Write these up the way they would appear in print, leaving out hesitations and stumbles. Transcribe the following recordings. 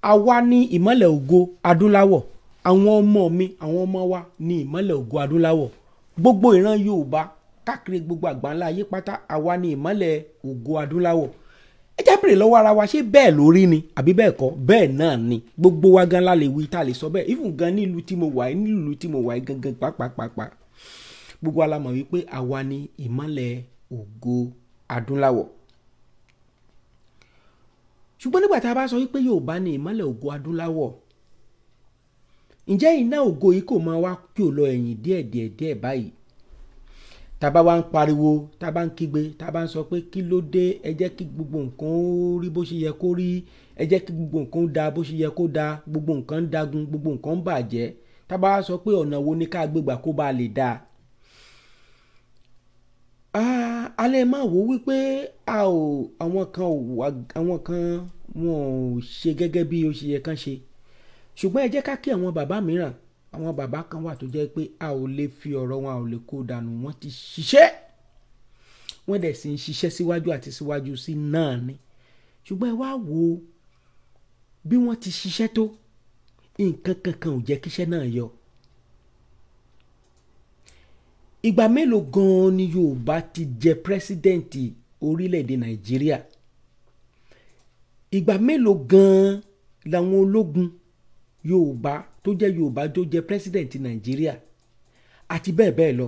Àwa ní ìmọ́lẹ̀ ògo adúláwọ̀. Àwọn ọmọ mi, àwọn ọmọ wa ní ìmọ́lẹ̀ ògo adúláwọ̀. Gbogbo ìran Yorùbá káàkiri gbogbo àgbáńlá ayé pátá, àwa ní ìmọ́lẹ̀ ògo adúláwọ̀. Ẹ jẹ́ bèrè lọ́wọ́ ara wa, ṣé bẹ́ẹ̀ lórí ni àbí bẹ́ẹ̀ kọ́? Bẹ́ẹ̀ náà ni. Gbogbo wa gan la lè wí tá a lè sọ bẹ́ẹ̀. Even gan nílùú tí mo wà yìí, nílùú tí mo wà yìí gangan pàápàá, gbogbo wa la mọ̀ wípé àwa ní ìmọ́lẹ̀ ògo adúláwọ̀. Ṣùgbọ́n nígbà tá a bá sọ wípé Yorùbá ní ìmọ́lẹ̀ ògo adúláwọ̀, ǹjẹ́ iná ògo yìí kò máa wá kí ò lọ ẹ̀yìn díẹ̀ díẹ̀ díẹ̀ báyìí? Tá a bá wá ń pariwo, tá a bá ń kígbe, tá a bá ń sọ pé kí ló dé, ẹ jẹ́ kí gbogbo nǹkan ó rí bó ṣe yẹ kó rí, ẹ jẹ́ kí gbogbo nǹkan ó da bó ṣe yẹ kó da, gbogbo nǹkan ń dagun, gbogbo nǹkan ń bàjẹ́. Tá a bá wá sọ pé ọ̀nà wo ni ká gbégbà kó bá lè dáa. A lè máa wò wípé a ò, àwọn kan ò wá, àwọn kan wọn ò ṣe gẹ́gẹ́ bí ó ṣe yẹ kán ṣe. Ṣùgbọ́n ẹ jẹ́ ká kí àwọn bàbá mìíràn. Àwọn bàbá kan wà tó jẹ́ pé a ò lè fi ọ̀rọ̀ wọn, a ò lè kó dànù. Wọ́n ti ṣiṣẹ́, wọ́n dẹ̀ sì ń ṣiṣẹ́ síwájú àti síwájú sí náà ni. Ṣùgbọ́n ẹ wá wo bí wọ́n ti ṣiṣẹ́ tó, nǹkan kankan ò jẹ́ kíṣẹ́ náà yọ. Ìgbà mélòó gan-an ni Yorùbá ti jẹ pírẹ́sídẹ̀ǹtì orílẹ̀-èdè Nàìjíríà? Ìgbà mélòó gan-an làwọn ológun Yorùbá tó jẹ́ Yorùbá tó jẹ pírẹ́sídẹ̀ǹtì Nàìjíríà àti bẹ́ẹ̀ bẹ́ẹ̀ lọ?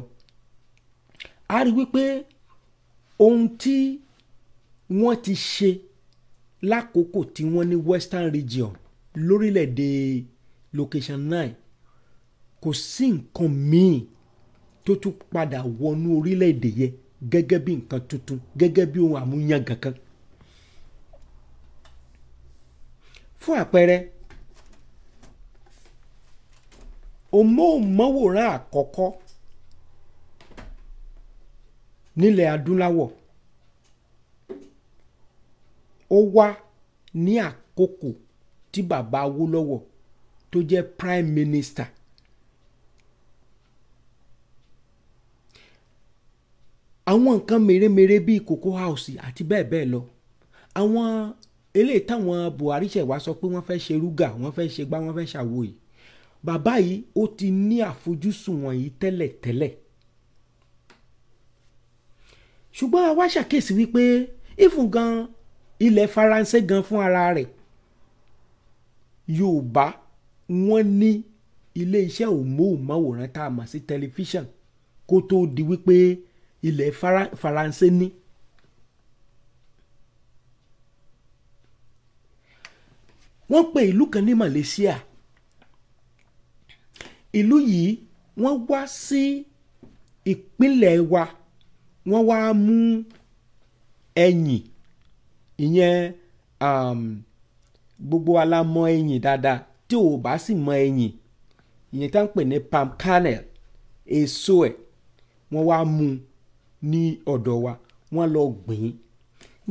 A rí wípé ohun tí wọ́n ti ṣe lákòókò tí wọ́n ní Western Region lórílẹ̀-èdè Location 9, kò sí nǹkan míì tó tún padà wọnú orílẹ̀-èdè yẹn gẹ́gẹ́ bí nǹkan tuntun, gẹ́gẹ́ bí ohun àmúyangàn kan. Fún àpẹẹrẹ, òmóhùnmáwòrán àkọ́kọ́ nílẹ̀ adúláwọ̀ ó wá ní àkókò tí bàbá Awólọ́wọ̀ tó jẹ́ Prime Minister. Àwọn nǹkan mèremère bíi Cocoa House àti bẹ́ẹ̀ bẹ́ẹ̀ lọ. Àwọn eléyìí táwọn Buhari ṣẹ̀ wá sọ pé wọ́n fẹ́ ṣe rúgà, wọ́n fẹ́ ṣe gbá, wọ́n fẹ́ ṣàwo yìí. Bàbá yìí ó ti ní àfojúsùn wọ̀nyí tẹ́lẹ̀tẹ́lẹ̀. Ṣùgbọ́n a wá ṣàkíyèsí wípé ìfún gan ilẹ̀ Faransé gan fún ara rẹ̀, Yorùbá wọ́n ní ilé iṣẹ́ òmóhùnmáwòrán tá a mọ̀ sí tẹlifíṣàn kó tó di wípé ilẹ̀ Faransé ní. Wọ́n pe ìlú kan ní Malaysia. Ìlú yìí wọ́n wá sí ìpínlẹ̀ wa, wọ́n wá mú ẹyìn, ìyẹn gbogbo wa la mọ ẹyìn dáadáa. Tí o bá sì mọ ẹyìn, ìyẹn tá ń pè ní palm kernel, èso ẹ̀ wọ́n wá mú ní ọ̀dọ̀ wa, wọ́n lọ gbìn.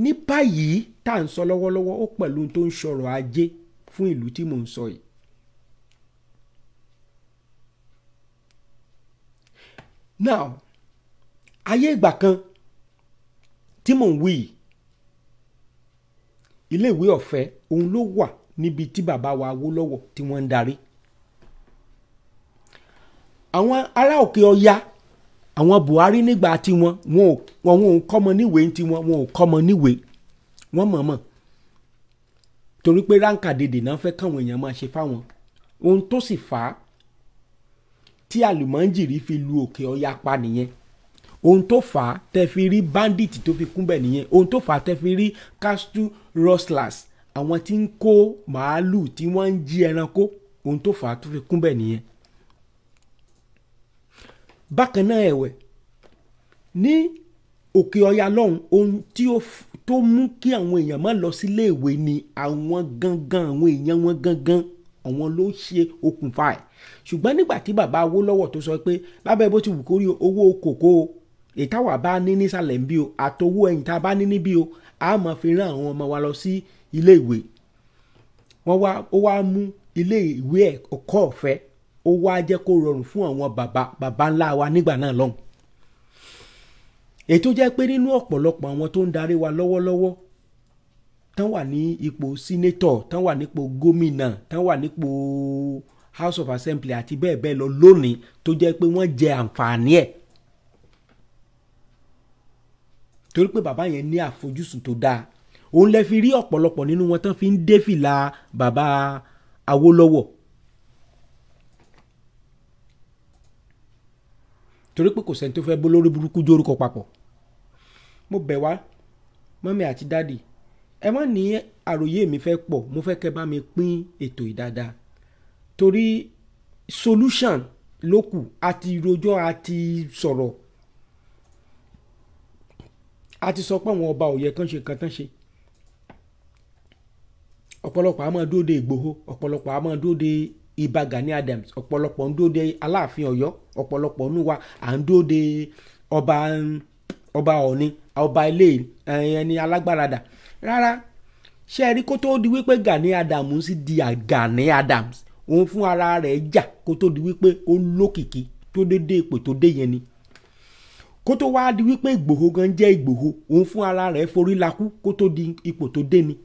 Ní báyìí tá à ń sọ lọ́wọ́lọ́wọ́, ó pẹ̀lú tó ń sọ̀rọ̀ ajé fún ìlú tí mò ń sọ yìí. Now, ayé ìgbà kan tí mò ń wí yìí, ilé ìwé ọ̀fẹ́ òun ló wà níbi tí bàbá wa Awólọ́wọ̀ tí wọ́n ń darí. Àwọn ará òkè ọya, àwọn Buhari nígbà tí wọn ò kọ́mọ níwèé tí wọn ò kọ́mọ níwèé, wọ́n mọ̀ọ́mọ̀ torí pé ránkà dèdè náà fẹ́ káwọn èèyàn máa ṣe fáwọn. Ohun tó sì fà á tí àlùmọ́njìrì fi lu òkè ọya pa nìyẹn. Ohun tó fà á tẹ́ fi rí bandit tó fi kúnbẹ̀ nìyẹn. Ohun tó fà á tẹ́ fi rí castle rustlers, àwọn tí ń kó màálù tí wọ́n ń jí ẹranko, ohun tó fà á tó fi kúnbẹ̀ nìyẹn. Bákan náà ẹ̀wẹ̀ ní òkè ọya lọ́hùn, ohun tí ó tó mú kí àwọn èèyàn má lọ sílé ìwé ni àwọn gangan, àwọn èèyàn wọn gangan, àwọn ló ṣe okùnfà ẹ̀. Ṣùgbọ́n nígbà tí bàbá Awólọ́wọ̀ tó sọ pé lábẹ́ bó ti wù kórí owó kòkó o, ìtawà bá ní nísàlẹ̀ ń bí o, àtowó ẹ̀yìn tá a bá ní níbí o, a máa fi rán àwọn ọmọ wa lọ sí ilé ìwé. Wọ́n wá, ó wá mú ilé ìwé ẹ̀kọ́ ọ̀fẹ́, ó wá jẹ́ kó rọrùn fún àwọn bàbá ńlá wa nígbà náà lọ́hùn. Èyí tó jẹ́ pé nínú ọ̀pọ̀lọpọ̀ àwọn tó ń darí wa lọ́wọ́lọ́wọ́, tán wà ní ipò senator, tán wà nípò gómìnà, tán wà nípò House of Assembly àti bẹ́ẹ̀ bẹ́ẹ̀ lọ lónìí tó jẹ́ pé wọ́n jẹ àǹfààní ẹ̀, torí pé bàbá yẹn ní àfojúsùn tó dáa. Òun lẹ fi rí ọ̀pọ̀lọpọ̀ nínú wọn tán fi ń dé fìlà bàbá Awólọ́wọ̀, torí pé kò sẹ́ni tó fẹ́ bó lórí burúkú jórúkọ papọ̀. Mo bẹ̀ wá mọ́mí àti dádì, ẹ má ní àròyé mi fẹ́ pọ̀, mo fẹ́ kẹ́ bá mi pín ètò ìdáadáa, torí solution ló kù. Àti rojọ́, àti sọ̀rọ̀, àti sọ pé àwọn ọba ò yẹ kán ṣe nǹkan tán ṣe. Ọ̀pọ̀lọpọ̀ a máa dúró de Ìgbòho, ọ̀pọ̀lọpọ̀ a máa dúró de Ìbà Gani Adams, ọ̀pọ̀lọpọ̀ ń dúró de Aláàfin Ọ̀yọ́, ọ̀pọ̀lọpọ̀ nínú wa à ń dúró de ọba Ọọ̀ni, ọba ilé ẹni alágbáradà. Rárá, ṣé ẹ rí kó tó di wípé Gani Adams sì di Gani Adams, òun fún ara rẹ̀ jà kó tó di wípé ó lókìkí tó dédé ipò tó dé yẹn ni. Kó tó wá di wípé Ìgbòho gan jẹ́ Ìgbòho, òun fún ara rẹ̀ forí lakú kó tó di ipò tó dé ni.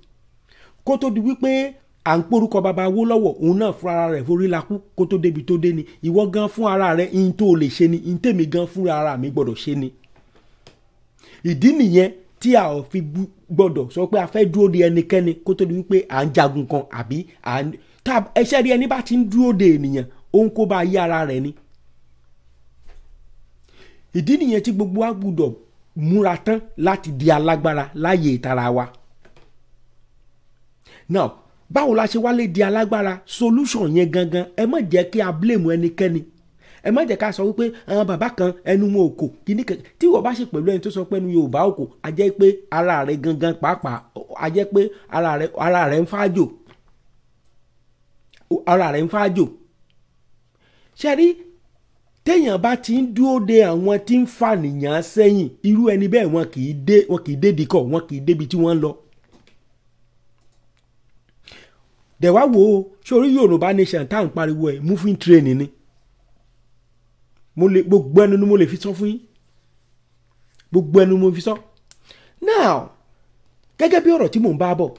Kó tó di wípé à ń porúkọ bàbá Awólọ́wọ̀, òun náà fún ara rẹ̀ forí lakú kó tó débi tó dé ni. Ìwọ gan fún ara rẹ̀ ihun tó lè ṣe ni, ihun tèmi gan fún ara mi gbọ́dọ̀ ṣe ni. Ìdí nìyẹn tí a ò fi gbọ́dọ̀ sọ pé a fẹ́ dúró de ẹnikẹ́ni kó tó di wípé à ń jagun kan àbí à ń tá ẹṣẹ́ rí ẹni bá ti ń dúró de ènìyàn, òun kó bá yí ara rẹ̀ ni. Ìdí nìyẹn tí gbogbo wa gbọ́dọ̀ múra tán láti di alágbára láyè ìtara wa. Now, báwo la ṣe wá lè di alágbára? Solution yẹn gangan, ẹ má jẹ́ kí a blame ẹnikẹ́ni. Ẹ má jẹ́ ká sọ wípé àwọn bàbá kan ẹnu wọn ò kò kíní kan. Tí ìwọ bá ṣe pẹ̀lú ẹni tó sọ pé ẹnu Yorùbá ò kò, a jẹ́ pé ara rẹ̀ gangan pàápàá, a jẹ́ pé ara rẹ̀ ń fájò, ara rẹ̀ ń fájò. Ṣé rí téèyàn bá ti ń dúró de àwọn tí ń fà nìyàn sẹ́yìn, irú ẹni bẹ́ẹ̀ wọn kì í dé, wọn kì í dé dikọ̀, wọn kì í débi tí wọ́n ń lọ. Dẹ̀wá wo sórí Yorùbá Nation tá à ń pariwo ẹ̀, moving train ni. Mo lè gbogbo ẹnu ni mo lè fi sọ fún yín, gbogbo ẹnu mo fi sọ. Now, gẹ́gẹ́ bí ọ̀rọ̀ tí mò ń bá bọ̀,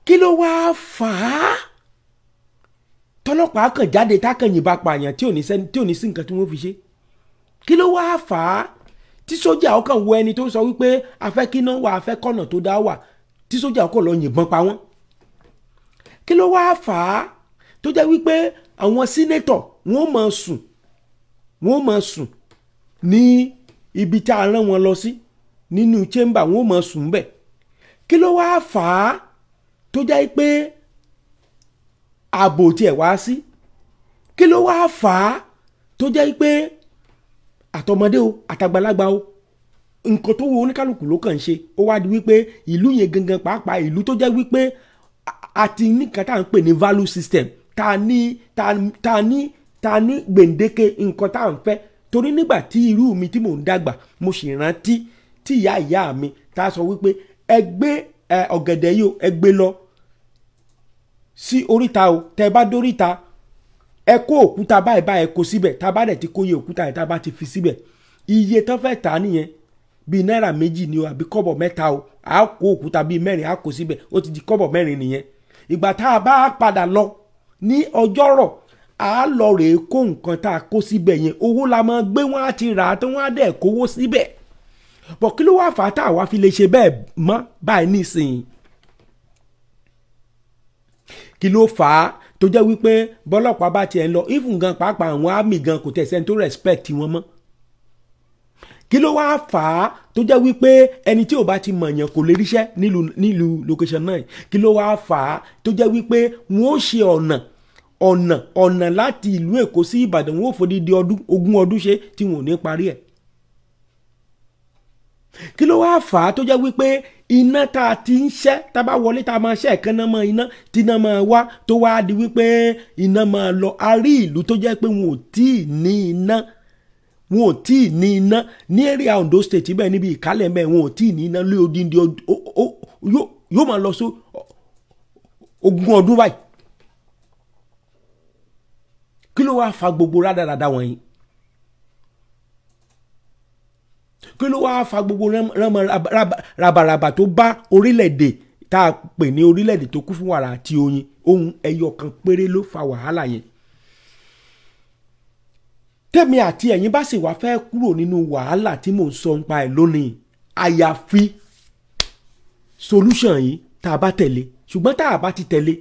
kí ló wá fà á tọlọ́pàá kàn jáde tákàn yìnbọn pààyàn tí ò ní sí nǹkan tí wọ́n fi ṣe? Kí ló wá fà á tí sójà ọkàn wo ẹni tó sọ wípé a fẹ́ kíná wà, a fẹ́ kọ̀nà tó dá wà, tí sójà ọkàn lọ yìnbọn pa wọ́n? Kí ló wá fà á tó jẹ́ wípé àwọn sínétọ̀ wọ́n máa sùn ní ibi tá a rán wọn lọ sí nínú chamber, wọ́n máa sùn bẹ̀? Kí ló wá fà á tó jẹ́ pé ààbò tiẹ̀ wá sí? Kí ló wá fà á tó jẹ́ pé àtọmọdé o àtàgbàlagbà o, nǹkan tó wo oníkálukú ló kàn ń ṣe? Ó wá di wípé ìlú yẹn gangan pàápàá, ìlú tó jẹ́ wípé a ti ní nǹkan tá à ń pè ní value system, tá a ní gbèǹdéke nǹkan tá à ń fẹ́. Torí nígbà tí irú mi tí mò ń dàgbà, mo sì rántí tí ìyá ìyá mi tá a sọ wípé ẹ gbé ọ̀gẹ̀dẹ̀ yìí o, ẹ gbé lọ sí oríta o, tẹ bá dóríta ẹ kó òkúta báyìí báyìí kó síbẹ̀, tá a bá dẹ̀ ti kó iye òkúta yẹn tá a bá ti fi síbẹ̀, iye tán fẹ́ tà á nìyẹn, bíi náírà 2 ni o àbí kọ́bọ̀ 3 o, a kó òkúta bíi 4 a kó síbẹ̀, ó ti di kọ́bọ̀ 4 nìyẹn. Ìgbà tá a bá padà lọ ní ọjọ́rọ̀, a lọ rèé kó nǹkan tá a kó síbẹ̀ yẹn, owó la máa gbé, wọ́n á ti rà á tí wọ́n á dẹ̀ kówó síbẹ̀. Bọ̀ kí ló wá fà á tá a wá fi lè ṣe bẹ́ẹ̀ mọ́ báyìí nísìnyí? Kí ló fà á tó jẹ́ wípé bọ́lọ́pàá bá tiẹ̀ ń lọ, even gan pàápàá àwọn army gan kò tẹ̀sẹ̀ tó respect wọn mọ́? Kí ló wá fà á tó jẹ́ wípé ẹni tí ò bá ti mọ̀yàn kò lè ríṣẹ́ nílùú location náà? Kí ló wá fà á tó jẹ́ wípé wọ́n ó ṣe ọ̀nà láti ìlú Èkó sí Ìbàdàn, wọ́n ó fòdìdí ọdún 20 ọdún ṣe tí wọn ò ní parí ẹ̀? Kí ló wá fà á tó jẹ́ wípé iná tá a ti ń ṣẹ́, tá a bá wọlé tá a máa ṣẹ́ ẹ̀kan náà mọ́ iná tí iná máa wá, tó wá di wípé iná máa lọ? A rí ìlú tó jẹ́ pé wọn ò tí ì ní iná, wọn ò tí ì ní iná ní area Ondo State bẹ́ẹ̀ níbi ìkálẹ̀ mẹ́ẹ̀, wọn ò tí ì ní iná lé odindi yóò máa lọ sí 20 ọdún báyìí. Kí ló wá fa gbogbo rádaràda wọ̀nyí? Kí ló wáá fa gbogbo ránmọ rabaraba tó bá orílẹ̀-èdè tá a pè ní orílẹ̀-èdè tó kún fún wàrà àti oyin? Ohun ẹyọ kan péré ló fa wàhálà yẹn. Tèmi àti ẹ̀yin bá sì wá fẹ́ kúrò nínú wàhálà tí mò ń sọ nípa ẹ̀ lónìí, àyàfi solution yìí tá a bá tẹ̀lé. Ṣùgbọ́n tá a bá ti tẹ̀lé,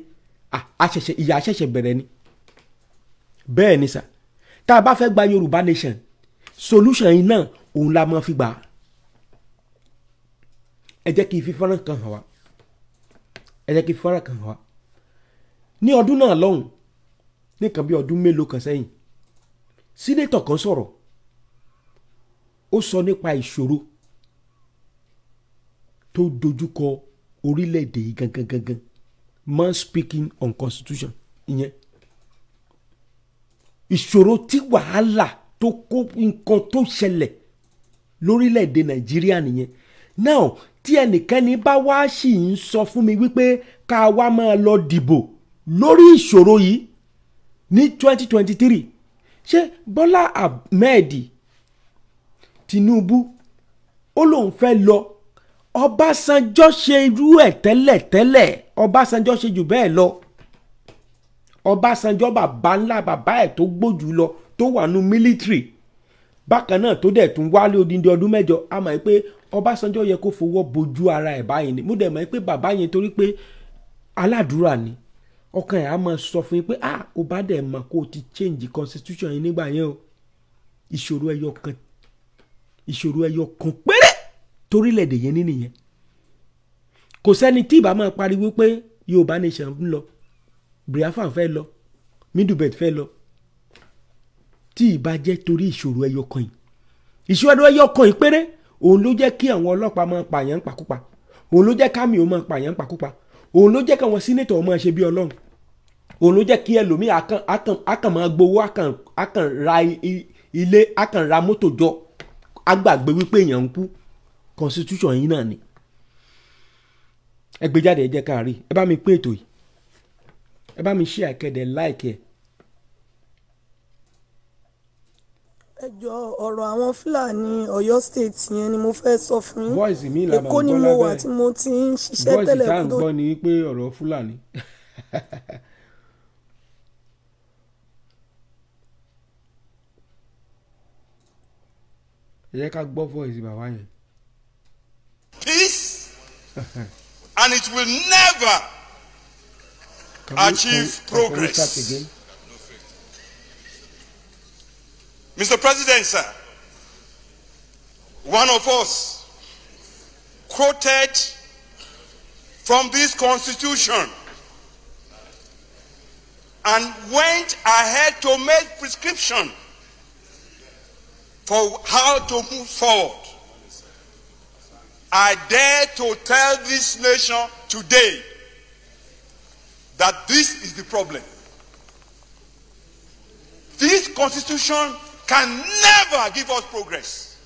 ìyà ṣẹ̀ṣẹ̀ bẹ̀rẹ̀ ni. Bẹ́ẹ̀ ni sà, tá a bá fẹ́ gba Yorùbá nation, solution yìí náà òun la máa fi gbà. Ẹ jẹ́ kí n fi fọ́nrán kan hàn wá. Ẹ jẹ́ kí n fi fọ́nrán kan hàn wá. Ní ọdún náà lọ́hùn, nìkan bí ọdún mélòó kan sẹ́yìn, sínétọ̀ kan sọ̀rọ̀. Ó sọ nípa ìṣòro tó dojúkọ orílẹ̀-èdè yìí gangan gangan. Man speaking on constitution ìyẹn. Ìṣòro tí wàhálà tó kó nǹkan tó ṣẹlẹ̀ lórílẹ̀-èdè Nàìjíríà nìyẹn. Now tí ẹnikẹ́ni bá wá sì ń sọ fún mi wípé ká wá máa lọ dìbò lórí ìṣòro yìí ní 2023, ṣé Bọ́lá Ahmed Tinubu ó lóun fẹ́ lọ? Ọbásanjọ́ ṣe irú ẹ̀ tẹ́lẹ̀ tẹ́lẹ̀. Ọbásanjọ́ ṣe jù bẹ́ẹ̀ lọ. Ọbásanjọ́ bàbá ńlá bàbá ẹ̀ tó gbójú lọ tó wà nù mílítìrì bákan náà tó dẹ̀ tún wálé odindi ọdún mẹ́jọ. A mọ̀ pé Ọbásanjọ́ yẹ kó fọwọ́ bojú ara ẹ̀ báyìí ni. Mo dẹ̀ mọ̀ pé bàbá yẹn torí pé aládùúrà ni, ọkàn ẹ̀ á máa sọ fún yín pé ah, ó bá dẹ̀ mọ̀ kó o ti change constitution yín nígbà yẹn o. Ìṣòro ẹyọ kan, ìṣòro ẹyọ kan péré torílẹ̀-èdè yẹn ní nìyẹn. Kò sẹ́ni tí ìbá máa pariwo pé Yorùbá nation ń lọ, Biafra fẹ́ lọ, Middle Belt fẹ́ lọ, tí ìbá jẹ́ torí ìṣòro ẹyọ kan yìí. Ìṣòro ẹyọ kan yìí péré òun ló jẹ́ kí àwọn ọlọ́pàá máa pààyàn pakúpa, òun ló jẹ́ kámi ò máa pààyàn pakúpa, òun ló jẹ́ káwọn sínétọ̀ máa ṣe bí Ọlọ́run, òun ló jẹ́ kí ẹlòmíì akàn máa gbowó, akàn ra ilé, akàn ra mọ́tò jọ, agbàgbé wípé èèyàn ń kú. Constitution yìí náà ni. Ẹ gbé jáde, ẹ jẹ́ ká rí. Ẹ bá mi pín ètò yìí, ẹ bá mi share, kẹ́dẹ̀ like ẹ. Ẹ jọ, ọ̀rọ̀ àwọn Fúlàní Ọ̀yọ́ State yẹn ni mo fẹ́ sọ fún yín. Voice mi là máa Èkó ni gbọ́ mo wà lábẹ́. tí mo ti ń ṣiṣẹ́ Voice tẹ́lẹ̀ tá à ń kó tó gbọ́ ni pé ọ̀rọ̀ Fúlàní. Ẹ jẹ́ ká gbọ́ voice bàbá yẹn. Peace, and it will never Can we- achieve can we progress. start again? Mr. President, sir, one of us quoted from this constitution and went ahead to make prescription for how to move forward. I dare to tell this nation today that this is the problem. This constitution can never give us progress.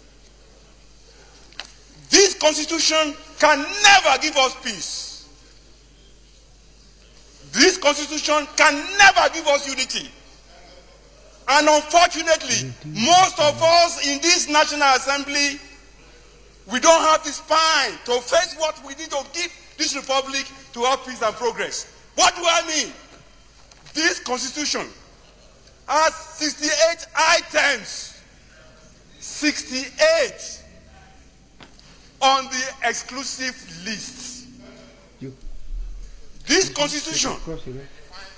This constitution can never give us peace. This constitution can never give us unity. And unfortunately, most of us in this National Assembly, we don't have the spine to face what we need to give this republic to have peace and progress. What do I mean? This constitution has 68 items. 68 on the exclusive list. You- This constitution Cross it, right?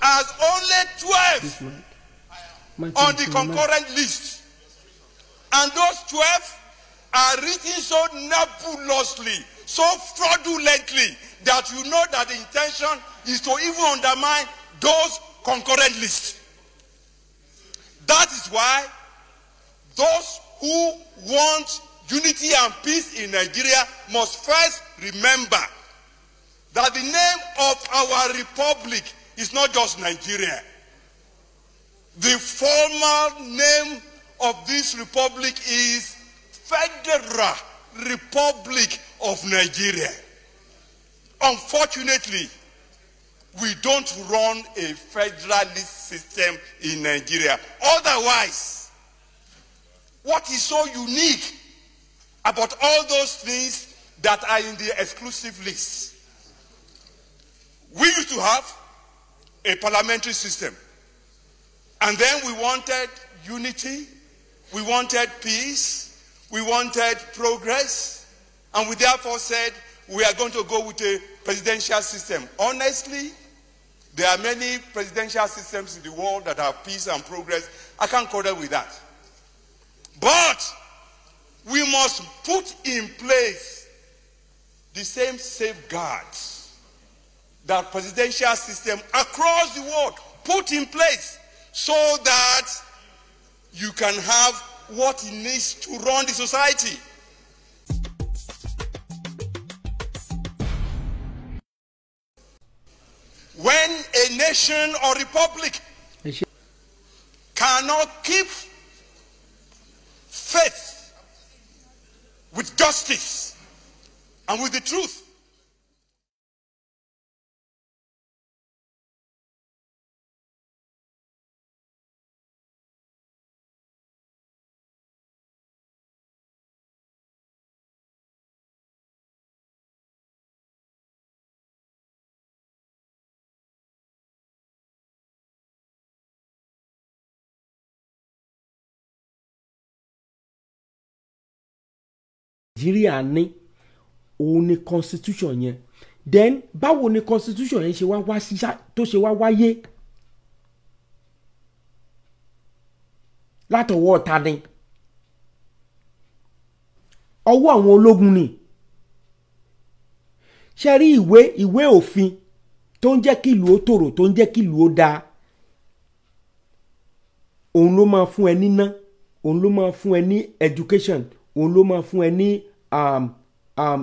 has only 12 This mic. Mic on the is my mic. concurrent list. And those 12 are written so nebulously, so fraudulently, that you know that the intention is to even undermine those concurrent lists. That is why those who want unity and peace in Nigeria must first remember that the name of our republic is not just Nigeria. The formal name of this republic is Federal Republic of Nigeria. Unfortunately, we don't run a federalist system in Nigeria. Otherwise, what is so unique about all those things that are in the exclusive list. We used to have a parliamentary system. And then we wanted unity, we wanted peace, we wanted progress, and we therefore said we are going to go with a presidential system. Honestly, there are many presidential systems in the world that have peace and progress. I can't quarrel with that. But we must put in place the same safeguards that presidential system across the world put in place so that you can have what it needs to run the society. When a nation or republic cannot keep faith with justice and with the truth, Nàìjíríà ní òun ni constitution yẹn. Then báwo ni constitution yẹn ṣe wá wá tó ṣe wá wáyé látọwọ́ ta ni? Ọwọ́ àwọn ológun ni. Ṣe rí ìwé òfin tó ń jẹ́ kí ìlú ó tòrò, tó ń jẹ́ kí ìlú ó dáa, òun ló máa fún ẹ níná, òun ló máa fún ẹ ní education, òun ló máa fún ẹ ní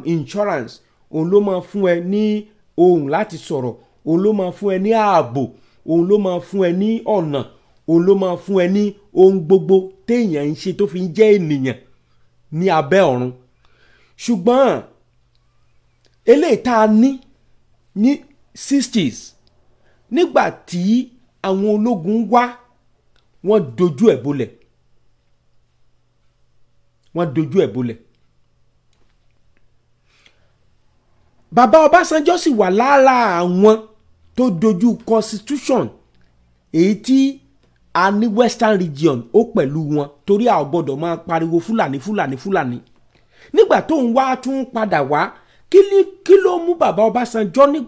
insurance, òun ló máa fún ẹ ní ohùn láti sọ̀rọ̀, òun ló máa fún ẹ ní ààbò, òun ló máa fún ẹ ní ọ̀nà, òun ló máa fún ẹ ní ohun gbogbo téèyàn ń ṣe tó fi ń jẹ́ ènìyàn ní abẹ́ ọ̀run. Ṣùgbọ́n eléyìí tá a ní ní 60s, nígbà tí àwọn ológun wá, wọ́n dojú ẹ̀ bolẹ̀. Wọ́n dojú ẹ̀ bolẹ̀. Bàbá Ọbásanjọ́ sì wà lára àwọn tó dojú constitution èyí tí a ní Western Region ó pẹ̀lú wọn, torí a ò gbọ́dọ̀ máa pariwo Fúlàní Fúlàní Fúlàní. Nígbà tó ń wá tún padà wá, kí ló mú bàbá Ọbásanjọ́ ní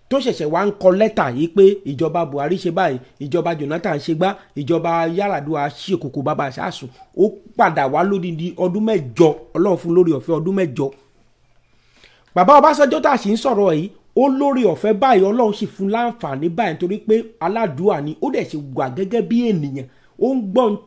tó ṣẹ̀ṣẹ̀ wá ń kọ lẹ́tà yìí pé ìjọba Buhari ṣe báyìí, ìjọba Jonathan ṣe gbá, ìjọba Yar'Adua ṣe kòkó bàbá ṣáàsùn. Ó padà wá lódindi ọdún mẹ́jọ, Ọlọ́run fún lórí ọ̀fẹ́ ọdún mẹ́jọ. Bàbá Ọbásanjọ́ tá a sì ń sọ̀rọ̀ yìí, ó lórí ọ̀fẹ́ báyìí, Ọlọ́run sì fún láǹfààní báyìí nítorí pé aládùúà ni, ó dẹ̀ ṣe wà gẹ́gẹ́ bí ènìyàn, ó ń gbọ́,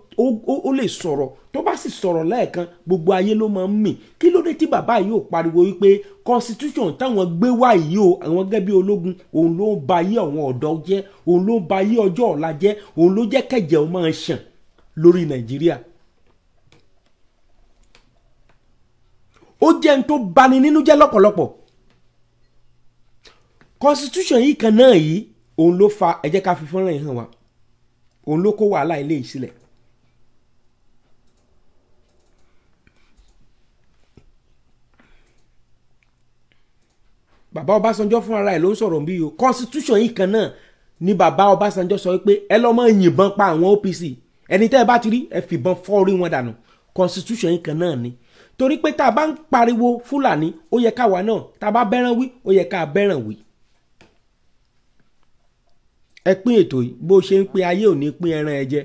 ó lè sọ̀rọ̀, tó bá sì sọ̀rọ̀ lẹ́ẹ̀kan gbogbo ayé ló máa ń mì. Kí ló dé tí bàbá yìí ò pariwo wípé constitution táwọn gbé wá yìí o, àwọn gẹ́gẹ́ bí ológun, òun ló ń ba ayé àwọn ọ̀dọ́ jẹ́, òun ló ń ba ayé ọjọ́ ọ̀la jẹ́, òun ló jẹ́ kẹ̀jẹ̀ ó máa ṣàn lórí Nàìjíríà. Ó jẹ́ n tó bani nínú jẹ́ lọ́pọ̀lọpọ̀. Constitution yìí kan náà yìí òun ló fa, ẹ jẹ́ ká fi fọ́nrán yìí hàn wá, òun ló kó wàhálà ilé yìí sílẹ̀. Bàbá Ọbásanjọ́ fún ara ẹ̀ ló ń sọ̀rọ̀ bí o. Constitution yìí kan náà ni bàbá Ọbásanjọ́ sọ pé ẹ lọ́ máa yìnbọn pa àwọn OPC, ẹni tẹ́ ẹ bá ti rí ẹ fìbọn fọ́ orí wọn dànù. Constitution yìí kan náà ni. Torí pé tá a bá ń pariwo Fúlàní, ó yẹ káwa náà, tá a bá bẹ́ràn wí, ó yẹ ká bẹ́ràn wí. Ẹ pín ètò yìí bó ṣe ń pín ayé ò ní pín ẹran ẹ jẹ.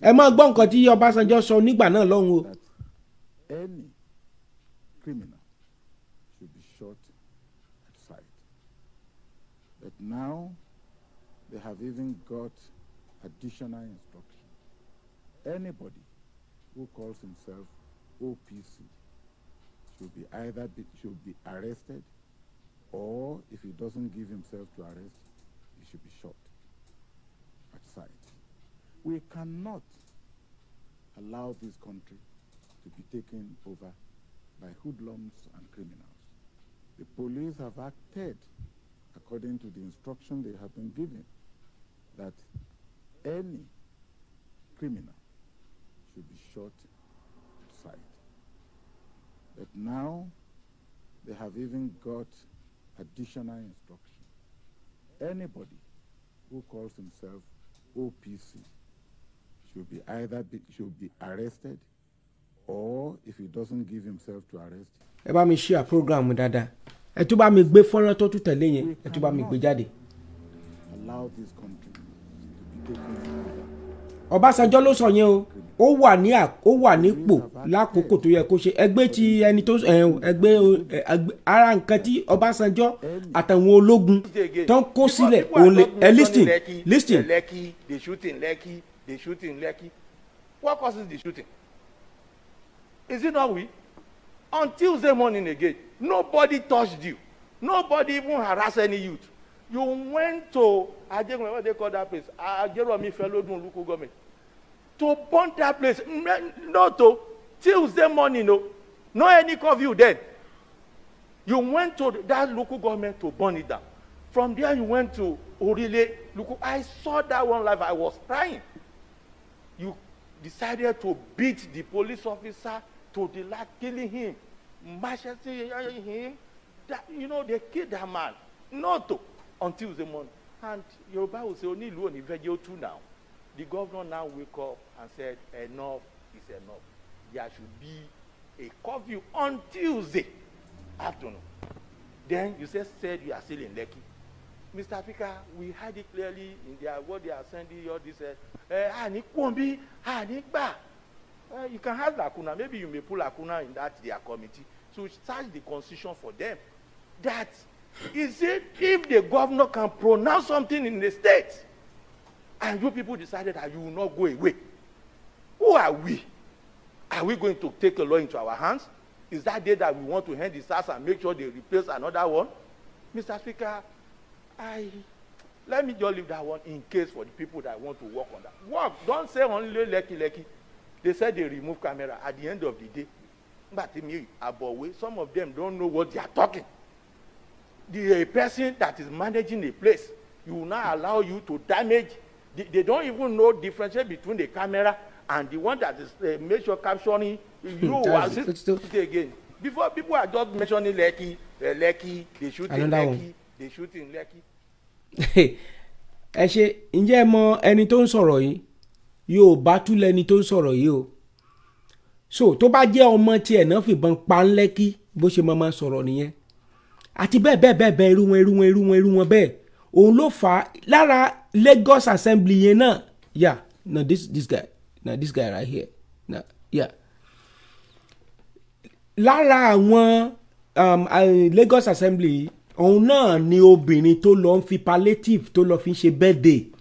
Ẹ máa gbọ́ nǹkan tí Ọbásanjọ́ sọ nígbà náà lọ́hùn o. Any criminal should be shot at sight. But now they have even got additional instruction. Anybody who calls himself OPC should be either should be arrested, or if he doesn't give himself to arrest, he should be shot at sight. We cannot allow this country to be taken over by hoodlums and criminals. The police have acted according to the instruction they have been given, that any criminal should be shot at sight. But now they have even got additional instruction. Anybody who calls himself OPC should be arrested, or if he doesn't give himself to arrest. Ẹ bá mi share program dáadáa. Ẹ tún bá mi gbé fọ́nrán tó tún tẹ̀lé yẹn, ẹ tún bá mi gbé jáde. Allow this country to be taken over. Ọbásanjọ́ ló sọ yẹn o. Ó wà nípò lákòókò tó yẹ kó ṣe ẹgbẹ́ tí ẹni tó ẹgbẹ́ ara nǹkan tí Ọbásanjọ́ àtàwọn ológun tó ń kó sílẹ̀ òun lè ẹ listen, listen. Lekki, they shoot in Lekki, they shoot in Lekki. What causes the shooting? Is it not we? On Tuesday morning again, nobody touched you. Nobody even harassed any youth. You went to Ajegunle, what they call that place? Ajeromi Ifelodun local government. To burn that place. No, to Tuesday morning, no. No any curfew then. You went to that local government to burn it down. From there, you went to Orile. Look, I saw that one live. I was crying. You decided to beat the police officer to the last, killing him, macheting him. That, they killed that man. Not to, on Tuesday morning. And Yoruba will say, Onílùú ò ní fẹ́ jẹ́ ó tú now. The governor now wake up and said, "Enough is enough. There should be a curfew on Tuesday afternoon." Then you just said you are still in Lekki. Mr. Speaker, we had it clearly in their what they are sending all this. Àní kúnbí, àní gbà. You can have lacuna. Maybe you may put lacuna in that their committee to search the constitution for them. That is it, if the governor can pronounce something in the state, and you people decided that you will not go away. Who are we? Are we going to take a law into our hands? Is that day that we want to end the SARS and make sure they replace another one? Mr. Speaker, I let me just leave that one in case for the people that want to work on that. Work, don't say only Lekki Lekki. They said they remove camera. At the end of the day, but me, Abowe, some of them don't know what they are talking. The person that is managing a place, you will not allow you to damage. They don't even know differentiate between the camera and the one that is make sure capturing you That's as it. Still- again. Before, people are just mentioning Lekki, Lekki, they shoot in Another Lekki, one. They shoot in Lekki. Ẹ ṣe, ǹjẹ́ ẹ mọ ẹni tó ń sọ̀rọ̀ yìí? Yorùbá tún lẹni tó ń sọ̀rọ̀ yìí o. So tó bá jẹ́ ọmọ tiẹ̀ náà fìbọn pa ń Lẹ́kí, bó ṣe máa sọ̀rọ̀ nìyẹn, àti bẹ́ẹ̀ bẹ́ẹ̀ bẹ́ẹ̀ bẹ́ẹ̀, irú wọn, irú wọn, irú wọn, irú wọn bẹ́ẹ̀. Òun ló fà á lára Lagos Assembly yẹn náà. Yeah, now this guy, now this guy right here now, yeah, lára àwọn Lagos Assembly, òun náà ni obìnrin tó lọ ń fi palliative tó lọ fi ń ṣe birthday,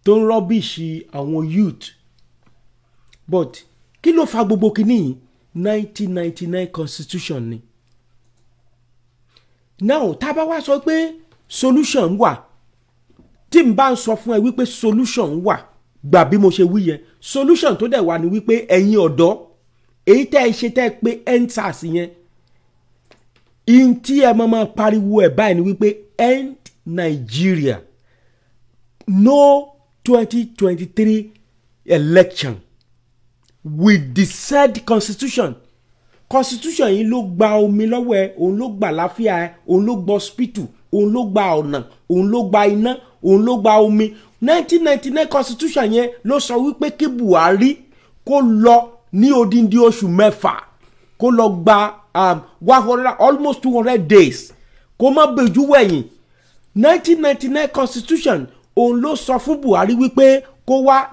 tó ń rubbish àwọn youth. But kí ló fa gbogbo kinní yìí? 1999 constitution ni. Now, tá a bá wá sọ pé solution wà, tí n bá ń sọ fún ẹ wípé solution wà, gbà bí mo ṣe wí yẹn. Solution tó dẹ̀ wà ní wípé ẹ̀yin ọ̀dọ́, èyí tẹ́ ẹ ṣe tẹ́ ẹ pé EndSARS yẹn, in tí ẹ máa máa pariwo ẹ̀ báyìí ni wípé end Nigeria, no 2023 election with the said constitution. Constitution yìí ló gba omi lọ́wọ́ ẹ, òun ló gba àlàáfíà ẹ, òun ló gba hospital, òun ló gba ọ̀nà, òun ló gba iná, òun ló gba omi. 1999 constitution yẹn ló sọ wípé kí Buhari kó lọ ní odindi oṣù 6, kó lọ gba 100, almost 200 days, kó má bójú wẹ̀yìn. 1999 constitution, òun ló sọ fún Buhari wípé kó wá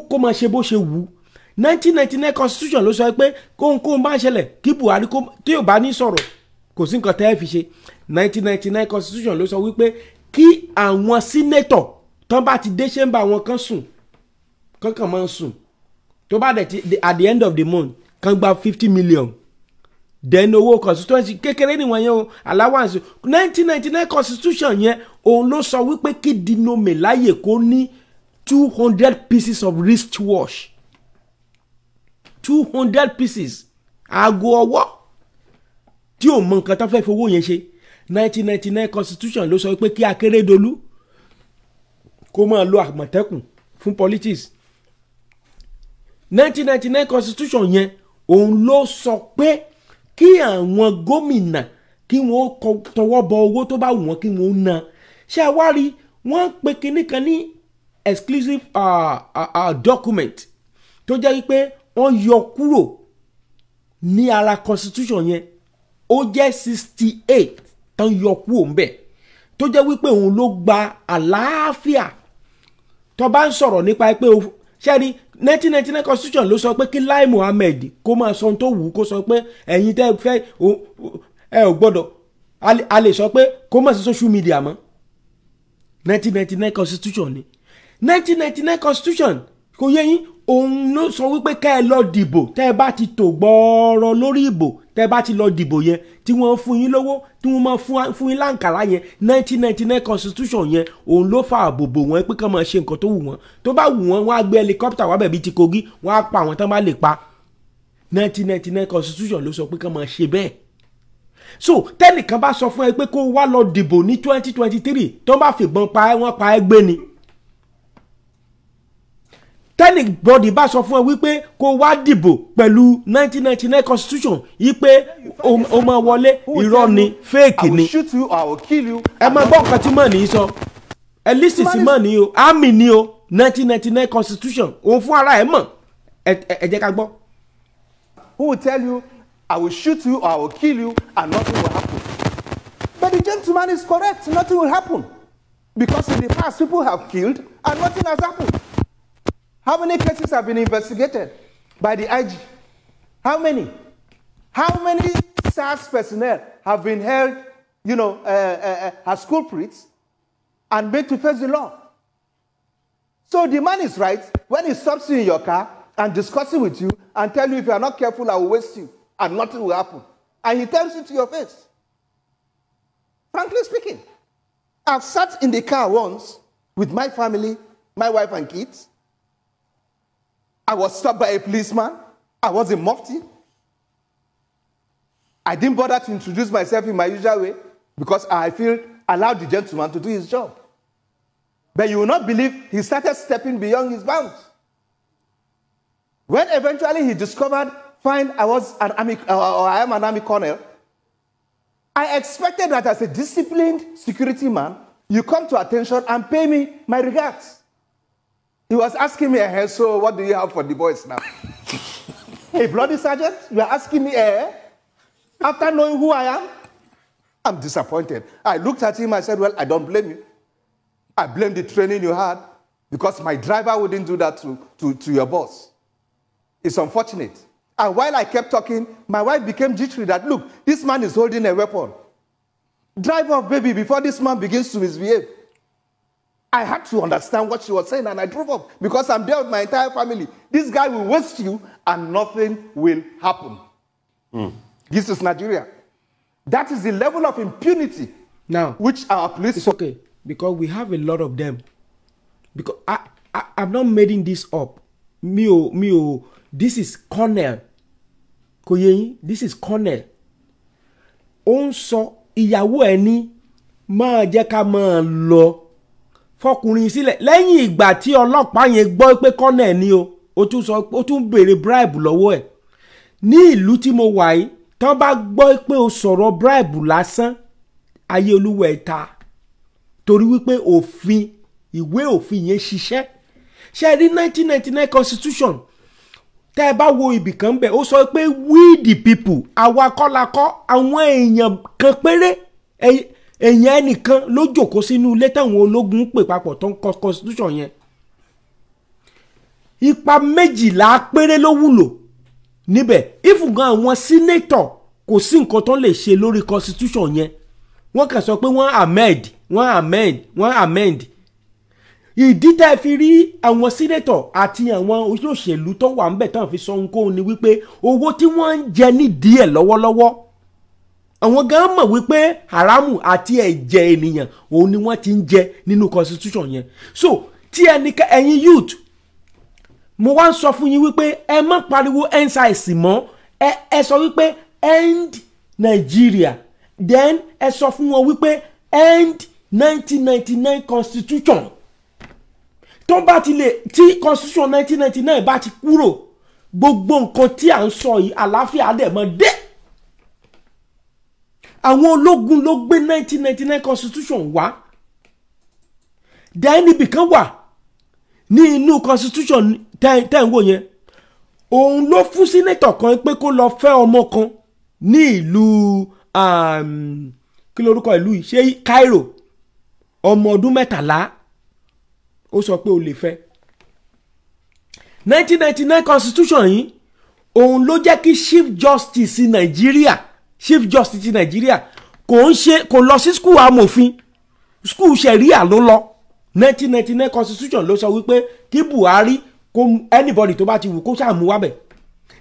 kó máa ṣe bó ṣe wù ú. 1999 constitution ló sọ pé kóhunkóhun bá ń ṣẹlẹ̀, kí Buhari kó tí yóò bá ní sọ̀rọ̀, kò sí nǹkan tẹ́ ẹ fi ṣe. 1999 constitution ló sọ wípé kí àwọn senator tán bá ti dé chamber wọn, kan sùn, kankan máa ń sùn, tó bá dẹ̀ ti at the end of the month, kan gba 50 million, then owó constituency kékeré nìwọ̀n yẹn o, allowance. 1999 constitution yẹn, òun ló sọ wípé kí Dino Melaye kó ní 200 pieces of wristwatch, 200 pieces aago ọwọ́, tí ò mọ nǹkan tó fẹ́ fowó yẹn ṣe. 1999 constitution ló sọ pé kí Akérédolú kó máa lo Àmọ̀tẹ́kùn fún politics. 1999 constitution yẹn, Òun ló sọ pé kí àwọn gómìnà kí wọ́n tọwọ́ bọ owó tó bá wù wọ́n kí wọ́n ná. Ṣé ẹ wá rí, wọ́n pe kinní kan ní exclusive document tó jẹ́ wípé wọ́n yọ kúrò ní ara constitution yẹn. Ó jẹ́ 68 tán yọ kúrò ńbẹ̀, tó jẹ́ wípé òun ló gba àlàáfíà. Tó bá ń sọ̀rọ̀ nípa pé ṣé rí, 1999 constitution ló sọ pé kí Lai Muhammed kó máa sọ ohun tó wù ú, kó sọ pé ẹ̀yin tẹ́ fẹ́ ẹ ò gbọ́dọ̀, a lè sọ pé kó má sí social media mọ́. 1999 constitution ni. 1999 constitution, kò yé yín, òun ló sọ wípé ká ẹ lọ dìbò. Tẹ́ ẹ bá ti tò gbọ́ọ́rọ́ lórí ìbò, tẹ́ ẹ bá ti lọ dìbò yẹn, tí wọ́n fún yín lówó, tí wọ́n máa fún yín láǹkàrà yẹn, 1999 constitution yẹn, òun ló fa àbòbò wọn pé kán máa ṣe nǹkan tó wù wọ́n. Tó bá wù wọ́n, wọ́n á gbé helicopter wá bẹ̀bí ti Kogi, wọ́n á pa àwọn tán bá lè pa. 1999 constitution ló sọ pé kán máa ṣe bẹ́ẹ̀. So tẹ́nìkan bá sọ fún ẹ pé kó wá lọ dìbò ní 2023, tó bá fìbọn pa ẹ́, wọ́n pa ẹ́ gbé ni. Tẹ́nìbọ̀dì bá sọ fún ẹ wípé kó wá dìbò pẹ̀lú 1999 constitution yí pé o máa wọlé, irọ́ ni, fake ni. Ẹ máa gbọ́ nǹkan tí mọ̀ ní sọ, ẹ lísì sí mọ̀ ní o, àmì ni o, 1999 constitution òun fún ara ẹ mọ̀. Ẹ jẹ́ ká gbọ́. Who will tell you, I will shoot you or I will kill you, and nothing will happen. But the gentleman is correct, nothing will happen. Because in the past, people have killed and nothing has happened. How many cases have been investigated by the IG? How many? How many SARS personnel have been held, as culprits and made to face the law? So the man is right when he stops you in your car and discussing with you and tell you, if you are not careful, I will waste you, and nothing will happen. And he tells it to your face. Frankly speaking, I've sat in the car once with my family, my wife and kids. I was stopped by a policeman. I was in mufti. I didn't bother to introduce myself in my usual way because I feel allowed the gentleman to do his job. But you will not believe he started stepping beyond his bounds. When eventually he discovered, fine, I was an army, or I am an army colonel, I expected that as a disciplined security man, you come to attention and pay me my regards. He was asking me, hey, so what do you have for the boys now? Hey, bloody sergeant, you are asking me, after knowing who I am? I'm disappointed. I looked at him, I said, well, I don't blame you. I blame the training you had, because my driver wouldn't do that to your boss. It's unfortunate. And while I kept talking, my wife became jittery that, look, this man is holding a weapon. Drive off, baby, before this man begins to misbehave. I had to understand what she was saying, and I drove off because I'm there with my entire family. This guy will waste you, and nothing will happen. Mm. This is Nigeria. That is the level of impunity now which our police... It's okay, because we have a lot of them. Because I'm not making this up. Mio, this is Colonel. Kò yé yín, this is Colonel. Ó ń sọ ìyàwó ẹ̀ ní máa jẹ́ ká máa lọ fọkùnrin sílẹ̀ lẹ́yìn ìgbà tí ọlọ́pàá yẹn gbọ́ pé Colonel ni o, ó tún sọ, ó tún béèrè bribe lọ́wọ́ ẹ̀. Ní ìlú tí mo wà yìí, tán bá gbọ́ pé o sọ̀rọ̀ bribe lásán, ayé olúwa ẹ̀ ta. Torí wípé òfin, ìwé òfin yẹn ṣiṣẹ́. Ṣé rí 1999 constitution, tẹ́ ẹ bá wo ibì kan bẹ̀, ó sọ pé we the people, àwa kọ́ la kọ́, àwọn èèyàn kan péré, èèyàn ẹnìkan ló jókòó sínú ilé táwọn ológun pè papọ̀ tó ń kọ constitution yẹn. Ipa 12 péré ló wúlò níbẹ̀. Ìfúngàn àwọn senator kò sí nǹkan tó lè ṣe lórí constitution yẹn. Wọ́n kàn sọ pé wọ́n amend, wọ́n amend, wọ́n amend. Ìdí tẹ́ fi rí àwọn senator àti àwọn olóṣèlú tó wà ńbẹ̀ tán fi sọ ohunkóhun ni wípé owó tí wọ́n ń jẹ nídìí ẹ̀ lọ́wọ́lọ́wọ́, àwọn gan mọ̀ wípé haramu àti ẹ̀jẹ̀ ènìyàn òun ni wọ́n ti ń jẹ nínú constitution yẹn. So tí ẹ̀yin youth, mo wá ń sọ fún yín wípé ẹ má pariwo NSIS mọ́, ẹ sọ wípé end Nigeria, then ẹ sọ fún wọn wípé end 1999 constitution. Tó bá ti lè tí constitution 1999 bá ti kúrò, Gbogbo nǹkan tí à ń sọ yìí, àlàáfíà dẹ̀ mọ́ dé. Àwọn ológun ló gbé 1999 constitution wá. Dẹ́ni ibì kan wà ní inú constitution tẹ́ ń wò yẹn, òun ló fún senator kan pé kó lọ fẹ́ ọmọ kan ní ìlú, kí lorúkọ ìlú yìí, ṣé Cairo, ọmọ ọdún 13, ó sọ pé o lè fẹ́. 1999 constitution yìí, òun ló jẹ́ kí Chief Justice Nàìjíríà kò ń ṣe, kò lọ sí school amòfin, school sẹ̀ríà ló lọ. 1999 constitution ló sọ wípé kí Buhari kó anybody tó bá ti wù kó ṣàmú wábẹ̀.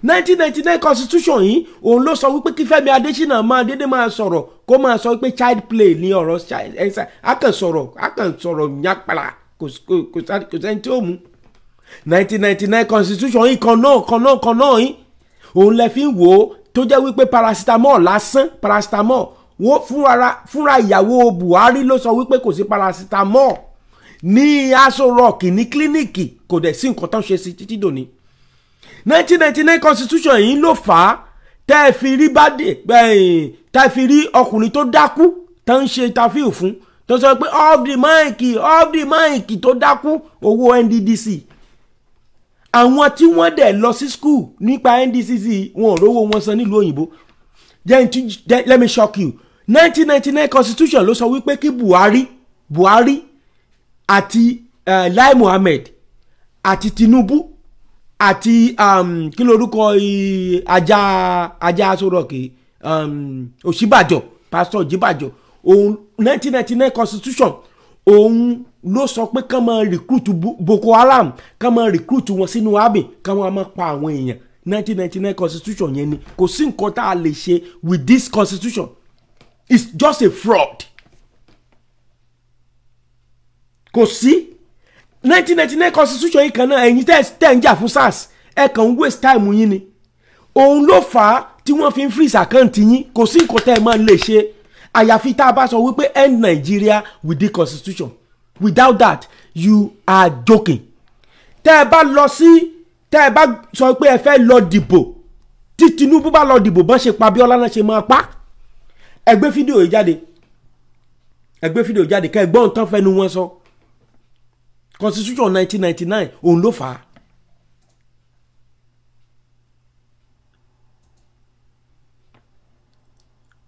1999 constitution yìí, òun ló sọ wípé kí Fẹ́mi Adésínà máa dédé máa sọ̀rọ̀, kó máa sọ wípé child play ní ọ̀rọ̀ ẹ̀sà, a kàn sọ̀rọ̀ nyapala, kò sẹ́ni tí ó mú. 1999 constitution yìí kan náà kan náà kan náà yìí, òun lẹ fi ń wò ó tó jẹ́ wípé paracetamol lásán, paracetamol, wọ́n fúnra ìyàwó Buhari ló sọ wípé kò sí paracetamol ní Aso Rock, ní clinic, kò dẹ̀ sí nǹkan tó ń ṣe sí títí dòní. 1999 constitution yìí ló fà á tẹ́ ẹ fi rí bádé, tẹ́ ẹ fi rí ọkùnrin tó dákú tó ń ṣe interview fún, tó sọ pé "Off the mic, off the mic", tó dákú, owó NDDC. Àwọn tí wọ́n dẹ̀ lọ sí school nípa NDCC, wọn ò rówó wọn san nílùú òyìnbó. Then let me shock you, 1999 constitution ló sọ wípé kí Buhari àti Lai Muhammed àti Tinubu àti kí lorúkọ ajá Aso Rock, Ọ̀ṣínbàjò, Pastor Ọ̀ṣínbàjò, òun 1999 constitution òun ló sọ pé kán máa recruit Boko Haram, kán máa recruit wọn sínú army, kán máa pa àwọn èèyàn. 1999 constitution yẹn ni. Kò sí nǹkan tá a lè ṣe with this constitution. It's just a fraud. Kò sí. 1999 constitution yìí kan náà, ẹ̀yin tẹ́ ń jà fún SARS, ẹ kàn ń waste time yín ni. Òun ló fà á tí wọ́n fi ń freeze account yín. Kò sí nǹkan tẹ́ ẹ máa lè ṣe, àyàfi tá a bá sọ wípé end Nigeria with the constitution. Without that, you are joking. Tẹ́ ẹ bá lọ sí, tẹ́ ẹ bá sọ pé ẹ fẹ́ lọ dìbò, tí Tinubu bá lọ dìbò, bọ́n ṣe pa Abíọ́lá náà ṣe máa pa. Ẹ gbé fídíò yìí jáde, ẹ gbé fídíò jáde kẹ́ ẹ gbọ́n tán fẹ́nu wọn sọ. Constitution 1999, òun ló fà á.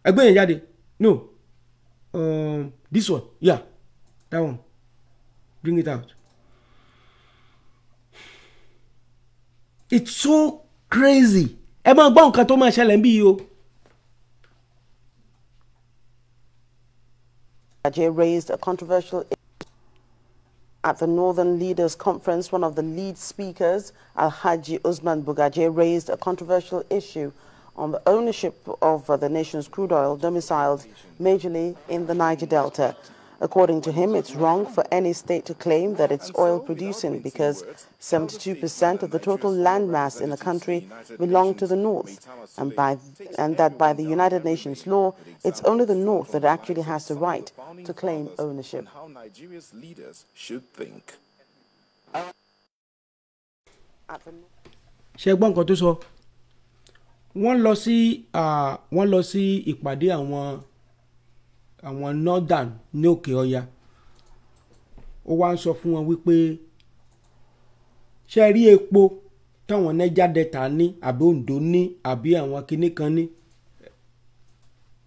Ẹ gbé yẹn jáde. No, this one, yeah, that one, bring it out. It's so crazy. Ẹ máa gbọ́ nǹkan tó máa ṣẹlẹ̀ níbí yìí o. Ajay raised a controversial issue at the Northern Leaders Conference. One of the lead speakers, Alhaji Usman Bugaje, raised a controversial issue on the ownership of the nation's crude oil domiciled majorly in the Niger Delta. According to him, it's wrong for any state to claim that it's oil producing because 72% of the total land mass in the country belong to the north, and that by the United Nations law, it's only the north that actually has the right to claim ownership. How Nigeria's leaders should think. At the Ṣe gbọ́ nǹkan tó sọ? Wọ́n lọ sí ìpàdé àwọn northern ní Òkè Ọya. Ó wá ń sọ fún wọn wípé ṣe rí epo táwọn Niger Delta ní, àbí Ondo ní, àbí àwọn kinní kan ní,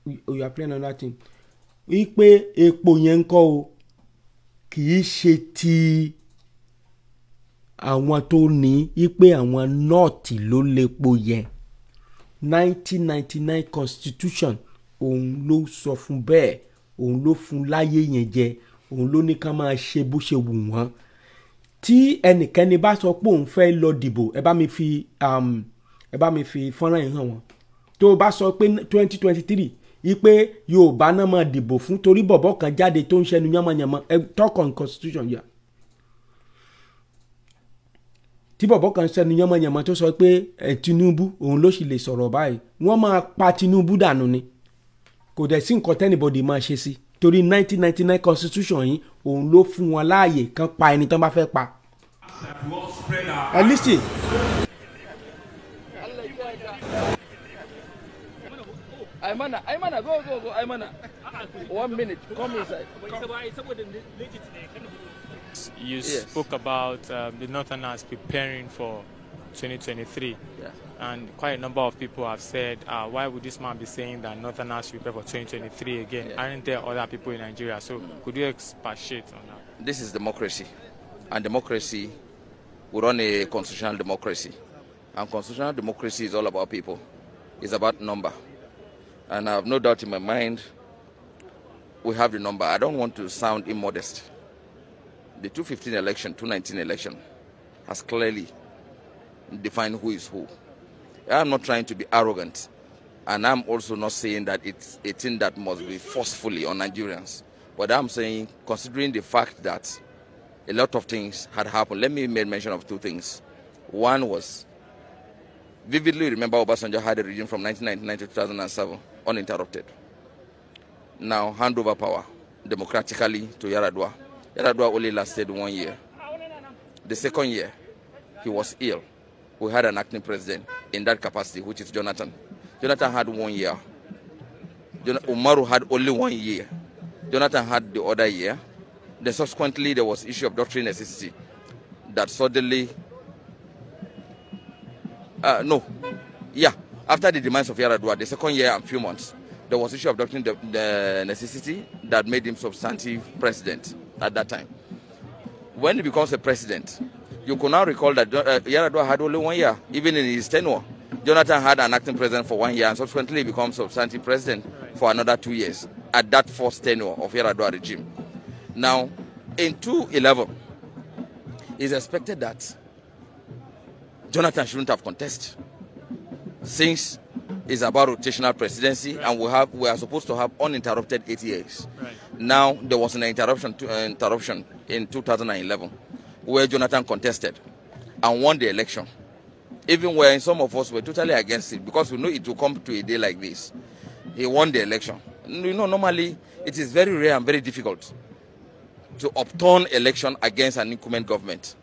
you are playing another thing, wípé epo yẹn ń kọ́ o, kì í ṣe ti àwọn tó ní, wípé àwọn north ló lépo yẹn. 1999 constitution, òun ló sọ fún bẹ́ẹ̀, òun ló fún láyé yẹn jẹ, òun ló ní ká máa ṣe bó ṣe wù wọ́n. Tí ẹnikẹ́ni bá sọ pé òun fẹ́ lọ dìbò, ẹ bá mi fi fọ́nrán yìí hàn wọ́n. Tó o bá sọ pé 2023 yìí pé Yorùbá náà máa dìbò fún, torí bọ̀bọ̀ kan jáde tó ń ṣẹnu yánmọ́yánmọ́, ẹ talk on constitution yà, tí bọ̀bọ̀ kan ṣẹnu yánmọ́yánmọ́ tó sọ pé ẹ Tinubu òun ló sì lè sọ̀rọ̀ báyìí, wọ́n máa pa Tinubu dànù ni. Kò dẹ̀ sí nǹkan t'anybody máa ṣe sí, torí 1999 constitution yìí, òun ló fún wọn láàyè kan pa ẹni tán bá fẹ́ pa. Ẹ listen. Aimana, Aimana, go, go, go, Aimana. 1 minute, come inside. You Yes. spoke about the Northerners preparing for 2023. Yeah. And quite a number of people have said, why would this man be saying that Northerners should prepare for 2023 again? Yeah. Aren't there other people in Nigeria? So could you expatiate on that? This is democracy. And democracy, we run a constitutional democracy. And constitutional democracy is all about people. It's about number. And I have no doubt in my mind, we have the number. I don't want to sound immodest. The 2015 election, 2019 election has clearly defined who is who. I'm not trying to be arrogant, and I'm also not saying that it's a thing that must be forcefully on Nigerians. But I'm saying, considering the fact that a lot of things had happened, let me make mention of two things. One was, vividly remember Obasanjo had a regime from 1999 to 2007, uninterrupted. Now, hand over power democratically to Yar'Adua. Yar'Adua only lasted 1 year. The second year, he was ill. We had an acting president in that capacity, which is Jonathan. Jonathan had 1 year. Umaru had only 1 year. Jonathan had the other year. Then subsequently, there was issue of doctrine necessity that suddenly, after the demise of Yar'Adua, the second year and few months, there was issue of doctrine the necessity that made him substantive president at that time. When he becomes a president, you can now recall that Yar'Adua had only 1 year, even in his tenure. Jonathan had an acting president for 1 year and subsequently became substantive president for another 2 years at that first tenure of Yar'Adua regime. Now, in 2011, it's expected that Jonathan shouldn't have contested, since it's about rotational presidency, right, and we are supposed to have uninterrupted 8 years. Right. Now, there was an interruption in 2011, where Jonathan contested and won the election. Even when some of us were totally against it, because we know it will come to a day like this. He won the election. You know, normally, it is very rare and very difficult to upturn election against an incumbent government.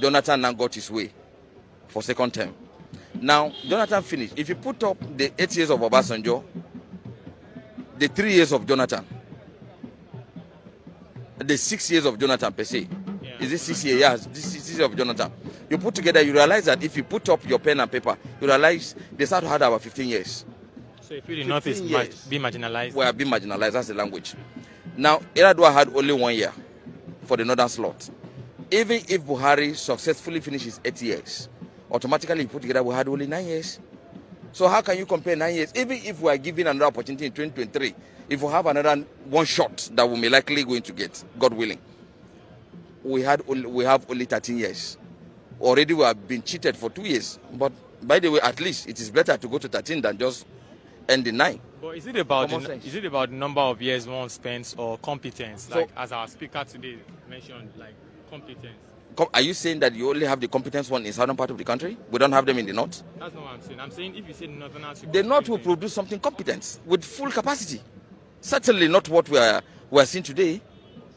Jonathan now got his way for second term. Now, Jonathan finished. If you put up the 8 years of Obasanjo, the 3 years of Jonathan, the 6 years of Jonathan per se, yeah. Is it 6 years? Yeah, this 6 years of Jonathan. You put together, you realize that if you put up your pen and paper, you realize the South had about 15 years. So if you did not be marginalized. We have been marginalized, that's the language. Now, Yar'Adua had only 1 year for the northern slot. Even if Buhari successfully finishes 8 years, automatically you put together, we had only 9 years. So how can you compare 9 years? Even if we are given another opportunity in 2023, if we have another one shot that we may likely going to get, God willing, we have only 13 years. Already we have been cheated for 2 years. But by the way, at least it is better to go to 13 than just end in 9. But is it about the number of years one spends or competence? Like, so, as our speaker today mentioned, like competence. Are you saying that you only have the competence one in southern part of the country? We don't have them in the north? That's not what I'm saying. I'm saying if you say northerners, the north will produce something competent with full capacity. Certainly not what we are seeing today.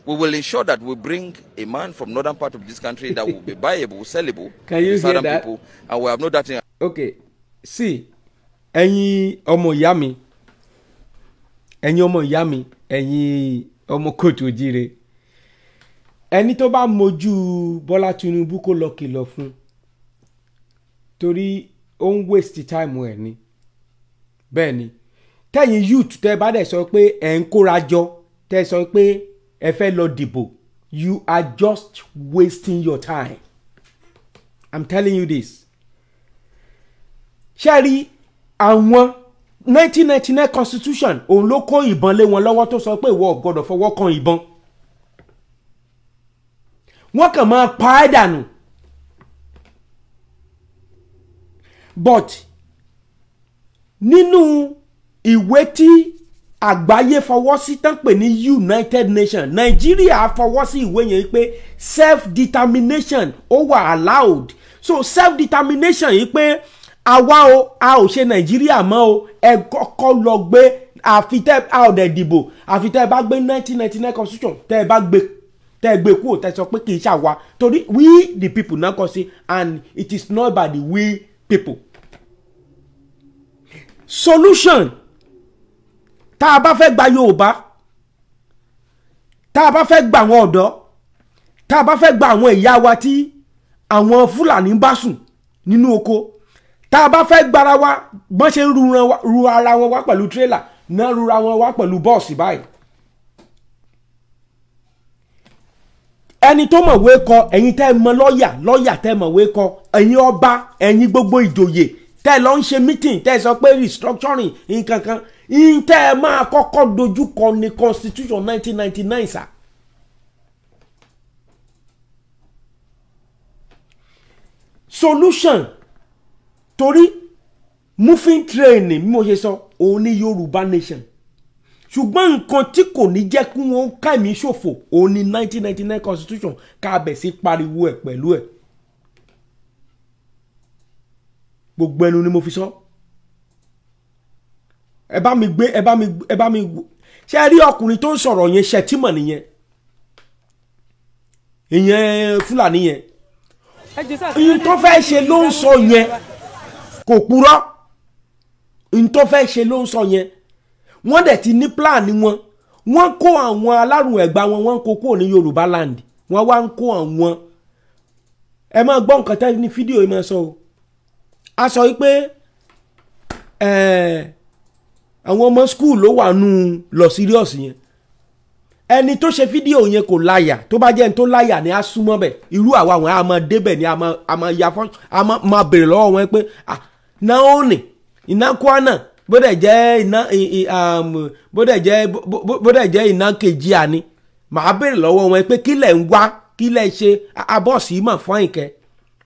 We will ensure that we bring a man from northern part of this country that will be buyable, sellable. Can you hear that? People, and we have no doubt in. Okay, see, ẹ̀yin ọmọ ìyá mi, ẹ̀yin ọmọ ìyá mi, ẹ̀yin ọmọ kóòtù òjíire. Ẹni tó bá mojú Bọ́lá Tinubu kó lọ kìlọ̀ fún, torí ó ń waste time ẹ̀ ni. Bẹ́ẹ̀ ni, tẹ́yin youth tẹ́ bá dẹ̀ sọ pé ẹ̀ ń kóra jọ, tẹ́ sọ pé ẹ fẹ́ lọ dìbò, you are just wasting your time. I'm telling you this. Ṣé rí àwọn 1999 constitution òun ló kó ìbọn lé wọn lọ́wọ́ tó sọ pé ìwọ ò gbọ́dọ̀ fọwọ́ kan ìbọn. Wọ́n kàn máa pa ẹ́ dànù. But nínú ìwé tí àgbáyé fọwọ́ sí tán pè ní United Nations, Nàìjíríà fọwọ́ sí ìwé yẹn pé self-determination ó wà allowed. So self-determination yìí pé àwa o, a ò ṣe Nàìjíríà mọ́ o, ẹ kọ́kọ́ lọ gbé àfi tẹ́ a ò dẹ̀ dìbò, àfi tẹ́ ẹ bá gbé 1999 constitution tẹ́ ẹ bá gbé tẹ́ gbé kúrò tẹ́ sọ pé kì í ṣàwa, torí we the people náà kọ sí, and it is not by the we people. Solution Tá a bá fẹ́ gba Yorùbá, tá a bá fẹ́ gba àwọn ọ̀dọ́, tá a bá fẹ́ gba àwọn ìyá wa tí àwọn Fúlàní bá sùn nínú oko, tá a bá fẹ́ gbára wa, bọ́n ṣe ń ru ara wọn wá pẹ̀lú tírélà náà, rura wọn wá pẹ̀lú bọ́ọ̀sì báyìí. Ẹni tó mọ̀wé kọ, ẹ̀yin tẹ́ ẹ mọ lọ́ọ̀yà, lọ́ọ̀yà tẹ́ ẹ mọ̀wé kọ, ẹ̀yin ọba, ẹ̀yin gbogbo ìjòyè tẹ́ ẹ lọ ń ṣe meeting, tẹ́ ẹ sọ pé restructuring nǹkan kan, ìyìn tẹ́ ẹ máa kọ́kọ́ dojú kọ ní constitution 1999 sà. Solution torí moving train bí mo ṣe sọ òun ní Yorùbá nation, ṣùgbọ́n nǹkan tí kò ní jẹ́ kí wọ́n kẹ́mi ṣòfò òun ní 1999 constitution ká bẹ̀ sí pariwo ẹ̀ pẹ̀lú ẹ̀. Gbogbo ẹnu ni mo fi sọ. Ẹ bá mi gbé, ẹ bá mi, ẹ bá mi. Ṣé ẹ rí ọkùnrin tó ń sọ̀rọ̀ yẹn, Ṣètìmọ̀ nìyẹn, ìyẹn Fúlàní yẹn. Ìyẹn tó fẹ́ ṣe ló ń sọ yẹn, kò purọ́. Ìyẹn tó fẹ́ ṣe ló ń sọ yẹn. Wọ́n dẹ̀ ti ní plan wọn. Wọ́n kó àwọn alárùn ẹ̀gbá wọn, wọ́n kó kúrò ní Yorùbá land, wọ́n wá ń kó àwọn. Ẹ máa gbọ́ nǹkan tẹ́ ní fídíò yìí máa sọ o. A sọ wípé àwọn ọmọ school ló wà nù lọ serious yẹn. Ẹni tó ṣe fídíò yẹn kò láyà, tó bá jẹ́ ẹni tó láyà ni a súnmọ́ bẹ̀. Irú àwa àwọn a máa débẹ̀ ni a máa ya fọ́n, a máa béèrè lọ́wọ́ wọn pé náà ní iná kwana bódẹ̀ jẹ́ iná, bódẹ̀ jẹ́ iná kejì àní. Màá béèrè lọ́wọ́ wọn pé kí lẹ̀ ń wá, kí lẹ̀ ṣe abọ́ọ̀sì mọ̀ fún ìkẹ́.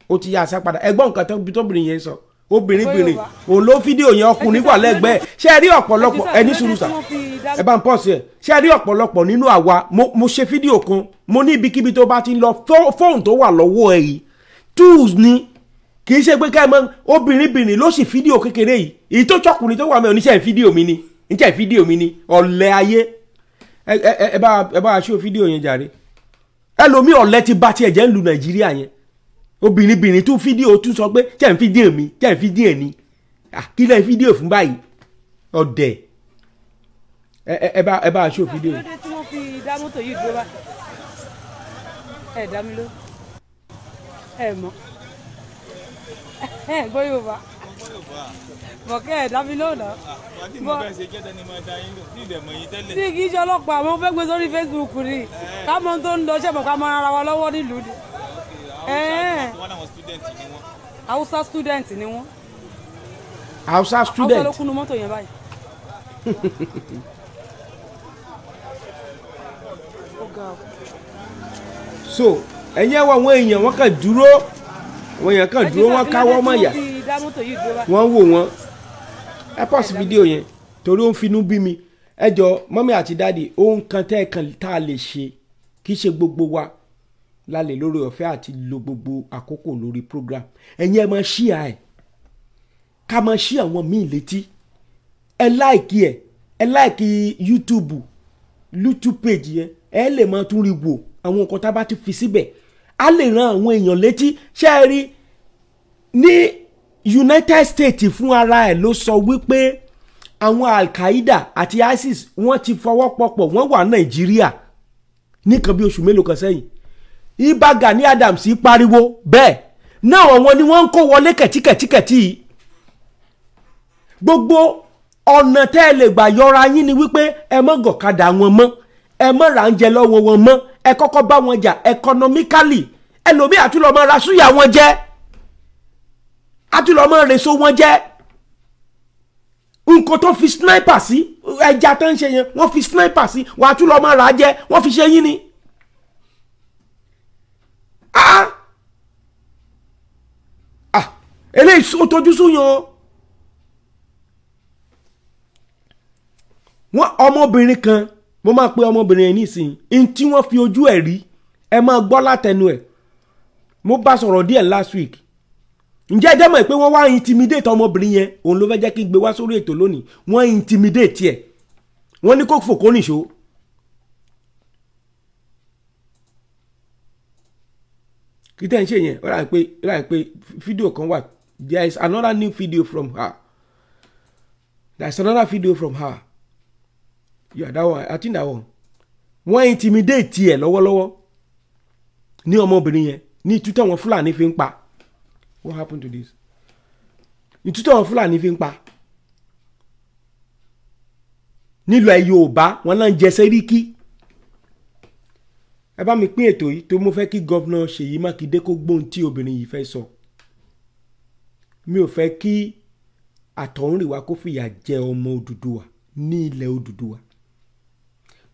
Ó ti yá aṣá padà. Ẹgbọ́n nǹkan tóbìnrin yẹn sọ. Obìnrin òun ló fídíò yẹn, ọkùnrin wà lẹ́gbẹ̀ẹ́. Ṣé ẹ rí ọ̀pọ̀lọpọ̀ ẹni sùúrù sà, ẹ bá ń pọ̀ sí ẹ̀. Ṣé ẹ rí ọ̀pọ̀lọpọ̀ nínú àwa, mo ṣe fídíò kan, mo ní ibikíbi tó bá ti ń lọ, fóònù tó wà lọ́wọ́ ẹ yìí tools ni, kì í ṣe pé ká ẹ mọ. Obìnrin ló sì fídíò kékeré yìí, èyí tó chọkùnrin tó wà mẹ́ oníṣẹ́ fídíò mi ni, níṣẹ́ fídíò mi ni, ọ̀lẹ ayé. Ẹ bá ṣó fídíò yẹn jàre. Ẹlòmíì ọ̀lẹ ti bá tiẹ̀ jẹ́ ń lu Nàìjíríà yẹn. Obìnrin tún fídíò tún sọ pé ṣe ń fídíò mi, ṣe ń fídíò ni, kí lẹ́ ń fídíò fún báyìí, ọ̀dẹ̀. Ẹ bá ṣó fídíò. Kí ló dé tí wọ́n fi dá mọ́tò yìí dúró bá? Ẹ dá mi ló, ẹ mọ̀, ẹ gbọ́ Yorùbá bọ̀kẹ́, ẹ dá mi ló náà. Tí kì í ṣe ọlọ́pàá, mo fẹ́ gbé sórí Facebook ni, ká mọ tó ń lọ ṣẹ̀mọ̀, ká mọ ara wa lọ́wọ́ nílùú ni. Hausa student ni wọ́n. Hausa student. Hausa ló kúnnu mọ́tò yẹn báyìí. So ẹ̀yin ẹ̀ wọ àwọn èèyàn, wọ́n kàn dúró, àwọn èèyàn kàn dúró, wọ́n káwọ́ mọ̀yà, wọ́n wò wọ́n. Ẹ pọ̀sí fídíò yẹn torí ó ń finú bí mi. Ẹ jọ mọ́mí àti dáàdì, ohun kan tẹ́ ẹ kan tá a lè ṣe, kì í ṣe gbogbo wa lálẹ́ lórí ọ̀fẹ́ àti lo gbogbo àkókò lórí program. Ẹ̀yin ẹ máa ṣí ẹ̀, ká máa ṣí àwọn míì létí. Ẹ láìkí ẹ, ẹ láìkí YouTube page yẹn, ẹ lè máa tún rí wò àwọn nǹkan tá a bá ti fi síbẹ̀, á lè ran àwọn èèyàn létí. Ṣé ẹ rí ní United States fún ara ẹ̀ ló sọ wípé àwọn Al-Qaeda àti ISIS wọ́n ti fọwọ́ pọ̀pọ̀, wọ́n wà Nàìjíríà nìkan bí oṣù mélòó kan sẹ́yìn. Ìbà Gani Adams pariwo bẹ́ẹ̀ náà, àwọn ni wọ́n ń kó wọlé kẹ̀tíkẹ̀tíkẹ̀tí. Gbogbo ọ̀nà tẹ́ ẹ lè gbà yọra yín ni wípé ẹ má gọ̀kadà wọn mọ́, ẹ má ra oúnjẹ lọ́wọ́ wọn mọ́, ẹ kọ́kọ́ bá wọn jà economically. Ẹlòmíì àtúlọ̀ máa ra súyà wọn jẹ, àtúlọ̀ máa rèso wọn jẹ. Nǹkan tó fi sniper sí ẹja tó ń ṣe yẹn, wọ́n fi sniper sí, wọ́n àtúlọ̀ máa rà á jẹ, wọ́n fi ṣe yín ni. Eléyìí ó tojú súyan o. Wọ́n ọmọbìnrin kan, mo máa pe ọmọbìnrin yẹn nísìnyí, n tí wọ́n fi ojú ẹ̀ rí, ẹ máa gbọ́ látẹnu ẹ̀. Mo bá sọ̀rọ̀ díẹ̀ last week. Ǹjẹ́ ẹ jẹ́ mọ̀ pé wọ́n wá intimidate ọmọbìnrin yẹn, òun ló fẹ́ jẹ́ kí n gbé wá sórí ètò lónìí. Wọ́n intimidate ẹ̀, wọ́n ní kó fò kó nìṣó. Kí tẹ́ ń ṣe yẹn, ó rà pé fídíò kan wà. There is another new video from her. There is another video from her. Yeah, that one, I think that one. Wọ́n intimidate ẹ̀ lọ́wọ́lọ́wọ́ ní ọmọbìnrin yẹn ní ìtú táwọn Fúlàní fi ń pa. What happened to this? Ìtú táwọn Fúlàní fi ń pa nílùú Yorùbá, wọn náà ń jẹ sẹ́ríkì. Ẹ bá mi pín ètò yìí tó mo fẹ́ kí Governor Ṣèyí Mákindé kó gbóhùn tí obìnrin yìí fẹ́ sọ. Mi ò fẹ́ kí àtọ̀húnrìnwá kó fìyà jẹ ọmọ Odùduwà ní ilẹ̀ Odùduwà,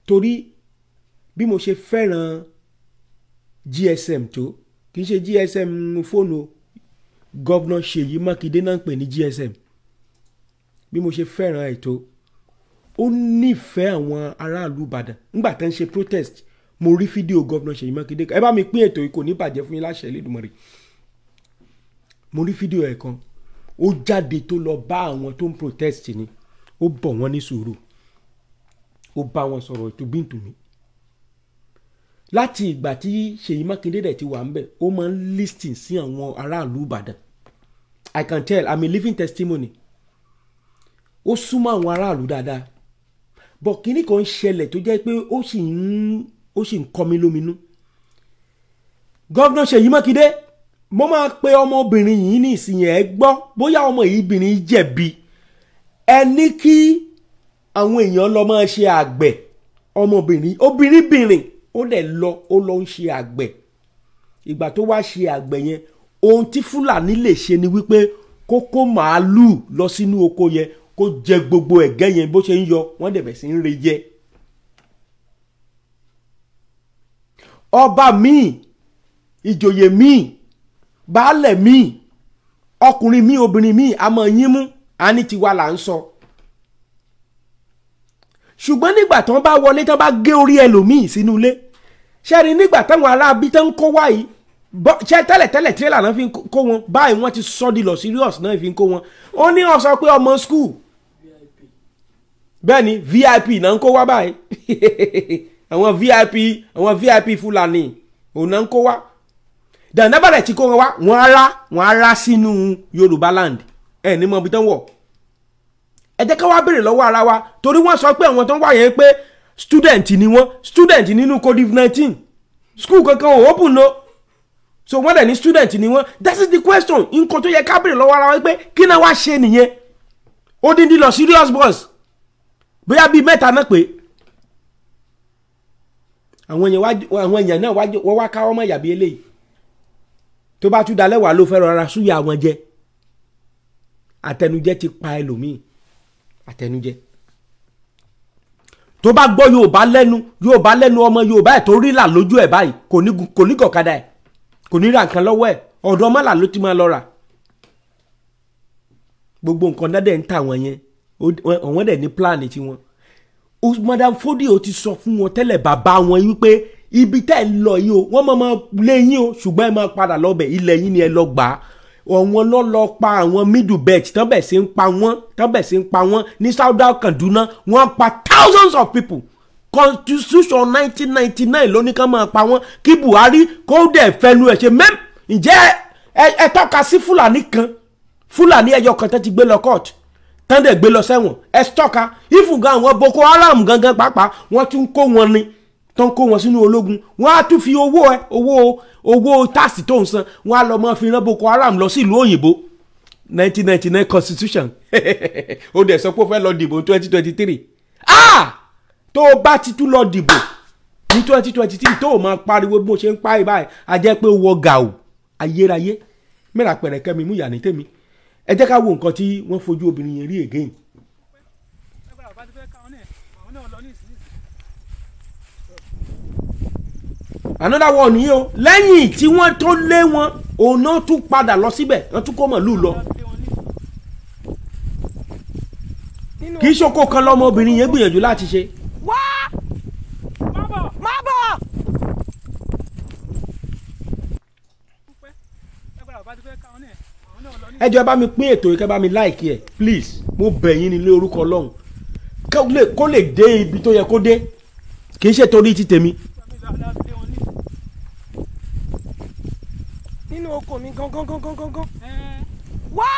torí bí mo ṣe fẹ́ràn GSM tó, kì í ṣe GSM fóònù o, Governor Ṣèyí Mákindé náà ń pè ní GSM. Bí mo ṣe fẹ́ràn ẹ̀ tó, ó nífẹ̀ẹ́ àwọn aráàlú Ìbàdàn. Nígbà tó ń ṣe protest, mo rí fídíò Governor Ṣèyí Mákindé. Ẹ bá mi pín ètò yìí, kò ní bàjẹ́ fún yín láṣẹ Elédùmarè. Mo rí fídíò ẹ̀ kan, ó jáde tó lọ bá àwọn tó ń protest ni, ó bọ̀ wọ́n ní sùúrù, ó bá wọn sọ̀rọ̀ ìtúbíntùmí. Láti ìgbà tí Ṣèyí Mákindé dẹ̀ ti wà ń bẹ̀, ó máa ń listen sí àwọn aráàlú Ìbàdàn. I can tell, I'm a living testimony. Ó súnmọ́ àwọn aráàlú dáadáa, bọ̀ kínní kan ṣẹlẹ̀ tó jẹ́ pé ó sì ń kọ́ mi lóminú. Governor Ṣèyí Mákindé, mo máa pe ọmọbìnrin yìí ní ìsìn ẹ̀ gbọ́ bóyá ọmọ yìí bìnrin jẹ̀bi. Ẹ ní kí àwọn èèyàn lọ máa ṣe àgbẹ̀. Ọmọbìnrin obìnrin bìnrin, ó dẹ̀ lọ, ó lọ ń ṣe àgbẹ̀. Ìgbà tó wá ṣe àgbẹ̀ yẹn, ohun tí Fúlàní lè ṣe ni wípé kó kó màálùú lọ sínú oko yẹn, kó jẹ gbogbo ẹ̀gẹ́ yẹn bó ṣe ń yọ. Wọ́n dẹ̀ bẹ̀ sí ń re jẹ. Ọba míì, ìjòyè míì, baálẹ̀ míì, ọkùnrin míì, obìnrin míì, àmọ́ yín mú a ní tiwa là ń sọ. Ṣùgbọ́n nígbà tí wọ́n bá wọlé, tí wọ́n bá gé orí ẹlòmíì sínú ilé ṣẹ́ni, nígbà táwọn aráabí tó ń kó wá yìí ṣe tẹ́lẹ̀tẹ́lẹ̀, tírélà náà fi ń kó wọn. Báyìí wọ́n ti sọ di lọ serious náà fi ń kó wọn. Ó ní wọ́n sọ pé ọmọ school, bẹ́ẹ̀ ni VIP náà ń kó wá báyìí. Àwọn VIP, àwọn VIP Fúlàní òun náà ń kó wá. Dàndábàrẹ̀ tí kó wọn wá, wọ́n á rá sínú Yorùbá land. Ẹ̀ ní mọ̀ ibi tán wọ̀. Ẹ jẹ́ ká wá béèrè lọ́wọ́ ara wa, torí wọ́n sọ pé àwọn tó ń wá yẹn pé student ni wọ́n. Student nínú COVID-19, school kankan ò open no, so wọ́n dẹ̀ ní student ni wọ́n. That is the question. Nǹkan tó yẹ ká béèrè lọ́wọ́ ara wa pé kí náà wá ṣe nìyẹn. Odindi lọ serious bus, bóyá bíi mẹ́ta náà pé àwọn èèyàn náà wọ́n wá káwọ́ mọ́ yàbí eléyìí. Tó bá tún dalẹ́ wà ló fẹ́ rọra súyà wọn jẹ. Àtẹnujẹ ti pa ẹlòmíì. Àtẹnujẹ, tó bá gbọ́ Yorùbá lẹ́nu, Yorùbá lẹ́nu ọmọ Yorùbá ẹ̀ tó rí là lójú ẹ̀ báyìí, kò ní gọ̀kadà ẹ̀, kò ní ra nǹkan lọ́wọ́ ẹ̀, ọ̀dọ̀ mọ́là ló ti máa lọ rà gbogbo nǹkan. Dádẹ̀ ń tà wọ́n yẹn, àwọn dẹ̀ ní plan tiwọn. Madam Fodio ti sọ fún wọn tẹ́lẹ̀, bàbá wọn wípé ibi tẹ́ ẹ lọ yìí o, wọ́n máa lé yín o, ṣùgbọ́n ẹ máa padà lọ́bẹ̀, ilẹ̀ yín ni ẹ lọ gbà á. Àwọn lọ lọ pa àwọn Middle Belt tán, bẹ̀ sí ń pa wọ́n tán, bẹ̀ sí ń pa wọ́n ní Southern Kaduna. Wọ́n pa thousands of people. Constitution 1999 ló ní ká máa pa wọ́n, kí Buhari kó dẹ̀ fẹnu ẹ̀ ṣe mẹ́m. Ǹjẹ́ ẹ tọ́ka sí Fúlàní kan, Fúlàní ẹyọ kan tẹ́ ti gbé lọ court, tán dẹ̀ gbé lọ sẹ́wọ̀n? Ẹ tọ́ka ìfúnga. Àwọn Boko Haram gangan pàápàá, wọ́n tún kó wọn ni, tó ń kó wọn sínú ológun. Wọ́n á tún fi owó ẹ, owó tax tó ń san, wọ́n á lọ mọ́ fi rán Boko Haram lọ sí ìlú òyìnbó. 1999 constitution, ó dẹ̀ sọ pé ó fẹ́ lọ dìbò 2023. Ah, tó o bá ti tún lọ dìbò ní 2023, tó o máa pariwo bí mo ṣe ń pa ìbáyìí, a jẹ́ pé ó wọ gàù ayérayé mẹ́ra pẹ̀rẹ̀kẹ́ mi mú ìyá ní tèmi. Ẹ jẹ́ ká wo nǹkan tí wọ́n fojú obìnrin yẹn rí again. Ẹgbẹ́ bàbá ti fẹ́ káwọn náà, àwọn náà lọ ní ìsinyìí. Another one nìyí o. Lẹ́yìn tí wọ́n tó lé wọn, òun náà tún padà lọ síbẹ̀, wọ́n tún kó màlúù lọ. Nínú Kì í ṣoko kan lọmọbìnrin yẹn gbìyànjú láti ṣe. Wá, má bọ̀, má bọ̀. Pẹ́ ẹgbẹ́ bàbá ti fẹ́ káwọn náà, àwọn náà lọ ní Ẹ jọ̀ọ́, ẹ bá mi pín ètò yìí, kẹ́ bá mi like ẹ̀, please. Mo bẹ̀ yín nílé orúkọ Ọlọ́run, kó lè dé ibi tó yẹ kó dé. Kì í ṣe torí ti tèmi. Nínú oko mi gangan gangan gangan. Ẹ Wá,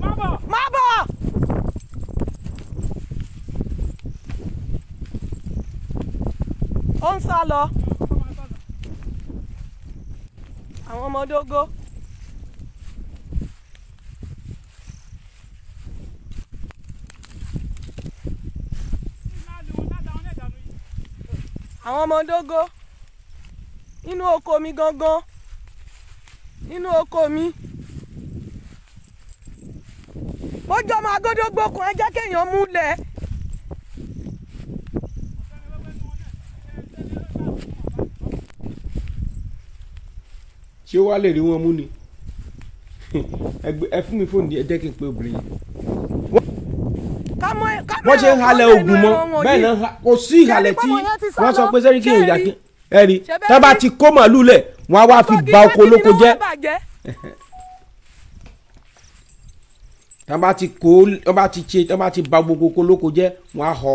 má bọ̀, má bọ̀. Ó ń sá lọ. Àwọn ọmọ dógó. Àwọn ọmọ dógó nínú oko mi gangan, nínú oko mi. Bójú ọmọ agódógbò kan, ẹ jẹ́ kéèyàn múlẹ̀. Ṣé wàá lè rí wọn mú ni? Ẹ fún mi fóònù, ẹ jẹ́ kí n pe obìnrin yẹn. Wọ́n ṣe ń halẹ̀ ogun mọ́ bẹ́ẹ̀ náà, kò sí ìhalẹ̀ tí wọ́n sọ pé sẹ́ríkì ìyá kí ẹ rí tá bá ti kó màálù lẹ̀, wọ́n á wá fi ba oko olóko jẹ́. Tá bá ti kó, tá bá ti ṣe, tá bá ti ba gbogbo oko olóko jẹ́, wọ́n á họ.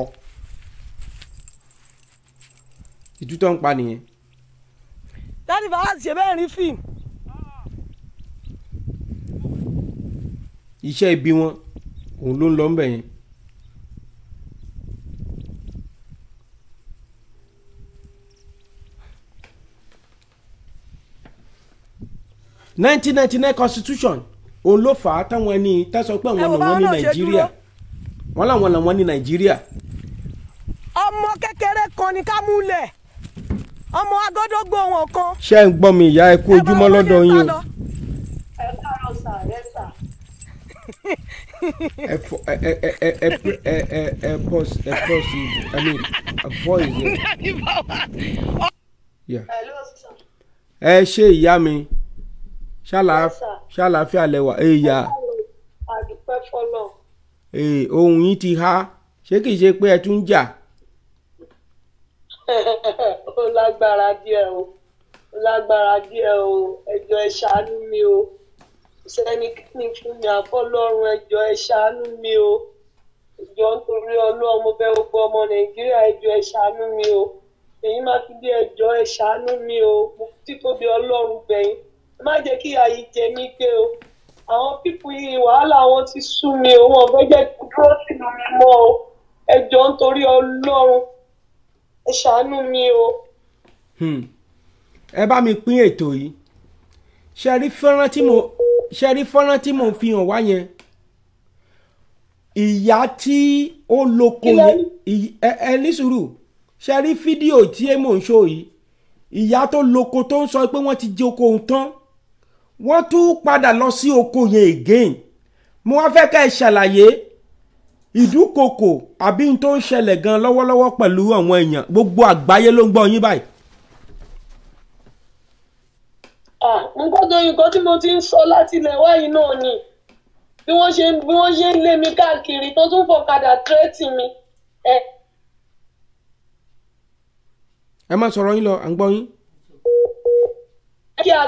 Ìtútọ́ ń pa nìyẹn. Daddy Fawaz, ṣe bẹ́ẹ̀ rí fíìmù. Iṣẹ́ ibi wọn òun ló ń lọ ńbẹ̀ yẹn. 1999 constitution òun ló fà á táwọn ẹni tá sọ pé àwọn làwọn ní Nàìjíríà, wọn làwọn làwọn ní Nàìjíríà. Ọmọ kékeré kan ní ká múlẹ̀, ọmọ agódógbò wọn kan. Ṣé ń gbọ́ mi ìyá? Ẹ kú ojúmọ́ lọ́dọ̀ yín o. Ẹ káàárọ̀ sà, ẹ sà. Ẹ fọ ẹ ẹ ẹ ẹ ẹ ẹ ẹ pause, ẹ pause, I mean voice ẹ. Yeah. Ẹ ṣe ìyá mi, ṣàlàáfíà lẹwà èèyà. Àdúpẹ́ fọlọ́. Ohun yín ti há, ṣé kìí ṣe pé ẹ tún ń jà? Ó lágbára díẹ̀ o, ó lágbára díẹ̀ o. Ẹ jọ̀ọ́ ẹ ṣàánú mi o, sẹ́nikẹ́ni fún mi àfọlọ́run. Ẹ jọ̀ọ́ ẹ ṣàánú mi o, ẹ jọ̀ọ́ nítorí Ọlọ́run, mo bẹ̀ gbogbo ọmọ Nàìjíríà, ẹ jọ̀ọ́ ẹ ṣàánú mi o. Èyí máa fi bí, ẹ jọ̀ọ́ ẹ ṣàánú mi o, mo títóbi Ọlọ́run bẹ̀yìn, ẹ má jẹ́ kí ìyà yìí jẹ mí gbé o. Àwọn pípù yìí, wàhálà wọn ti sú mi o, wọn fẹ́ jẹ́ kí dúró sínú mi mọ́ o. Ẹ jọ̀ọ́ nítorí Ọlọ́run, ẹ ṣàánú mi o. Ẹ bá mi pín ètò yìí. Ṣe rí fọ́nrán tí mo ṣe rí fọ́nrán tí mo fi hàn wá yẹn, ìyá tí ó lóko yẹn, ẹ ní sùúrù. Ṣe rí fídíò tí mò ń ṣó yìí, ìyá tó lóko tó ń sọ pé wọ́n ti jẹ oko òun tán, wọ́n tún padà lọ sí oko yẹn again. Mo wá fẹ́ ká ẹ ṣàlàyé ìdúkokò àbí n tó ń ṣẹlẹ̀ gan lọ́wọ́lọ́wọ́ pẹ̀lú àwọn èèyàn. Gbogbo àgbáyé ló ń gbọ́ yín báyìí. Nǹkan tó nǹkan tí mo ti ń sọ láti ilẹ̀ wáyé náà ni bí wọ́n ṣe ń lé mi káàkiri, tó tún fọ̀kadà tírẹ́tì mi. Ẹ má sọ̀rọ̀ yín lọ, à ń gbọ́ yín. Kí a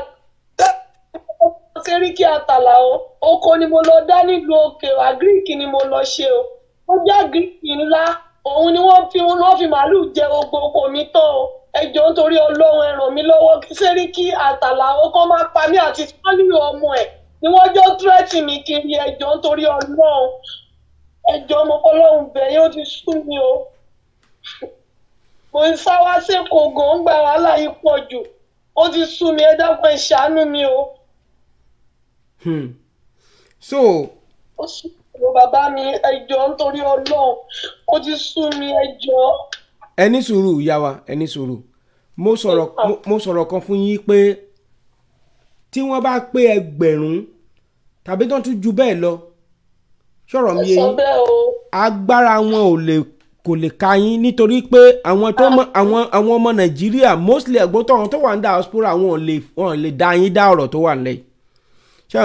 Sẹ́ríkì Àtàlà o, oko ni mo lọ dá nílùú òkè, àgíríkì ni mo lọ ṣe o. Ó jẹ́ àgíríkì ńlá, òun ni wọ́n fi màálù jẹ gbogbo oko mi tán o. Ẹ jọ̀ọ́ nítorí Ọlọ́run, ẹ ràn mí lọ́wọ́. Kí Sẹ́ríkì Àtàlà o kọ́ máa pa mí àti fálíù ọmọ ẹ̀ ni wọ́n jọ tírẹ́tì mi kiri. Ẹ jọ̀ọ́ nítorí Ọlọ́run, ẹ jọ̀ọ́, mo fọlọ́run bẹ̀ yín, ó ti sú mi o. Mo ń sá wá sẹ́kọ̀ọ́ gan, ń gba wàhálà yìí pọ̀ jù, ó ti sú mi. Ẹ dákun, ẹ ṣàánú mi o. So. Ó sú mi o bàbá mi, ẹ jọ̀ọ́ nítorí Ọlọ́run, ó ti sú mi, ẹ jọ̀ọ́. Ẹ ní sùúrù ìyá wa, ẹ ní sùúrù. Mo sọ̀rọ̀ kan fún yín pé tí wọ́n bá pé ẹgbẹ̀rún tàbí tó tún ju bẹ́ẹ̀ lọ, sọ̀rọ̀ mi yé yín, agbára wọn ò lè kò lè ka yín, nítorí pé àwọn tó mọ àwọn ọmọ Nàìjíríà mostly ẹ̀gbọ́n tó àwọn tó wà ní diaspora, wọn ò lè dá yín dá ọ̀rọ̀ tó wà nílẹ̀. Ṣé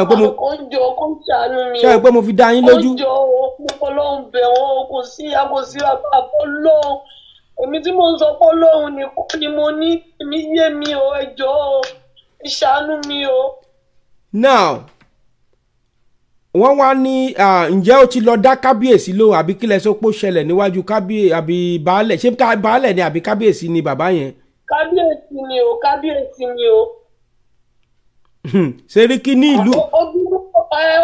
ẹ pé mo fi dá yín lójú? Ó jọ mo fọlọ́run bẹ̀ wọ́n, kò sí ìyá, kò sí bàbá, fọlọ́run. Èmi tí mo ń sọ fọlọ́run nìkan ni mo ní, èmi yé mi o, ẹ jọ̀ọ́ o, ẹ ṣàánú mi o. Now wọ́n wá ní ǹjẹ́ ó ti lọ dá kábíyèsí lóhùn àbí kílẹ̀ sọ pé ó ṣẹlẹ̀ níwájú kábíyèsí àbí baálẹ̀? Ṣé baálẹ̀ ni àbí kábíyèsí ni bàbá yẹn? Kábíyèsí ni o, kábíyèsí ni o. Sẹ́ríkì ní ìlú.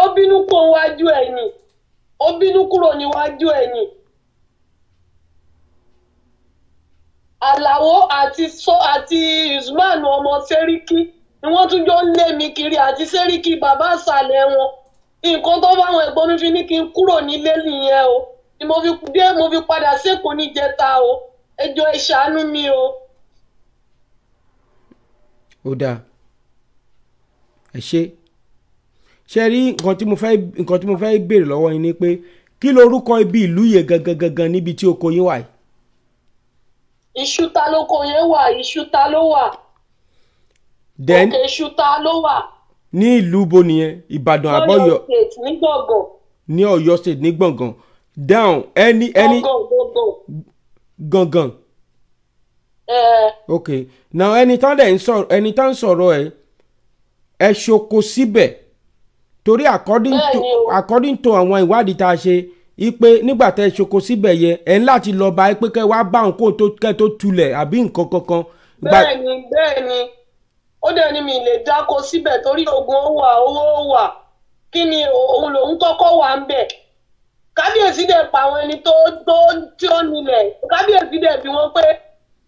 Ó bínú kúrò níwájú ẹ̀ ni, ó bínú kúrò níwájú ẹ̀ ni. Àlàó àti so àti Usman ọmọ Sẹ́ríkì ni wọ́n tún jọ ń lé mi kiri, àti Sẹ́ríkì bàbá àṣàlẹ̀ wọn. Nǹkan tó bá àwọn ẹ̀gbọ́n mi fi ní kí n kúrò nílé nìyẹn o, ni mo fi dé, mo fi padà sékòó níjẹta o. Ẹ jọ̀ọ́ ẹ ṣàánú mi o. Ó dáa, ẹ ṣe. Ṣe rí nǹkan tí mo fẹ́, nǹkan tí mo fẹ́ béèrè lọ́wọ́ yín ni pé kí lorúkọ ibi ìlú yẹn gangan gangan níbi tí oko yín wà yìí? Ìṣúta lóko yẹn wà, Ìṣúta ló wà. Then Òkè Ìṣúta ló wà. Ní ìlú bo nìyẹn? Ìbàdàn àbọ̀yọ? Ọ̀yọ́ State, ní Gbọ̀ngàn. Ní Ọ̀yọ́ State, ní Gbọ̀ngàn down ẹni Gbọ̀ngàn, Gbọ̀ngàn. Gangan. Ẹ. Ok, now ẹni tán dẹ̀ ń sọ̀rọ̀, ẹni tán ń sọ̀rọ̀ ẹ̀, ẹ ṣoko síbẹ̀ torí according to Bẹ́ẹ̀ni o. according to àwọn ìwádìí tá a ṣe ipe nígbà tẹ́ ẹ ṣoko síbẹ̀ yẹ ẹ ń láti lọ bá ẹ pé kẹ́ wá bá òun kó tó kẹ́ tó tulẹ̀ àbí nǹkan kankan. Bẹ́ẹ̀ni, bẹ́ẹ̀ni, ó dẹ̀ ní mi lè dáko síbẹ̀ torí ogun ó wà, owó ó wà, kí ni òun lòun kọ́kọ́ wà ń bẹ̀. Kábíyèsí dẹ̀ pa àwọn ẹni tó tí ó nílẹ̀. Kábíyèsí dẹ̀ bí wọ́n pé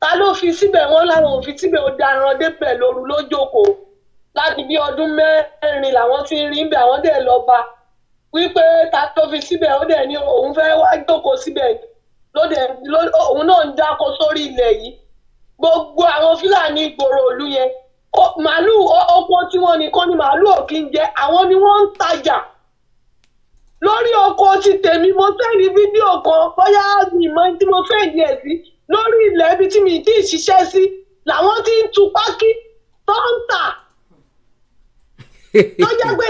ta ló fi síbẹ̀, wọ́n láwọn ò fi síbẹ̀. Ó daran débẹ̀ lóru lójókòó láti bí ọdún 4 làwọn ti ń rí bẹ̀. Àwọn dẹ̀ lọ bá wípé ta ló fi síbẹ̀, ó dẹ̀ ní òun fẹ́ wá jókòó síbẹ̀ lóde, òun náà ń dáko sórí ilẹ̀ yìí. Gbogbo àwọn Fúlàní ìgboro ìlú yẹn, màálù oko tí wọ́n nìkan ni màálù ò kí ń jẹ, àwọn ni wọ́n ń tajà lórí oko ti tèmi. Mo send fídíò kan, bóyá ìmọ̀ tí mo send ẹ̀ sí lórí ilẹ̀ ibi tí mi ti ṣiṣẹ́ sí làwọn ti ń tu pákí tó ń tà, tó jẹ́ pé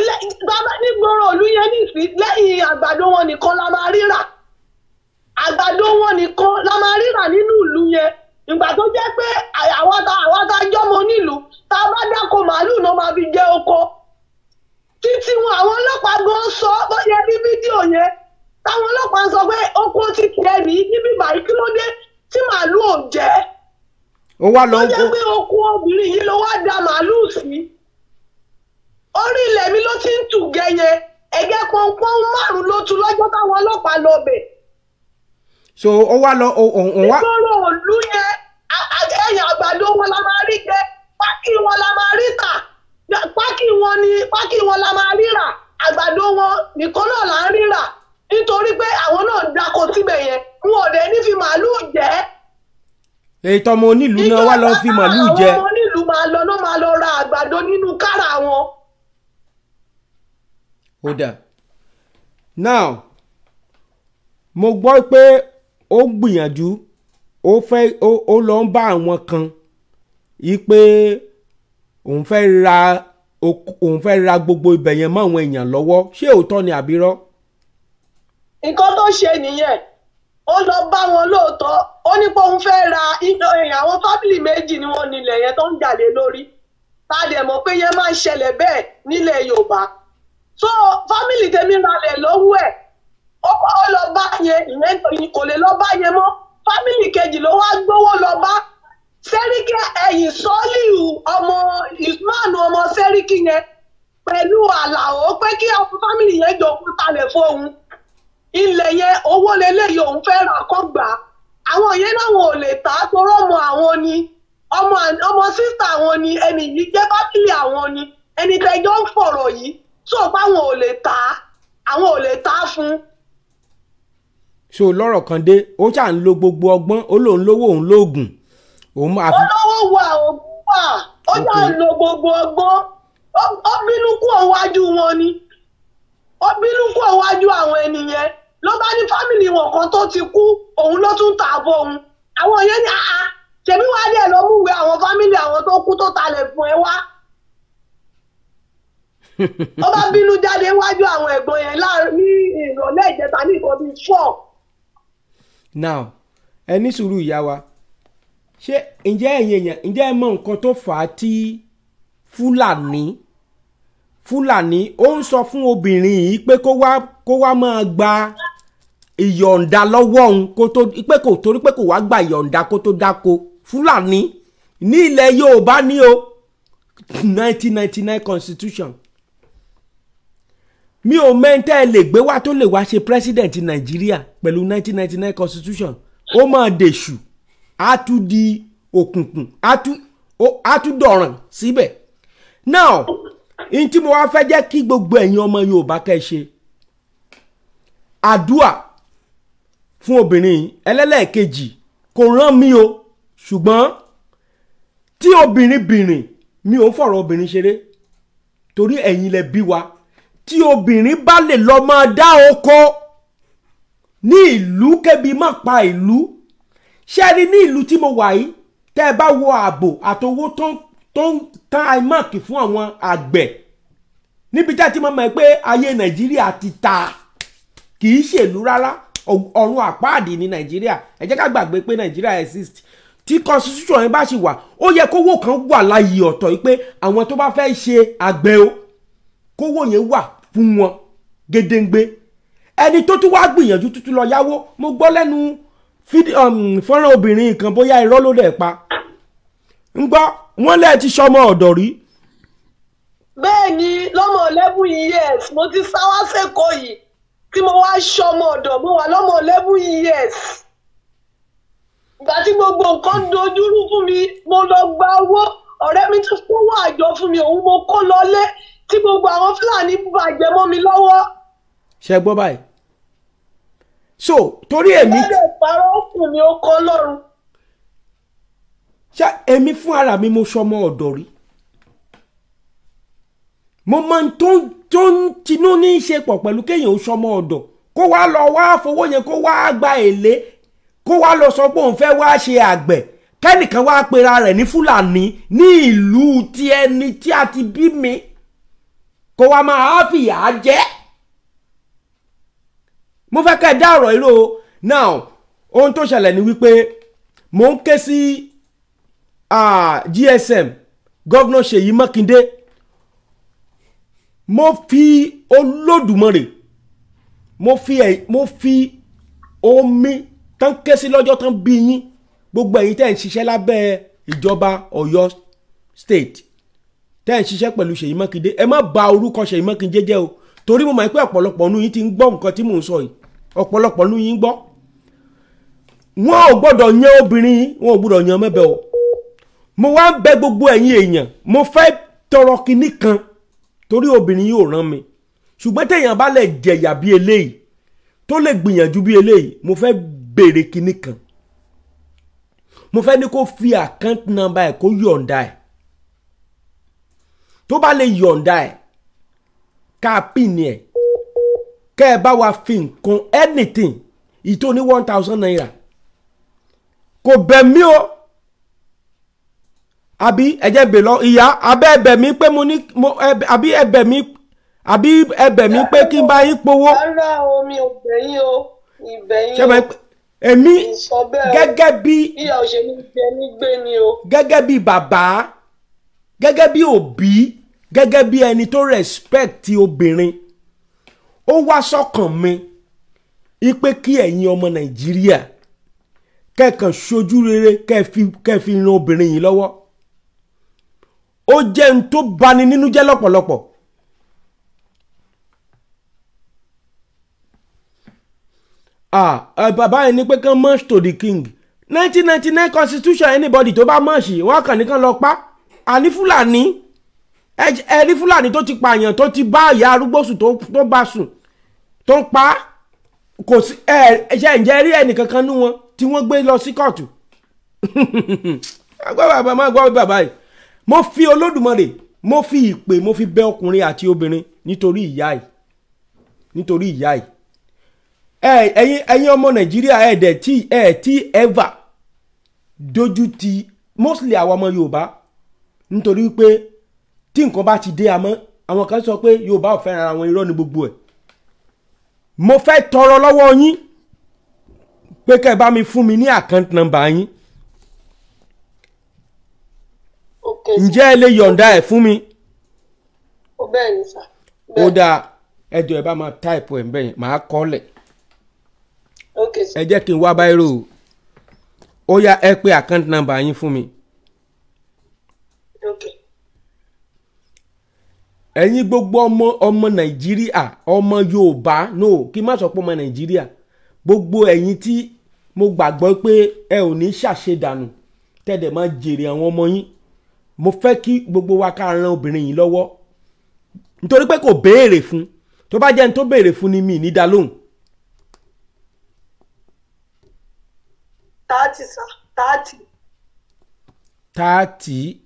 bàbá nígboro ìlú yẹn nìsí, lẹ́yìn àgbàdo wọn nìkan la máa rírà, àgbàdo wọn nìkan la máa rírà nínú ìlú yẹn. Ìgbà tó jẹ́ pé àwa ta jọ́mọ nílùú, tá a bá dáko, màálù náà máa fi jẹ oko títí wọn. Àwọn ọlọ́pàá gan sọ bó yẹ ní fídíò yẹn táwọn ọlọ́pàá ń sọ pé oko ti tiẹ̀ ní níbí báyìí, kí ló dé tí màálù ò jẹ́? Ó wá lọ Tó jẹ́ pé oko obìnrin yìí ló wá da màálù sí. Orí ilẹ̀ mi ló ti ń tù gẹyẹ, ẹ̀gẹ́ pọ́npọ́n 5 ló tu lọ́jọ́ táwọn ọlọ́pàá lọ bẹ̀. So ó wá lọ òun wá. Nígboro òlú yẹn, ẹ̀yìn àgbàdo wọn la máa rí jẹ, pákí wọn la máa rí tà, pákí wọn ni, pákí wọn la máa rí rà, àgbàdo wọn nìkan náà là ń rí rà, nítorí pé àwọn náà ń dáko síbẹ̀ yẹn, wọn ò dẹ̀ ní fi màálù jẹ. Ètò ọmọ onílùú náà wá lọ fi màálù jẹ. Àwọn ọmọ onílùú máa lọ ló máa lọ ra àgbàdo nínú kárà wọn. Ó dà, now mo gbọ́ pé ó gbìyànjú, ó fẹ́ ó lọ ń bá àwọn kan yí pé òun fẹ́ ra gbogbo ibẹ̀ yẹn mọ́ àwọn èèyàn lọ́wọ́. Ṣé òótọ́ ni àbírọ́? Nǹkan tó ṣe nìyẹn. Ó lọ bá wọn lóòótọ́, ó ní pé òun fẹ́ ra èèyàn. Àwọn family méjì ni wọ́n nílẹ̀ yẹn tó ń jà lé lórí, tá a dẹ̀ mọ̀ pé yẹn máa ń ṣẹlẹ̀ bẹ́ẹ̀ nílẹ̀ Yorùbá. So family tèmi ralẹ̀ lọ́wọ́ ẹ̀, ó lọ bá yẹn, ìyẹn kò lè lọ bá yẹn mọ́. Family kejì ló wá gbówó lọ bá Sẹ́ríkì ẹ̀yìn Sọ́líù ọmọ Usman ọmọ Sẹ́ríkì yẹn pẹ̀lú Àlàó pé kí àwọn family yẹn jọ kó talẹ̀ fóun ilẹ̀ yẹn, owó leléyìí òun fẹ́ rà kó gbà á. Àwọn yẹn náwọn ò lè tà á torọ́ ọmọ àwọn ni, ọmọ sister àwọn ni ẹni yìí jẹ́, family àwọn ni ẹni tẹ́jọ́ ń fọ̀rọ̀ yìí tó páwọn ò lè tà á, àwọn ò lè tà á fún un. So lọ́rọ̀ kan dé, ó ṣà ń lo gbogbo ọgbọ́n, ó lóun lówó, òun lóògùn, òun máa fi. Ó lówó wà, ògùn wà, ó ṣà ń lo gbogbo ọgbọ́n. Ó bínú kú òun wájú wọn ni, ó bínú kú òun wájú àwọn ènìyàn, ló bá ní family wọn kan tó ti kú, òun ló tún tà bọ̀ òun. Àwọn yẹn ní àá ṣèbí wàá dẹ̀ lọ múwèé àwọn family àwọn tó kú tó talẹ̀ fún ẹ wá. Ó bá bínú jáde wájú àwọn ẹ̀gbọ́n yẹn láàrin ní ìrọ̀lẹ́ ìjẹta ní nǹkan bíi 4. Now ẹ ní sùúrù, ìyá wa. Ṣé ǹjẹ́ ẹ̀yin èèyàn, ǹjẹ́ ẹ mọ nǹkan tó fà á tí Fúlàní ó ń sọ fún obìnrin yìí pé kó wá máa gba ìyọ̀ǹda lọ́wọ́ òun kó tó pé kò, torí pé kò wá gba ìyọ̀ǹda kó tó dáko? Fúlàní ní ilẹ̀ Yorùbá ní o, 1999 constitution. Mi ò mẹ́ńtẹ́ ẹ lè gbé wá tó lè wá ṣe president Nàìjíríà pẹ̀lú 1999 constitution, ó máa dèṣù. Á tún di òkùnkùn, á tún dọ̀ràn síbẹ̀. Now, n tí mo wá fẹ́ jẹ́ kí gbogbo ẹ̀yin ọmọ Yorùbá kẹ́ ṣe àdúà fún obìnrin ẹlẹ́lẹ́ẹ̀kejì, kò rán mi o, ṣùgbọ́n tí obìnrin bìnrin, mi ò ń fọ̀rọ̀ obìnrin ṣeré, torí ẹ̀yin lẹ bí wa. Tí obìnrin bá lè lọ máa dá oko ní ìlú, kébi má pa ìlú. Ṣé rí ní ìlú tí mo wà yìí, tẹ́ ẹ bá wo ààbò àtowó tó ń tán àìmọ́ọ̀kì fún àwọn àgbẹ̀ níbi tí a ti mọ̀ pé ayé Nàìjíríà ti ta, kì í ṣèlú rárá, ọ̀run àpáàdì ní Nàìjíríà. Ẹ jẹ́ ká gbàgbé pé Nàìjíríà exist. Tí constitution yẹn bá ṣì wà, ó yẹ kówó kan wà láyé ọ̀tọ̀ yìí pé àwọn tó bá fẹ́ ṣe àgbẹ̀ o, kówó yẹn wà fún wọn gédéǹgbé. Ẹni tó tún wá gbìyànjú tuntun lọ yáwó, mo gbọ́ lẹ́nu fọ́nrán obìnrin kan, bóyá irọ́ ló dẹ̀ pa, ń gbọ́ wọ́n lẹ́ẹ̀ ti sọmọ ọ̀dọ̀ rí. Bẹ́ẹ̀ ni, lọ́mọ 11 years mo ti sá wá sẹ́kọ̀ọ́ yìí tí mo wá ṣọmọ ọ̀dọ̀. Mo wà lọ́mọ 11 years. Ìgbà tí gbogbo nǹkan dojúrú fún mi, mo lọ gba owó. Ọ̀rẹ́ mi tún kówó àjọ fún mi, òun mo kó lọlé tí gbogbo àwọn Fúlàní bàjẹ́ mọ́ mi lọ́wọ́. Ṣe gbọ́ báyìí? So torí èmi. Ìbádẹ́ parọ́ fún mi, ó kọ́ lọ́rùn. Ṣé èmi fún ara mi, mo ṣọmọ ọ̀dọ̀ rí, mo máa ń tó ń tinú ní í ṣe pọ̀ pẹ̀lú kéèyàn ó ṣọmọ ọ̀dọ̀, kó wá lọ wá fowó yẹn, kó wá gba èlé, kó wá lọ sọ pé òun fẹ́ wá ṣe àgbẹ̀, kẹ́nìkan wá pera rẹ̀ ní Fúlàní ní ìlú ti ẹni tí a ti bí mi, kó wá máa fìyà jẹ. Mo fẹ́ kẹ́ ẹ dá ọ̀rọ̀ yìí rò. Now, ohun tó ṣẹlẹ̀ ni wípé mò ń ké sí GSM, Governor Ṣèyí Mákindé. Mo fi Olódùmarè, mo fi omi tán ké sí lọ́jọ́ tán bí yín, gbogbo ẹ̀yin tẹ́ ń ṣiṣẹ́ lábẹ́ ìjọba Ọ̀yọ́ State, tẹ́ ń ṣiṣẹ́ pẹ̀lú Ṣèyí Mákindé, ẹ má bà orúkọ Ṣèyí Mákindé jẹ́ o, torí mo mọ̀ pé ọ̀pọ̀lọpọ̀ nínú yín ti ń gbọ́ nǹkan tí mò ń sọ yìí. Ọ̀pọ̀lọpọ̀ nínú yín ń gbọ́. Wọn ò gbọ́dọ̀ yan obìnrin, wọn ò gbọ́dọ̀ yan mẹ́bẹ̀ o. Mo wá ń bẹ gbogbo ẹ̀yin èèyàn, mo fẹ́ tọrọ kinní kan, torí obìnrin yóò rán mi, ṣùgbọ́n téèyàn bá lè jẹ̀yà bí eléyìí, tó lè gbìyànjú bí eléyìí, mo fẹ́ béèrè kinní kan. Mo fẹ́ ní kó fi account number ẹ̀, kó yọ̀ǹda ẹ̀. Tó bá lè yọ̀ǹda ẹ̀, ká pin ẹ̀, kẹ́ ẹ bá wa fi nǹkan, anything, ìtò ní ₦1,000, kò bẹ̀ mí o, àbí ẹ̀jẹ̀ bè lọ ìyá abẹ́ ẹ̀bẹ̀ mi pé mo ní mo, àbí ẹ̀bẹ̀ mi, àbí ẹ̀bẹ̀ mi pé kí n bá yín powó? Rárá o, mi ò bẹ̀yìn o, ìbẹ̀yìn ṣé mo èmi sọ bẹ́ẹ̀ o. Gẹ́gẹ́ bí Ìyà òṣèlú jẹ mí gbé ni o. Gẹ́gẹ́ bí bàbá, gẹ́gẹ́ bí òbí, gẹ́gẹ́ bí ẹni tó respect obìnrin, ó wá sọ́kàn mi ipe kí ẹ̀yin ọmọ Nàìjíríà kẹ́kàn ṣojú rere, kẹ́ fi ran obìnrin yìí lọ́wọ́. Ó jẹ́ n tó bani nínú jẹ́ lọ́pọ̀lọpọ̀. Ah, bàbá yẹn ní pé kán march to the king. 1999 constitution, anybody tó bá march, wọ́n kàn ní kán lọ pa. Àní Fúlàní, ẹ rí Fúlàní tó ti pààyàn, tó ti bá ìyá arúgbó sùn, tó bá sùn, tó ń pa á, kò sí ẹ ṣe. Ǹjẹ́ rí ẹnìkankan nú wọn tí wọ́n gbé lọ sí kóòtù? Gbọ́ bàbá, má gbọ́ bàbá yìí. Mo fi Olódùmarè, mo fi ìpè, mo fi bẹ ọkùnrin àti obìnrin, nítorí ìyá yìí, nítorí ìyá yìí. Ẹ ẹ̀yin ọmọ Nàìjíríà, ẹ dẹ̀ tí ẹ tí ever dojú ti mostly àwọn ọmọ Yorùbá, nítorí wípé tí nǹkan bá ti dé, àmọ́ àwọn kan sọ pé Yorùbá ò fẹ́ràn ara wọn, irọ́ ni gbogbo ẹ̀. Mo fẹ́ tọrọ lọ́wọ́ yín pé kẹ́ ẹ bá mi fún mi ní account number yín. Ok. Ǹjẹ́ ẹ lè yọ̀ǹda ẹ̀ fún mi? Ó bẹ́ẹ̀ ni sà. Ó dáa, ẹ jọ̀ọ́, ẹ bá máa type ẹ̀ ń bẹ̀yẹn, màá kọ́ lẹ̀. Ok sà. Ẹ jẹ́ kí n wá báírò o. Ó yá, ẹ pé account number yín fún mi. Ok. Ẹ̀yin gbogbo ọmọ Nàìjíríà, ọmọ Yorùbá, no, kí n má sọ pé ọmọ Nàìjíríà, gbogbo ẹ̀yin tí Mo gbàgbọ́ pé ẹ ò ní ṣàṣedànù, tẹ́lẹ̀ máa jèrè àwọn ọmọ yín. Mo fẹ́ kí gbogbo wa ká ran obìnrin yìí lọ́wọ́, nítorí pé kò béèrè fún. Tó bá jẹ́ ní tó béèrè fún ni, mi ní dá lóhùn. 30 sir, 30. 30.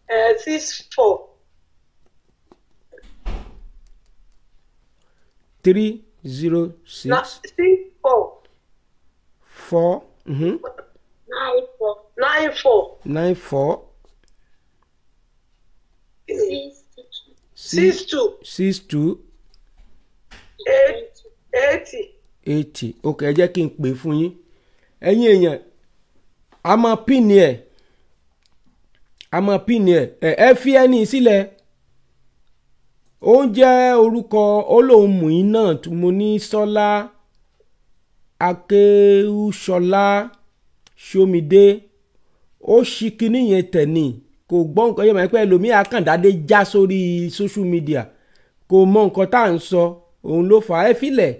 64. 306. 64. 4. 94. 94. 94. 62. 62. 80. 80. Ok, ẹ jẹ́ kí n pè fún yín. Ẹ̀yin èèyàn, a máa pín ní ẹ̀, a máa pín ní ẹ̀. Ẹ fi ẹni sílẹ̀. Ó ń jẹ́ orúkọ olóhùn mùín náà. Mo ní Sọlá Akéwúsọlá Ṣómidé. Ó ṣí kinní yẹn tẹ̀ ní kò gbọ́ nǹkan yẹn mọ̀ pé ẹlòmíì akàndádé já sórí social media, kò mọ nǹkan tá à ń sọ, òun ló fà á. Ẹ filẹ̀,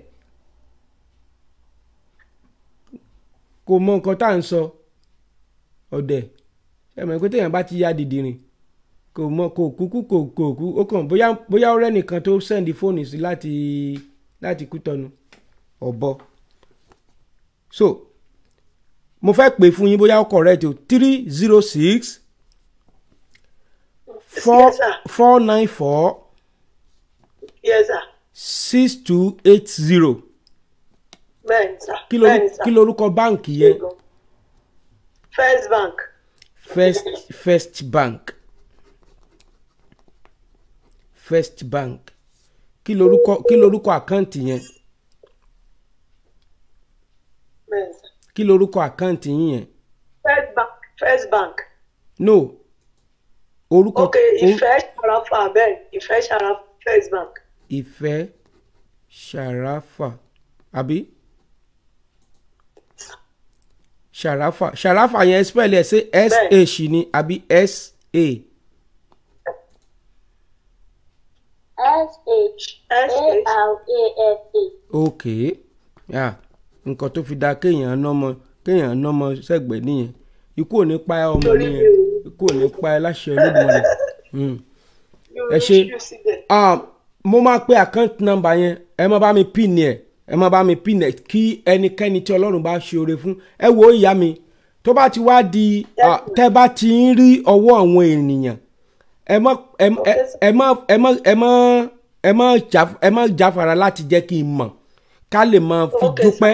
kò mọ nǹkan tá à ń sọ. Ọ̀dẹ̀ ẹ mọ̀ pé téèyàn bá ti ya dìdìrìn, kò mọ, kò kúkú, kò kú. Ó kàn bóyá ọ̀rẹ́ nìkan tó send fóònù sí láti Kútọ́nù ọ̀bọ. So mo fẹ́ pè fún yín, bóyá ó correct o. 306 4 Yes, sir. 4 9 4. Yes, sir. 6280. Bẹ́ẹ̀ni sir. Kí Bẹ́ẹ̀ni sir. Kí lorúkọ báǹkì yẹn? First Bank. First Bank, First Bank. Kí lorúkọ àkáǹtì yẹn? Bẹ́ẹ̀ni sir. Kí lorúkọ àkáǹtì yín yẹn? First Bank. First Bank. No, orúkọ. Ok, Ìfẹ́ Ṣàràfà, bẹ́ẹ̀, Ìfẹ́ Ṣàràfà, First Bank. Ìfẹ́ Ṣàràfà, àbí Ṣàràfà? Ṣàràfà yẹn, spell ẹ̀ ṣe S H ni àbí S A? S H A R A F A. Ok, yeah. Nǹkan tó fi da kéèyàn nọ́mọ sẹ́gbẹ̀ẹ́ nìyẹn. Ikú ò ní pa ẹ́, ọmọ mi yẹn, ikú ò ní pa ẹ́ láṣẹ Olódùmarè. Ẹ ṣe. Mo máa pe account number yẹn, ẹ má bá mi pin ẹ, ẹ má bá mi pin ẹ, kí ẹnikẹ́ni tí Ọlọ́run bá ṣe oore fún. Ẹ wo ìyá mi, tó bá ti wá di tẹ́ bá ti ń rí ọwọ́ àwọn ènìyàn, ẹ má ẹ ẹ má ẹ má ẹ má ẹ má ẹ má jáfara láti jẹ́ kí n mọ̀, ká lè máa fi dúpẹ́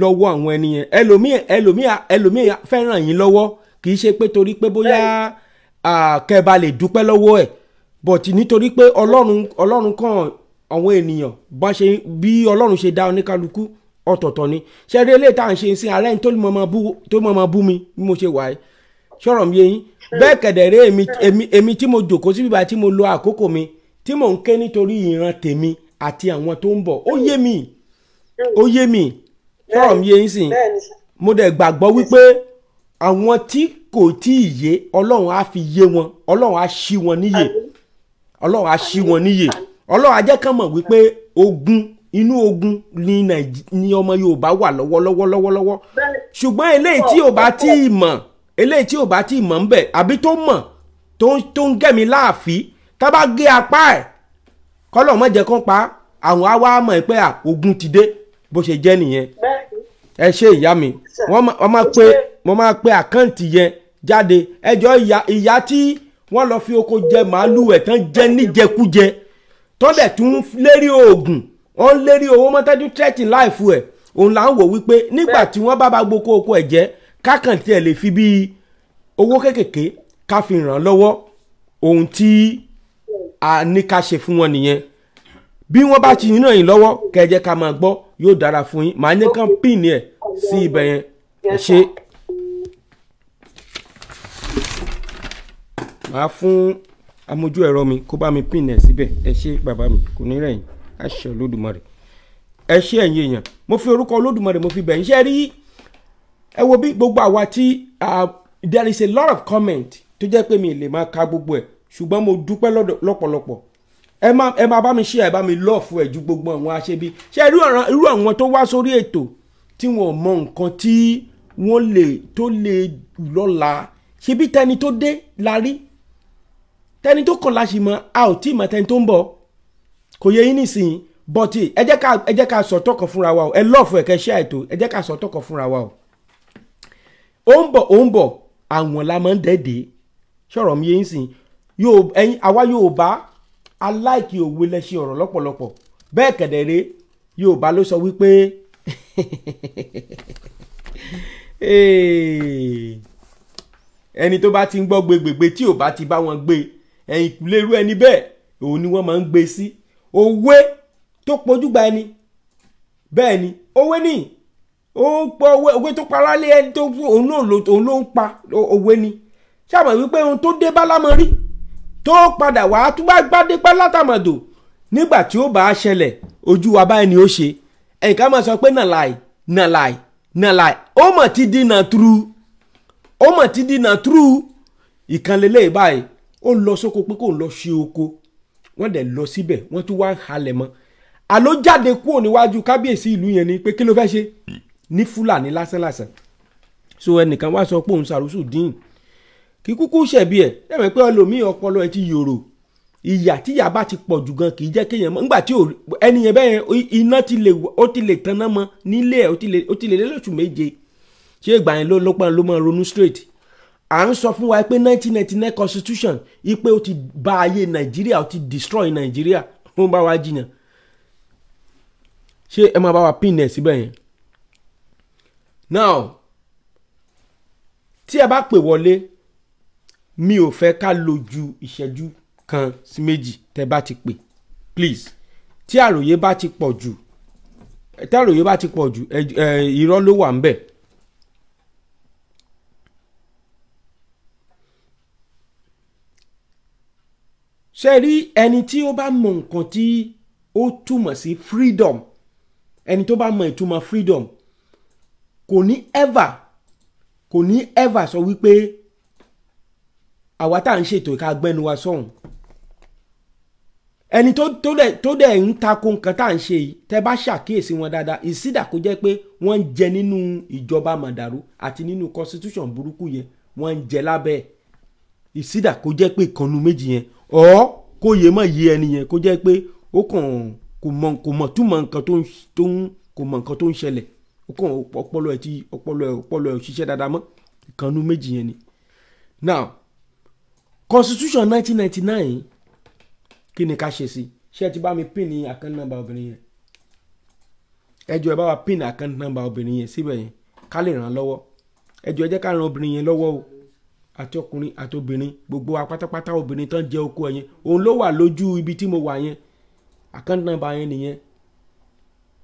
lọ́wọ́ àwọn ẹni yẹn. Ẹlòmíì fẹ́ ràn yín lọ́wọ́, kì í ṣe pé torí pé bóyá kẹ́ ẹ bá lè dúpẹ́ lọ́wọ́ ẹ̀, but nítorí pé Ọlọ́run kàn àwọn ènìyàn bá ṣe bí Ọlọ́run ṣe dá oníkálukú ọ̀tọ̀ọ̀tọ̀ ni. Ṣe eré eléyìí tá à ń ṣe sí ara ẹni tó mọ̀ bú mi bí mo ṣe wà ẹ́, sọ̀rọ̀ mi yé yín bẹ́ẹ̀ kẹ̀dẹ̀rẹ́. Èmi tí mo jòkó síbí báyìí, tí mo lo àkókò mi, tí mò ń ké nítorí ìran tèmi àti àwọn tó ń bọ̀, ó yé mi, ó yé mi. Sọ̀rọ̀ mi yé yín sìn? Mo dẹ̀ gbàgbọ́ wípé àwọn tí kò tí ì yé, Ọlọ́run á fi yé wọn, Ọlọ́run á ṣí wọn níyè, Ọlọ́run á ṣí wọn níyè, Ọlọ́run á jẹ́ kán mọ̀ wípé ogun inú ogun ni ọmọ Yorùbá wà lọ́wọ́lọ́wọ́ lọ́wọ́lọ́wọ́. Ṣùgbọ́n eléyìí tí ò bá tí ì mọ̀, eléyìí tí ò bá tí ì mọ̀ ń bẹ̀, àbí tó mọ̀ tó ń gẹ̀mí láàfí, tá bá gé apá ẹ̀, kọ́lọ̀ mọ̀ jẹ́ kán pa àwọn, á wá mọ̀ pé ogun ti dé. Bó ṣe jẹ́ nìyẹn. Ẹ ṣe ìyá mi. Wọ́n máa pe, mo máa pe àkáǹtì yẹn jáde. Ẹjọ́ ìyá tí wọ́n lọ fi oko jẹ màálù ẹ̀ tán jẹ níjẹkújẹ, tó dẹ̀ tún lérí oògùn, wọ́n lérí owó mọ́tẹ́jú, threatening life ẹ̀, òun là ń wò wípé nígbà tí wọ́n bá gboko oko ẹ̀ jẹ́, kákàntì ẹ̀ lè fi bí owó kékèké ká fi ràn án lọ́wọ́. Ohun tí a ní ká ṣe fún wọn nìyẹn. Bí wọ́n bá ti ràn yín lọ́wọ́, kẹ́ jẹ́ ká máa gbọ́. Yóò dára fún yín. Màá ní kàn pín ẹ̀ sí ibẹ̀ yẹn. Ẹ ṣe. Màá fún amójú ẹ̀rọ mi kó bá mi pín ẹ̀ síbẹ̀. Ẹ ṣé bàbá mi, kò ní rẹ̀yìn, àṣẹ Olódùmarè. Ẹ ṣé ẹ̀yin èèyàn. Mo fi orúkọ Olódùmarè, mo fi bẹ̀ yín. Ṣe rí, ẹ wo bí gbogbo àwa tí there is a lot of comment tó jẹ́ pé mi lè máa ka gbogbo ẹ̀, ṣùgbọ́n mo dúpẹ́ lọ́pọ̀lọpọ̀. Ẹ má bá mi share, ẹ bá mi love ẹ̀ ju gbogbo àwọn aṣebi. Ṣe irú àwọn tó wá sórí ètò tí wọ́n mọ nǹkan tí wọ́n lè tó lè lọ́la. Ṣebí tẹni tó dé la rí, tẹni tó kàn la ṣì mọ̀, a ò tí ì mọ̀ tẹni tó ń bọ̀. Kò yẹ yín nísìnyí. Bọ́tì ẹ jẹ́ ká sọ tọkàn fúnra wa o. Ẹ lọ́ọ̀fù ẹ̀kẹ́ ṣe àìtó, ẹ jẹ́ ká sọ tọkàn fúnra wa o. Ó ń bọ̀, ó ń bọ̀, àwọn la máa ń dẹ́ẹ̀dẹ́. Sọ̀rọ̀ mi yé ń sìn. Ẹ̀yin àwa Yorùbá aláìkí òwe lẹ́ṣin ọ̀rọ̀ lọ́pọ̀lọpọ̀. Bẹ́ẹ̀ kẹ̀dẹ̀rẹ́ Yorùbá ló sọ wípé ẹni tó bá ti ń gbọ́ gbégbègbè tí ò bá ti bá wọn gbé, ẹ̀yìn kùlérú ẹni bẹ́ẹ̀ òun ni wọ́n máa ń gbé sí. Òwe tó pojúgba ẹni, bẹ́ẹ̀ ni òwe ní ó ń pọ òwe tó para lé ẹni tó òun ló ń pa òwe ni. Ṣàmọ̀ wípé ohun tó dé bá lámọ rí tó padà wá tó bá gbádé pẹ́ látàmọ̀dò nígbà tí ó bá ṣẹlẹ̀ ojú wa báyìí ni ó ṣe. Ẹnìkan máa sọ pé nàláì nàláì nàláì, ó mọ̀ ti di nà turu, ó mọ̀ ti di nà turu. Ìkànnì báyìí ó lọ sóko pé kò ń lọ ṣe oko, wọ́n dẹ̀ lọ síbẹ̀, wọ́n tún wá ń halẹ̀ mọ́. Àló jáde kúrò níwájú kábíyèsí ìlú yẹn ni pé kí ló fẹ́ ṣe ní Fúlàní lásánlàsàn. So ẹnìkan wá sọ pé òun ṣàrùsù dín kí kúkú ṣẹ̀bi ẹ̀. Ẹ̀mẹ̀ pé ẹlòmíì ọpọlọ ẹ ti yòrò. Ìyà tíyà bá ti pọ̀ jù gan kì í jẹ́ kéèyàn mọ̀. Nígbà tí ẹni yẹn bẹ́ẹ̀ iná ti lè ó ti lè tanná mọ́ nílé ẹ̀, ó ti lè lé lóṣù méje. Ṣé ìgbà yẹn ló ló máa ronú straight? À ń sọ fún wa pé 1999 constitution ipe ó ti bà ayé Nàìjíríà, ó ti destroy Nàìjíríà. Ó ń bá wa jiyàn. Ṣé ẹ máa bá wa pin ẹ̀ síbẹ̀ yẹn? Now tí ẹ bá pè wọlé, mi ò fẹ́ ká lò ju ìṣẹ́jú kan sí méjì tẹ́ bá ti pè, please. Tí àròyé bá ti pọ̀ jù, tí àròyé bá ti pọ̀ jù, irọ́ ló wà ńbẹ̀. Ṣé rí ẹni tí ó bá mọ nǹkan tí ó túmọ̀ sí freedom, ẹni tó bá mọ ìtumọ̀ freedom kò ní ever, kò ní ever sọ wípé àwa tá à ń ṣètò ìka gbẹ́nu wa sọ̀hún. Ẹni tó dẹ̀ ń tako nǹkan tá à ń ṣe yìí, tẹ́ bá ṣàkíyèsí wọn dáadáa, ìsídà kó jẹ́ pé wọ́n ń jẹ nínú ìjọba màdàrú àti nínú constitution burúkú yẹn, wọ́n ń jẹ lábẹ́ ẹ̀. Ìsídà kó jẹ́ pé ìkànnù méjì yẹn, ọ̀ kó yé mọ̀ yé ẹni yẹn, kó jẹ́ pé ó kàn kò mọ̀ túmọ̀ nǹkan tó ń kò mọ̀ nǹkan tó ń ṣẹlẹ̀, ó kàn ọpọlọ ẹ̀ tí ọpọlọ ẹ̀ ò ṣiṣẹ́ dáadáa mọ́. Ìkànnù méjì yẹn ni. Now constitution 1999 kí ni ká ṣe sí? Ṣé ẹ ti bá mi pin ní account number obìnrin yẹn? Ẹ jọ̀ọ́ ẹ bá wa pin account number obìnrin yẹn síbẹ̀ yẹn ká lè ràn án lọ́wọ́. Ẹ jọ̀ọ́ ẹ jẹ́ ká ràn obìnrin yẹn lọ́wọ́ o, àti ọkùnrin àti obìnrin, gbogbo wa pátápátá. Obìnrin tán jẹ oko ẹ̀ yẹn, òun ló wà lójú ibi tí mo wà yẹn, account number yẹn nìyẹn.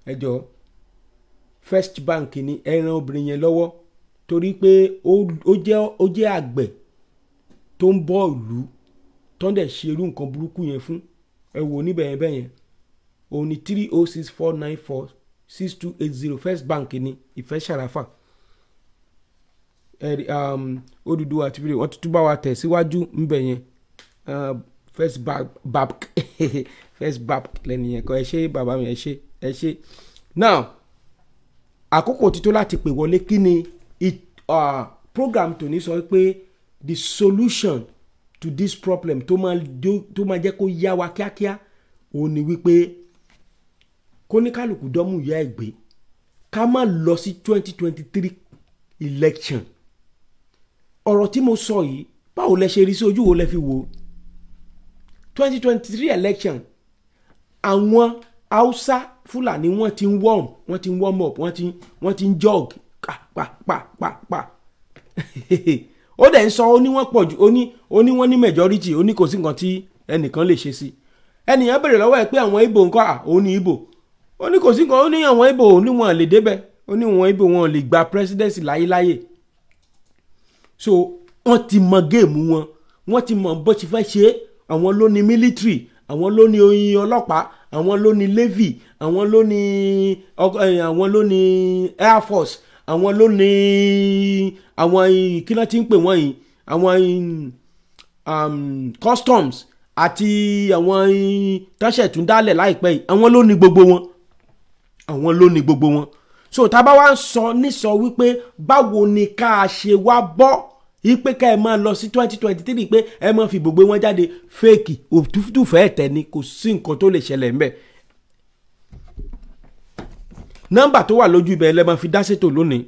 Ẹ jọ̀ọ́ First Bank ni, ẹ ràn obìnrin yẹn lọ́wọ́ torí pé ó jẹ́ àgbẹ̀ tó ń bọ́ ìlú tó ń dẹ̀ ṣe irú nǹkan burúkú yẹn fún. Ẹ wò níbẹ̀ yẹn bẹ́ẹ̀ yẹn, òun ni 3064946280 First Bank ni, Ìfẹ́ Ṣàràfà. Odùduwà àti fídíò wọ́n tuntun bá wa tẹ̀ síwájú ńbẹ̀ yẹn. First Bank First Bank lẹ́nu yẹn kọ́. Ẹ ṣé bàbá mi, ẹ ṣé, ẹ ṣé. Now àkókò ti tó láti pè wọlé. Kí ni program tòní sọ pé the solution to this problem tó máa jẹ́ kó yá wa kíákíá, òun ni wípé kóníkálùkù dọ́mú ìyá ẹ̀ gbé, ká má lọ sí 2023 election. Ọ̀rọ̀ tí mo sọ yìí, báwo lẹ ṣe rí sí, ojú wo lẹ fi wò ó? 2023 election, àwọn Haúsá Fúlàní wọ́n ti ń warm, wọ́n ti ń warm up, wọ́n ti ń jog pa pa pa pa pa. Ó dẹ̀ ń sọ, ó ní wọ́n pọ̀ jù, ó ní wọ́n ní majority, ó ní kò sí nǹkan tí ẹnìkan lè ṣe sí. Ẹnìyàn béèrè lọ́wọ́ ẹ̀ pé àwọn Ìgbò ńkọ́, à ó ní Ìgbò, ó ní kò sí nǹkan, ó ní àwọn Ìgbò ó ní wọn lè débẹ̀, ó ní wọn Ìgbò wọn lè gba presidency láyéláyé. So wọ́n ti mọ géèmù wọn, wọ́n ti mọ bó ti fẹ́ ṣe é. Àwọn ló ní military, àwọn ló ní oyin ọlọ́pàá, àwọn ló ní navy, àwọn ló ní air force, àwọn ló ní àwọn kí ló ti ń pè wọ́n yìí, àwọn customs àti àwọn tọ́sẹ̀ tún dálẹ̀ láìpẹ́ yìí. Àwọn ló ní gbogbo wọn, àwọn ló ní gbogbo wọn. So tá a bá wá ń sọ nísọ wípé báwo ni ká ṣe wá bọ́ ipe ká ẹ máa lọ sí 2023 pé ẹ máa fi gbogbo wọn jáde, fake òtútù fẹ́ẹ̀ tẹ̀ ni, kò sí nǹkan tó lè ṣẹlẹ̀ ńbẹ̀. Nọ́mbà tó wà lójú ibẹ̀ lẹ́ máa fi dá sétò lónìí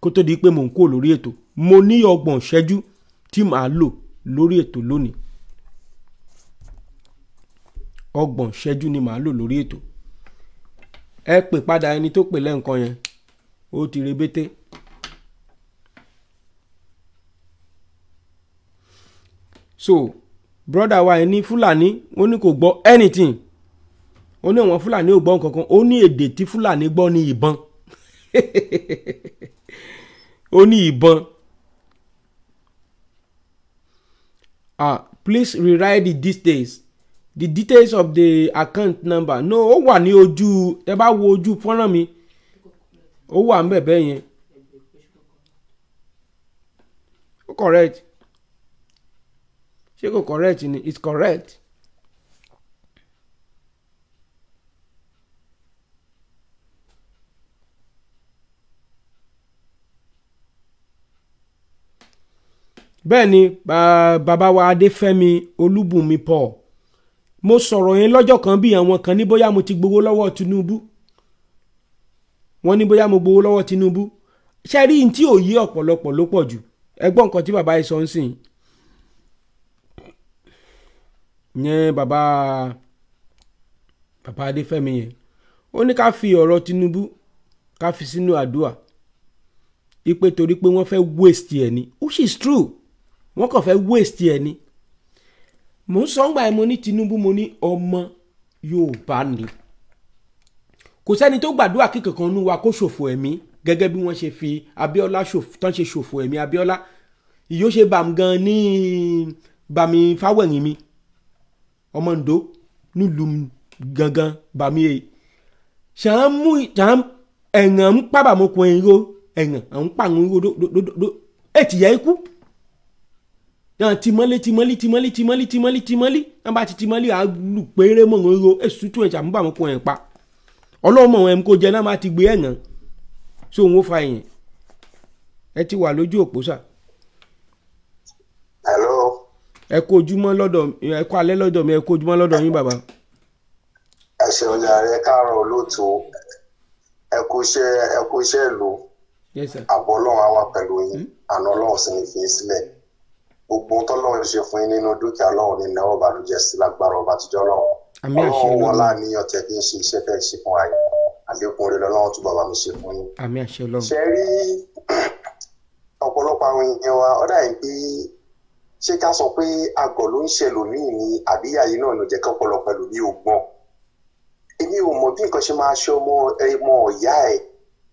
kó tó di pé mò ń kó lórí ètò. Mo ní 30 ìṣẹ́jú tí màá lò lórí ètò lónìí. 30 ìṣẹ́jú ni màá lò lórí ètò. Ẹ pè padà ẹni tó pè lẹ́ǹkan yẹn, ó ti rebété. So brother wa ẹni Fúlàní, ó ní kò gbọ́ anything, ó ní àwọn Fúlàní ò gbọ́ nǹkankan, ó ní èdè tí Fúlàní gbọ́ ní ìbọn. Ó ní ìbọn. Please rewrite the details, the details of the account number. No, ó wà ní ojú, ẹ bá wo ojú fọ́nrán mi, ó wà ń bẹ̀bẹ̀ yẹn. Ó correct. Ṣé kò correct ni? It's correct. Bẹ́ẹ̀ ni bàbá wa Adéfẹ́mi Olúbùnmi Paul, mo sọ̀rọ̀ yẹn lọ́jọ́ kan bí àwọn kan ní bóyá mo ti gbowó lọ́wọ́ Tinubu. Wọ́n ní bóyá mo gbowó lọ́wọ́ Tinubu. Ṣe rí n tí ò yé ọ̀pọ̀lọpọ̀ ló pọ̀ jù. Ẹ gbọ́ nǹkan tí bàbá yìí sọ ń sìn yẹn, bàbá Adéfẹ́mi yẹn, ó ní ká fi ọ̀rọ̀ Tinubu ká fi sínú àdúrà, ipe torí pé wọ́n fẹ́ waste ẹ̀ ni, which is true, wọ́n kàn fẹ́ waste ẹ̀ ni. Mò ń sọ ń gbà ẹ́, mo ní Tinubu, mo ní ọmọ Yorùbá ni, kò sẹ́ni tó gbàdúrà kí kankan nú wa kó ṣòfò ẹ̀mí gẹ́gẹ́ bí wọ́n ṣe fi Abíọ́lá tán ṣe ṣòfò ẹ̀mí Abíọ́lá. Ìyó ṣe bàm gan ní bàmí Fáwẹ̀yìn mi, ọmọ Oǹdó nílùú gangan bàmí èyí ṣàn mú ṣàn ẹ̀yàn ń pàbàmọ́kùn ẹ̀yìn ro ẹ̀yàn à ń pàwọn ro dódódó ẹ̀ tìyà ikú náà tìmọ́lé tìmọ́lé tìmọ́lé tìmọ́lé tìmọ́lé tìmọ́lé náà bá ti tìmọ́lé à lù péré mọ̀ ń ro èsù tún ẹ̀ṣà ń bàmọ́kùn ẹ̀ pa ọlọ́mọ ẹ̀ ń kó jẹ náà má ti gbé ẹ̀yàn sí òun ó fa ẹ̀yìn. Ẹ ti wà lójú òpó sà. Hello. Ẹ kú ojúmọ́ lọ́dọ̀, ẹ kú alẹ́ lọ́dọ̀ mi, ẹ kú ojúmọ́ lọ́dọ̀ yín bàbá. Ẹ ṣeun jàre, ẹ káàárọ̀ olóòtú, ẹ kú iṣẹ́ ìlú. Yes sir. Àbọ̀ Ọlọ́run á wà pẹ̀lú yín, àná Ọlọ́run sì ní fi í sílẹ̀. Gbogbo ohun tọ́lọ́run ṣe fún yín nínú dúkìá Ọlọ́run ní náwó ìbànújẹ́ sí lágbára ọba àtijọ́ Ọlọ́run. Àmín àṣẹ Ọlọ́run wọlá Ọlọ́run. àníyàn tẹ kí n ṣe iṣẹ́ tẹ́ ṣe fún wa yìí. Àlékún rere Ọlọ́run tún bàbá mi ṣe fún yín. Àmín àṣẹ Ọlọ́run. Ṣe rí ọ̀pọ̀lọpọ̀ àwọn èèyàn wa, ọ̀dà yìí pé ṣé ká sọ pé àgọ̀ ló ń ṣe lòmíì ni àbíyá yìí náà ló jẹ́ kọ́pọ̀lọpọ̀ ẹlòmíì ò gbọ́n. Èmi ò mọ̀ bí nǹkan ṣe máa ṣe ọmọ ọ̀yá ẹ̀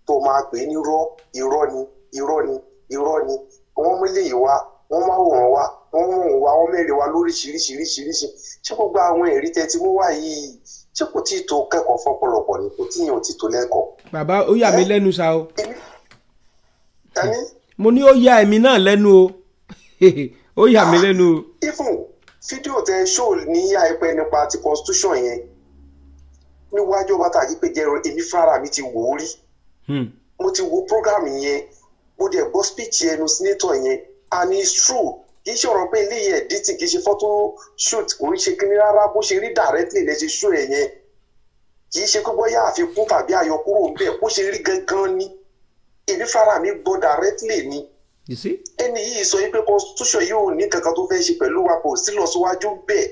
tó máa pè é ní irọ́, irọ́ ni, irọ́ ni, irọ́ ni. Wọ́n mú eléyìí wá, wọ́n má wòrán wá, wọ́n mú òun wá, wọ́n mẹ́rin wá lóríṣiríṣiríṣiríṣi. Ṣé gbogbo àwọn ẹ̀rí tẹ́ ti mú wá yìí, ṣé kò tíì tó kẹ́kọ̀ọ́ fọ́pọ̀lọpọ̀ ni? Kò tíì yàn tí tó lẹ́kọ̀ọ́. Bàbá ó yà mí lẹ́nu sa o. Mo ní ó yà èmi náà lẹ́nu o. Ó yà mí lẹ́nu o. Even fídíò tẹ ṣó ní àìpẹ́ nípa ti constitution yẹn níwájú ọba tàbí pé jẹ́rọ èmi fúnra mi ti wò ó rí. Mo ti wo program yẹn, mo dẹ̀ gbọ́ speech ẹnu senator yẹn, and it's true. Kì í ṣe ọ̀rọ̀ pé ilé yẹn editing, kì í ṣe photo shoot, kò ń ṣe kíní rárá, bó ṣe rí directly lẹ ṣe show ẹ̀ yẹn. Kì í ṣe pé bóyá àfikún tàbí àyọkúrò ń bẹ̀, bó ṣe rí gangan ni. Èmi fúnra mi gbọ́ directly ni. You see? Ẹni yìí sọ pé constitution yóò ní kankan tó fẹ́ ṣe pẹ̀lú wa, kò sí lọ síwájú bẹ́ẹ̀.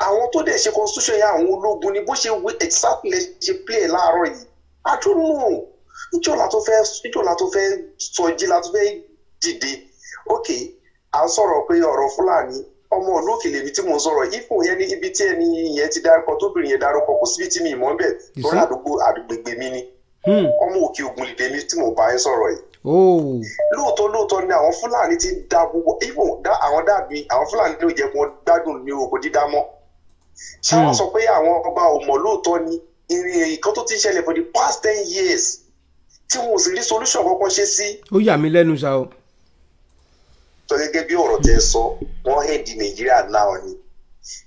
Àwọn tó dẹ̀ ṣe constitution yẹn àwọn ológun ni, bó ṣe wí exactly ṣe play láàárọ̀ yìí. I don't know. Níjọ́ la tó fẹ́ sọjí, la tó fẹ́ dìde. Ok, à ń sọ̀rọ̀ pé ọ̀rọ̀ Fúlàní, ọmọ ìlú òkè lèmi tí mò ń sọ̀rọ̀. Ifo yẹn ní ibi tí ẹni yẹn ti dárúkọ, tóbìnrin yẹn dárúkọ, kò síbi tí mi ì mọ̀ ń bẹ̀ torí àdúgbò mi ni. Ọmọ òkè Ògùn lèmi tí mò ń bá yín sọ̀rọ̀ yìí. Lóòótọ́ lóòótọ́ ni àwọn Fúlàní ti ń da gbogbo ifo àwọn dàbí àwọn Fúlàní ló jẹ́ kí wọ́n gbádùn ní oko dídá mọ́. Ṣé wọ́n sọ pé àwọn ọba ò mọ̀ lóòótọ́ ni ìrìn ìkan tó ti ń ṣẹlẹ̀ for the past 10 years tí wọn ò sì rí solution kankan ṣe sí. Ó yà mí lẹ́nu sa o. Sọ gẹ́gẹ́ bí ọ̀rọ̀ tẹ́ sọ, wọ́n hẹ́ẹ̀dì Nàìjíríà náà ni.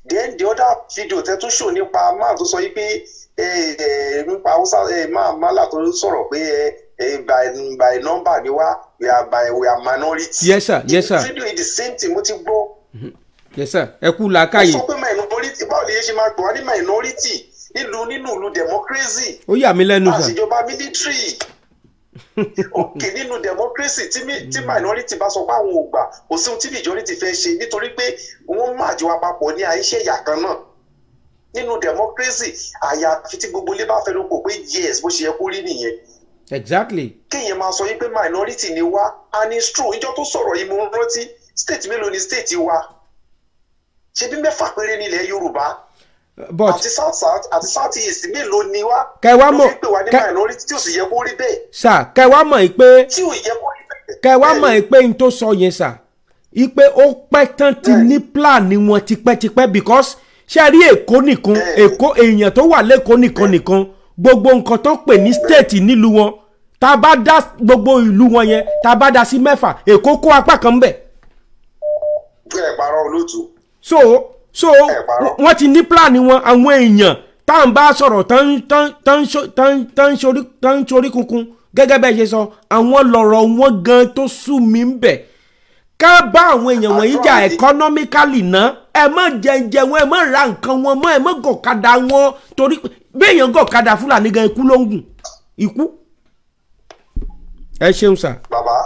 Then the other video tẹ tún show nípa man tó sọ yìí pé nípa Hausa mala tó sọ̀rọ̀ pé by number ni wá, we are minority. Yes sir, yes sir. Video is the same thing mo ti gbọ́. Yes sir, ẹ kú làákàyè. Ó sọ pé minority, báwo lè ṣe máa gbọ́ wá ní minority nílùú nínú ìlú democracy? Ó yà mí lẹ́nu sir. Àṣìjọba military. Ok, nínú democracy tí minority bá sọ pé àwọn ò gbà, kò sí ohun tí majority fẹ́ ṣe nítorí pé wọ́n máa jọ apapọ̀ ní àìṣe ìyà kan náà. Nínú democracy, àyàfi tí gbogbo ilé bá fẹ́ ló kò pé yes, bó ṣe yẹ kó rí nìyẹn. Exactly. Kéèyàn máa sọ yín pé minority ni wá, and it's true. Ìjọ tó sọ̀rọ̀ yìí mo rántí, state mélòó ni state wa? Ṣebí 6 péré nílẹ̀ Yorùbá. But àti south south àti south east mélòó ni wá? Kẹwàá mọ̀ ló fi pè wá ní minority tí ò sì yẹ kó rí bẹ́ẹ̀. Sà, kẹwàá mọ̀ pé tí ò yẹ kó rí bẹ́ẹ̀. Kẹwàá mọ̀ pé n tó sọ yẹn sà, ipe ó pẹ́ tán ti ní plan ni wọn tipẹ́tipẹ́, because ṣe rí Èkó nìkan, Èkó èèyàn tó wà lẹ́kọ̀ọ́ nìkan nìkan, gbogbo nǹkan tó pè ní state nílùú wọn, tá a bá dá gbogbo ìlú wọn yẹn, tá a bá dá sí 6, Èkó kó apá kan bẹ̀. Bẹ́ẹ̀ parọ́ olóòtú. So wọ́n ti ní plan wọn, àwọn èèyàn tá à ń bá sọ̀rọ̀ tán ń sorí kunkun gẹ́gẹ́ bẹ́ẹ̀ ṣe sọ, àwọn lọ̀rọ̀ wọn gan tó sú mi ń bẹ̀. Ká bá àwọn èèyàn wọ̀nyí jà economically ná, ẹ má jẹjẹ wọn, ẹ má ra nǹkan wọn mọ́, ẹ má gọ̀kadà wọn, torí béèyàn gọ̀kadà Fúlàní gan ikú ló ń gùn ikú. Ẹ ṣeun sà. Bàbá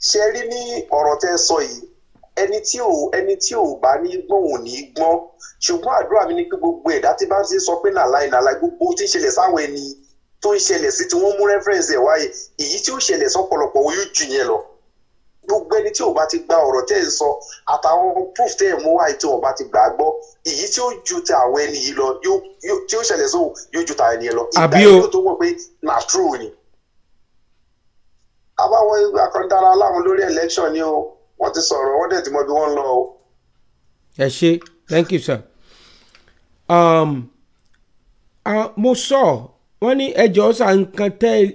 ṣe rí ní ọ̀rọ̀ tẹ́ sọ yìí, ẹni tí ò bá ní gbọ́n ò ní gbọ́n, ṣùgbọ́n àdúrà mi ni pé gbogbo ẹ̀dá tí bá ti sọ pé nàláì nàláì, gbogbo tí ń ṣẹlẹ̀ sáwọn ẹni tó ń ṣẹlẹ̀ sí tí wọ́n mú reference ẹ̀ wáyé, èyí tí ó ṣẹlẹ̀ sọ́pọ̀lọpọ̀ oyún jù yẹn lọ. Gbogbo ẹni tí ò bá ti gba ọ̀rọ̀ tẹ́ ẹ̀ ń sọ àtàwọn proof tẹ́ ẹ̀ mú wáyé tí wọ́n bá ti gbà á gbọ́, èyí tí ó ju ti àwọn ẹni yìí lọ, tí ó ṣẹlẹ̀ sóhun yóò ju tàwọn ẹni yẹn lọ. Ìgbà yóò tó mọ̀ pé na true ni. Àbáwọn akọ̀ndára láwọn lórí election ni o, wọ́n ti sọ̀rọ̀, wọ́n dẹ̀ ti mọ bí wọ́n ń lọ o. Ẹ ṣé, thank you sir. Mo sọ wọ́n ní ẹjọ́ sà nǹkan tẹ́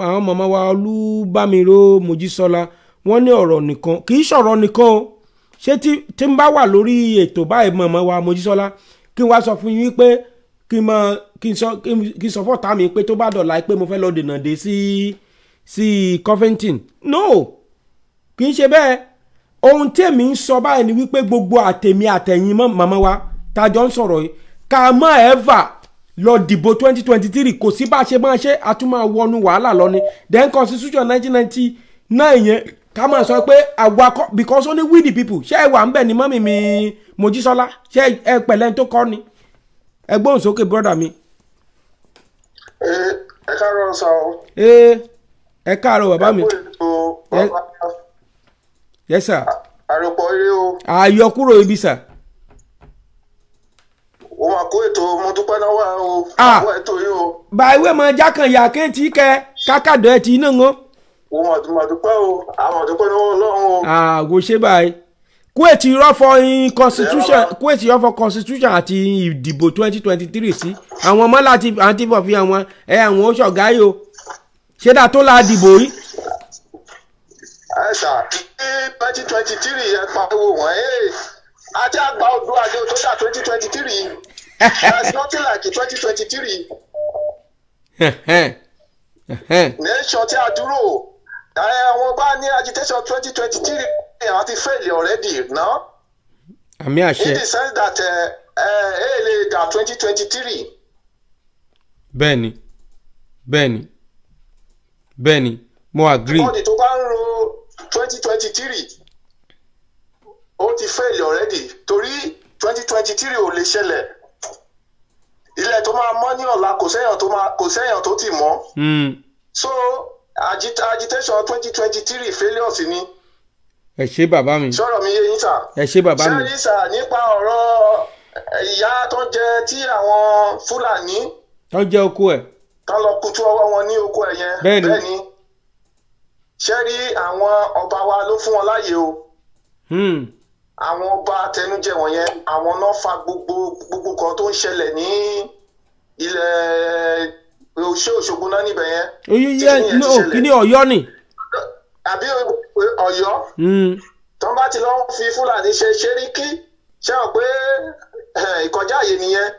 àwọn màmá wa Olúbámiró Mojísọ́lá, wọ́n ní ọ̀rọ̀ nìkan kì í sọ̀rọ̀ nìkan o. Ṣé tí n bá wà lórí ètò báyìí màmá wa Mojísọ́lá, kí n wá sọ fún yín pé kí n sọ fọ́tà mi pé tó bá dọ̀la pé mo fẹ́ lọ dènà dé sí Covington? No, kì í ṣe bẹ́ẹ̀. Ohun tèmi ń sọ báyìí ni wípé gbogbo àtèmi àtẹ̀yìn mọ́ màmá wa tájọ ń sọ̀rọ̀ yìí, ká mọ́ ẹ̀fà lọ dìbò 2023, kò sí bá a ṣe máa ṣe, a tún máa wọnú wàhálà lọ ni. Then constitution 1999 yẹn ká máa sọ pé àwa kọ́, because only we the people. Ṣé ẹ wà ń bẹ̀ ni mọ́mì mi Mojísọ́lá? Ṣé ẹ pẹ̀lẹ́ tó kọ́ ni? Ẹ gbóhùn sókè brọ́dà mi. Ẹ káàárọ̀ sọ. Ẹ káàárọ̀ bàbá mi. Yes sir. Àròpọ̀ eré o. Àyọkúrò ibi sir. O máa kó ètò, mo dúpẹ́ náwó o. Àwọ̀ ètò yìí o. Báyìí mọ jákànyà kéntì kẹ kákàdọ̀ ẹ̀ tí iná ń. O máa dúpẹ́ o, àwọn dúpẹ́ náwó Ọlọ́run o. Àgò ṣe báyìí. Kúwèétì rọ́fọ̀ constitution, kúwèétì rọ́fọ̀ constitution àti ìdìbò 2023 sí. Àwọn ọmọ láti àti bọ̀ fi àwọn ẹ̀ àwọn oṣọ̀gá yìí o. Ṣé dáa tó la dìbò yìí? Ẹ sà, ní 2023 ẹ pariwo wọ́n ẹ́ àti àgbà odò àjọ tó dà 2023. There is nothing like 2023. Nation tí a dúró, àwọn bá ní agitation 2023 àwọn ti fail already, no? Àmì àṣẹ. In the sense that ẹ lè dà 2023. Bẹ́ẹ̀ni, bẹ́ẹ̀ni, bẹ́ẹ̀ni, mo agree. Bọ́ọ̀dì tó bá ń ro 2023 ó ti fail already, torí 2023 ò lè ṣẹlẹ̀. Ilẹ̀ tó máa mọ́ ní ọ̀la kò sẹ́yàn tó ti mọ́. So agitation 2023 failure sí ni. Ẹ ṣé bàbá mi. Sọ̀rọ̀ mi yé yín sà. Ẹ ṣé bàbá mi. Ṣé yín sà nípa ọ̀rọ̀ ìyá tó ń jẹ tí àwọn Fúlàní. Tó ń jẹ oko ẹ̀. Tó lọ kutu ọwọ́ wọn ní oko ẹ̀ yẹn. Bẹ́ẹ̀ni. Ṣé rí àwọn ọba wa ló fún wọn láàyè o. Àwọn ọba àtẹnujẹ wọ̀nyẹn, àwọn náà fa gbogbo kan tó ń ṣẹlẹ̀ ní ilẹ̀ ṣé Òṣogbo náà níbẹ̀ yẹn. Oye yẹ no kí ni Ọ̀yọ́ ni. Àbí Ọ̀yọ́. Tí wọ́n bá ti lọ fi Fúlàní ṣe ṣeríkí, ṣé wọn pé ìkọjá àyè nìyẹn.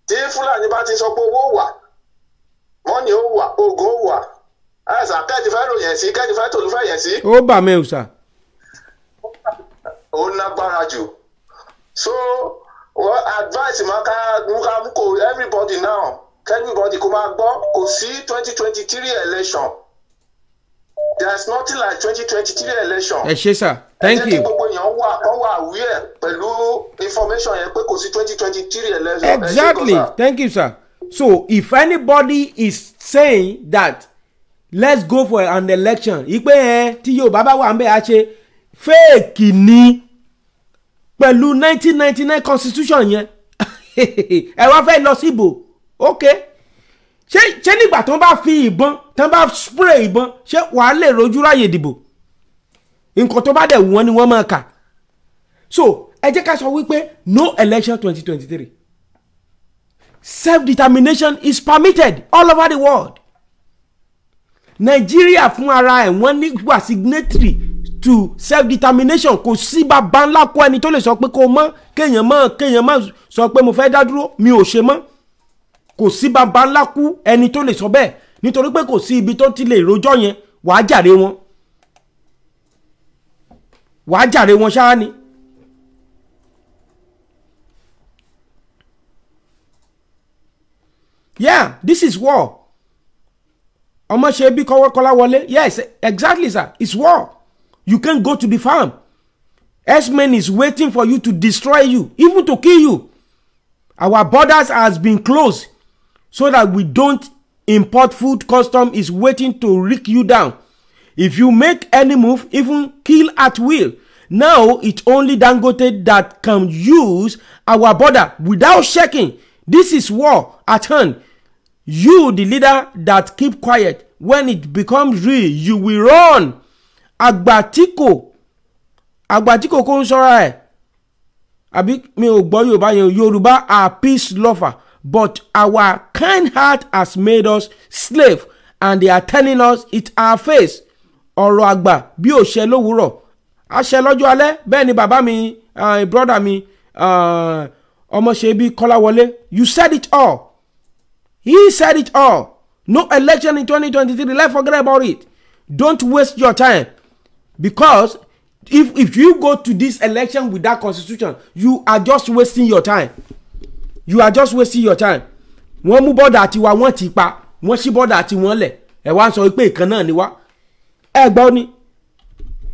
Tí Fúlàní bá ti sọ pé owó wà, mọ́nì ó wà, oògùn ó wà, ẹ̀sà kẹ́ẹ̀tì fẹ́ ròyìn sí, kẹ́ẹ̀tì fẹ́ tòlú fẹ́ yẹn sí. Ó bà mí o sà. Ó lágbára jù. So well, advice ma ká kó everybody now, everybody kó máa gbọ́, kò sí 2023 election. There is nothing like 2023 election. Ẹ ṣé sà, thank you. Ẹ jẹ́ kí gbogbo èèyàn wà kán wà aware pẹ̀lú information yẹn pé kò sí 2023 election. Exactly, thank you sir. So if anybody is saying that let's go for an election, ìpè ẹ tí Yorùbá bá wà ń bẹ̀ á ṣe fake ni pẹ̀lú 1999 constitution yẹn. Ẹ wá fẹ́ lọ síbò, ok. Ṣé nígbà tó ń bá fi ìbọn tó ń bá spray ìbọn, ṣé wàá lè rojú ráyè dìbò? Nǹkan tó bá dẹ̀ wọ́n ni wọ́n máa kà. So ẹ jẹ́ ká sọ wípé no election 2023. Self-determination is permitted all over the world. Nigeria fún ara ẹ̀ wọ́n ní wà signatory to self-determination. Kò sí bàbá ńlá kó ẹni tó lè sọ pé kó mọ́ kéèyàn mọ́ sọ pé mo fẹ́ dá dúró, mi ò ṣe mọ́. Kò sí bàbá ńlá kú ẹni tó lè sọ bẹ́ẹ̀, nítorí pé kò sí ibi tó ti lè rojọ́ yẹn. Wàá jàre wọn, wàá jàre wọn ṣáá ni. Yeah, this is war. Ọmọ ṣe bí Kọ́lá wọlé. Yes, exactly sir, it's war. You can't go to the farm. S-men is waiting for you to destroy you, even to kill you. Our borders has been closed so that we don't import food. Custom is waiting to rick you down. If you make any move, even kill at will. Now it's only Dangote that can use our border without shaking. This is war at hand. You, the leader that keep quiet, when it becomes real, you will run. Àgbà tí kò kó ń sọ́ra ẹ̀. Àbí mi ò gbọ́ Yorùbá yẹn. Yorùbá are peace lover, but our kind heart has made us slave and they are telling us it our face. Ọ̀rọ̀ àgbà bí ò ṣe lówùúrọ̀, a ṣe lọ́jọ́ alẹ́. Bẹ́ẹ̀ ni bàbá mi, brother mi, Ọmọṣẹ́bí Kọ́láwọlé, you said it all. He said it all. No election in 2023. Let's forget about it. Don't waste your time, because if you go to this election with that constitution, you are just wasting your time. You are just wasting your time. Wọ́n mú bọ́dà tiwa, wọ́n ti pa, wọ́n ṣí bọ́dà tí wọ́n lẹ̀. Ẹ wá ń sọ pé ìkan náà ni wá. Ẹ gbọ́ ni.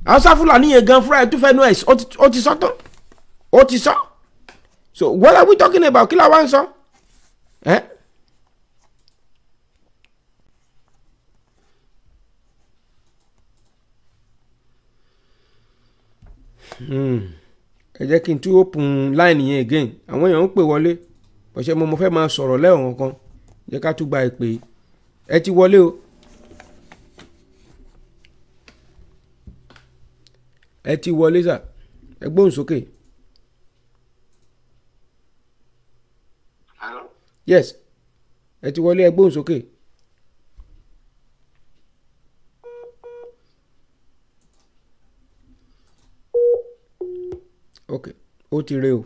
Hausa Fúlàní yẹn gan fúnra ẹ̀ tó fẹ́ nu ẹ̀, ó ti sọ tán. Ó ti sọ. So what are we talking about? Kí la wá ń sọ? Eh? Ẹ jẹ́ kí n tún open line yẹn again. Àwọn èèyàn ń pè wọlé. Ọ̀sẹ̀ mo fẹ́ máa sọ̀rọ̀ lẹ́wọ̀n kan. Jẹ́ ká tún gba ìpè. Ẹ ti wọlé o. Ẹ ti wọlé sà. Ẹ gbóhùn sókè. Yes. Ẹ ti wọlé, ẹ gbóhùn sókè. Ok, ó ti re o.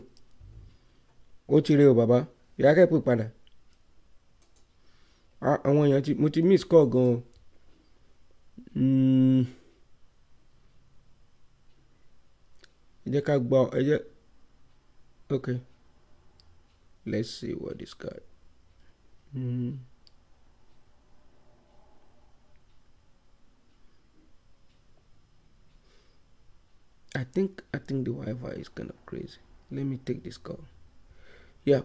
Ó ti re o bàbá. Ìyá kẹ́ pè padà. Àwọn èèyàn ti mo ti miss call gan-an. Ẹ jẹ́ ká gba ẹ jẹ́. Ok. Let's see what this guy. I think the Wi-Fi is kind of crazy. Let me take this call. Yeah,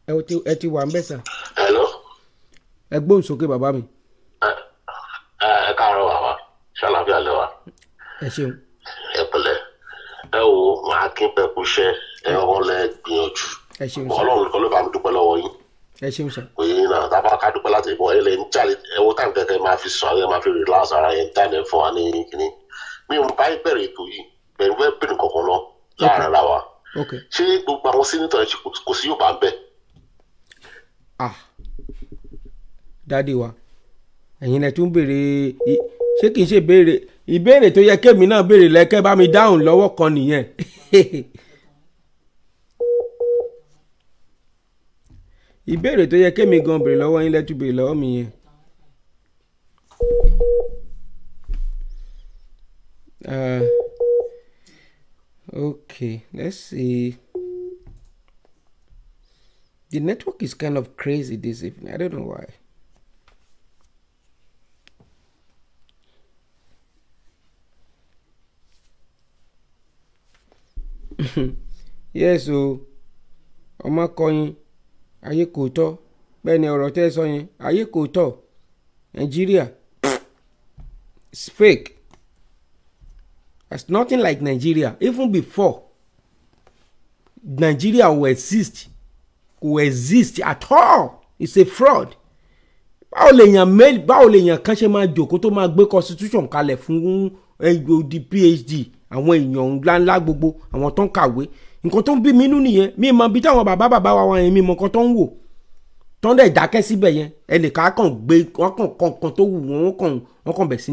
ẹ ti wà ń bẹ̀ sà. Hello. Ẹ gbóhùn sókè bàbá mi. Ẹ káàárọ̀ bàbá, ṣàlàáfíà lẹ wà. Ẹ ṣeun. Ẹ pẹ̀lẹ́. Ẹ wo màá kí pẹ́ kú iṣẹ́, ẹ wọlé gbìyànjú. Ẹ ṣeun sà. Ọlọ́run nìkan ló bá mi dúpẹ́ lọ́wọ́ yín. Ẹ ṣeun sà. Òye yín náà tábà ká dúpẹ́ láti ìbọn ẹ lè ń jáde ẹ wo táìmù kẹ̀kẹ́ máa fi sùn àwọn ẹ máa fi relax ara yẹn jáde fún wa ní kíní. Mi ò bá bẹ̀rẹ̀ ètò yìí pẹ̀lú fẹ́ bẹ̀rẹ̀ kankan lọ láàárín ara wa. Ṣé gbogbo àwọn sínítọ̀ ẹ̀ kò sí Yorùbá ń bẹ̀? Ah, dádì wa, ẹ̀yin lẹ tún béèrè, ṣé kìí ṣe béèrè Ìbéèrè tó yẹ kémi náà béèrè lẹ́kẹ́ bá mi dáhùn lọ́wọ́ kan nìyẹn. Ìbéèrè tó yẹ kémi gan béèrè lọ́wọ́ yín lẹ́tù béèrè lọ́wọ́ mi yẹn. Okay, let's see. The network is kind of crazy this evening. I don't know why. Yes o, ọmọ kọyin ayé kò tọ́, bẹ́ẹ̀ ni ọ̀rọ̀ tẹ́ sọ yẹn, ayé kò tọ́. Nigeria, it's fake. It's nothing like Nigeria. Even before Nigeria will exist, kò exist at all. It's a fraud. Báwo lèèyàn báwo lèèyàn kan ṣe máa jòkó tó máa gbé constitution kalẹ̀ fún odi PhD, àwọn èèyàn ńláńlá gbogbo àwọn tó ń kàwé? Nǹkan tó ń bí mi nú nìyẹn. Mi mọ bí táwọn bàbá bàbá wa wọn yẹn, mi mọ nǹkan tó ń wò tó ń dẹ̀ dákẹ́ síbẹ̀ yẹn. Ẹnìkan kàn gbé wọn kàn kàn tó wù wọn, wọn kàn bẹ̀ sí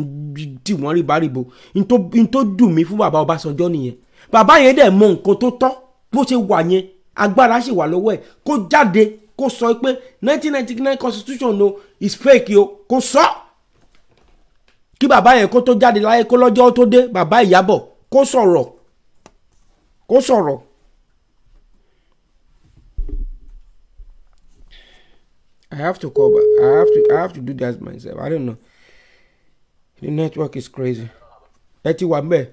tì wọ́n ríbaríbo. N tó dùn mí fún bàbá Ọbásanjọ́ nìyẹn. Bàbá yẹn dẹ̀ mọ nǹkan tó tọ́ bó ṣe wà yẹn, agbára ṣì wà lọ́wọ́ ẹ̀ kó jáde kó sọ pé 1999 constitution no is fake o, kó sọ. Kí bàbá yẹn kó tó jáde láyé, kó lọ́jọ́ tó dé, bàbá Ìyábọ̀ kó sọ̀rọ̀, kó sọ̀rọ̀. I have to call back. I have to do that myself. I don't know. The network is crazy. Ẹ ti wà ńbẹ̀.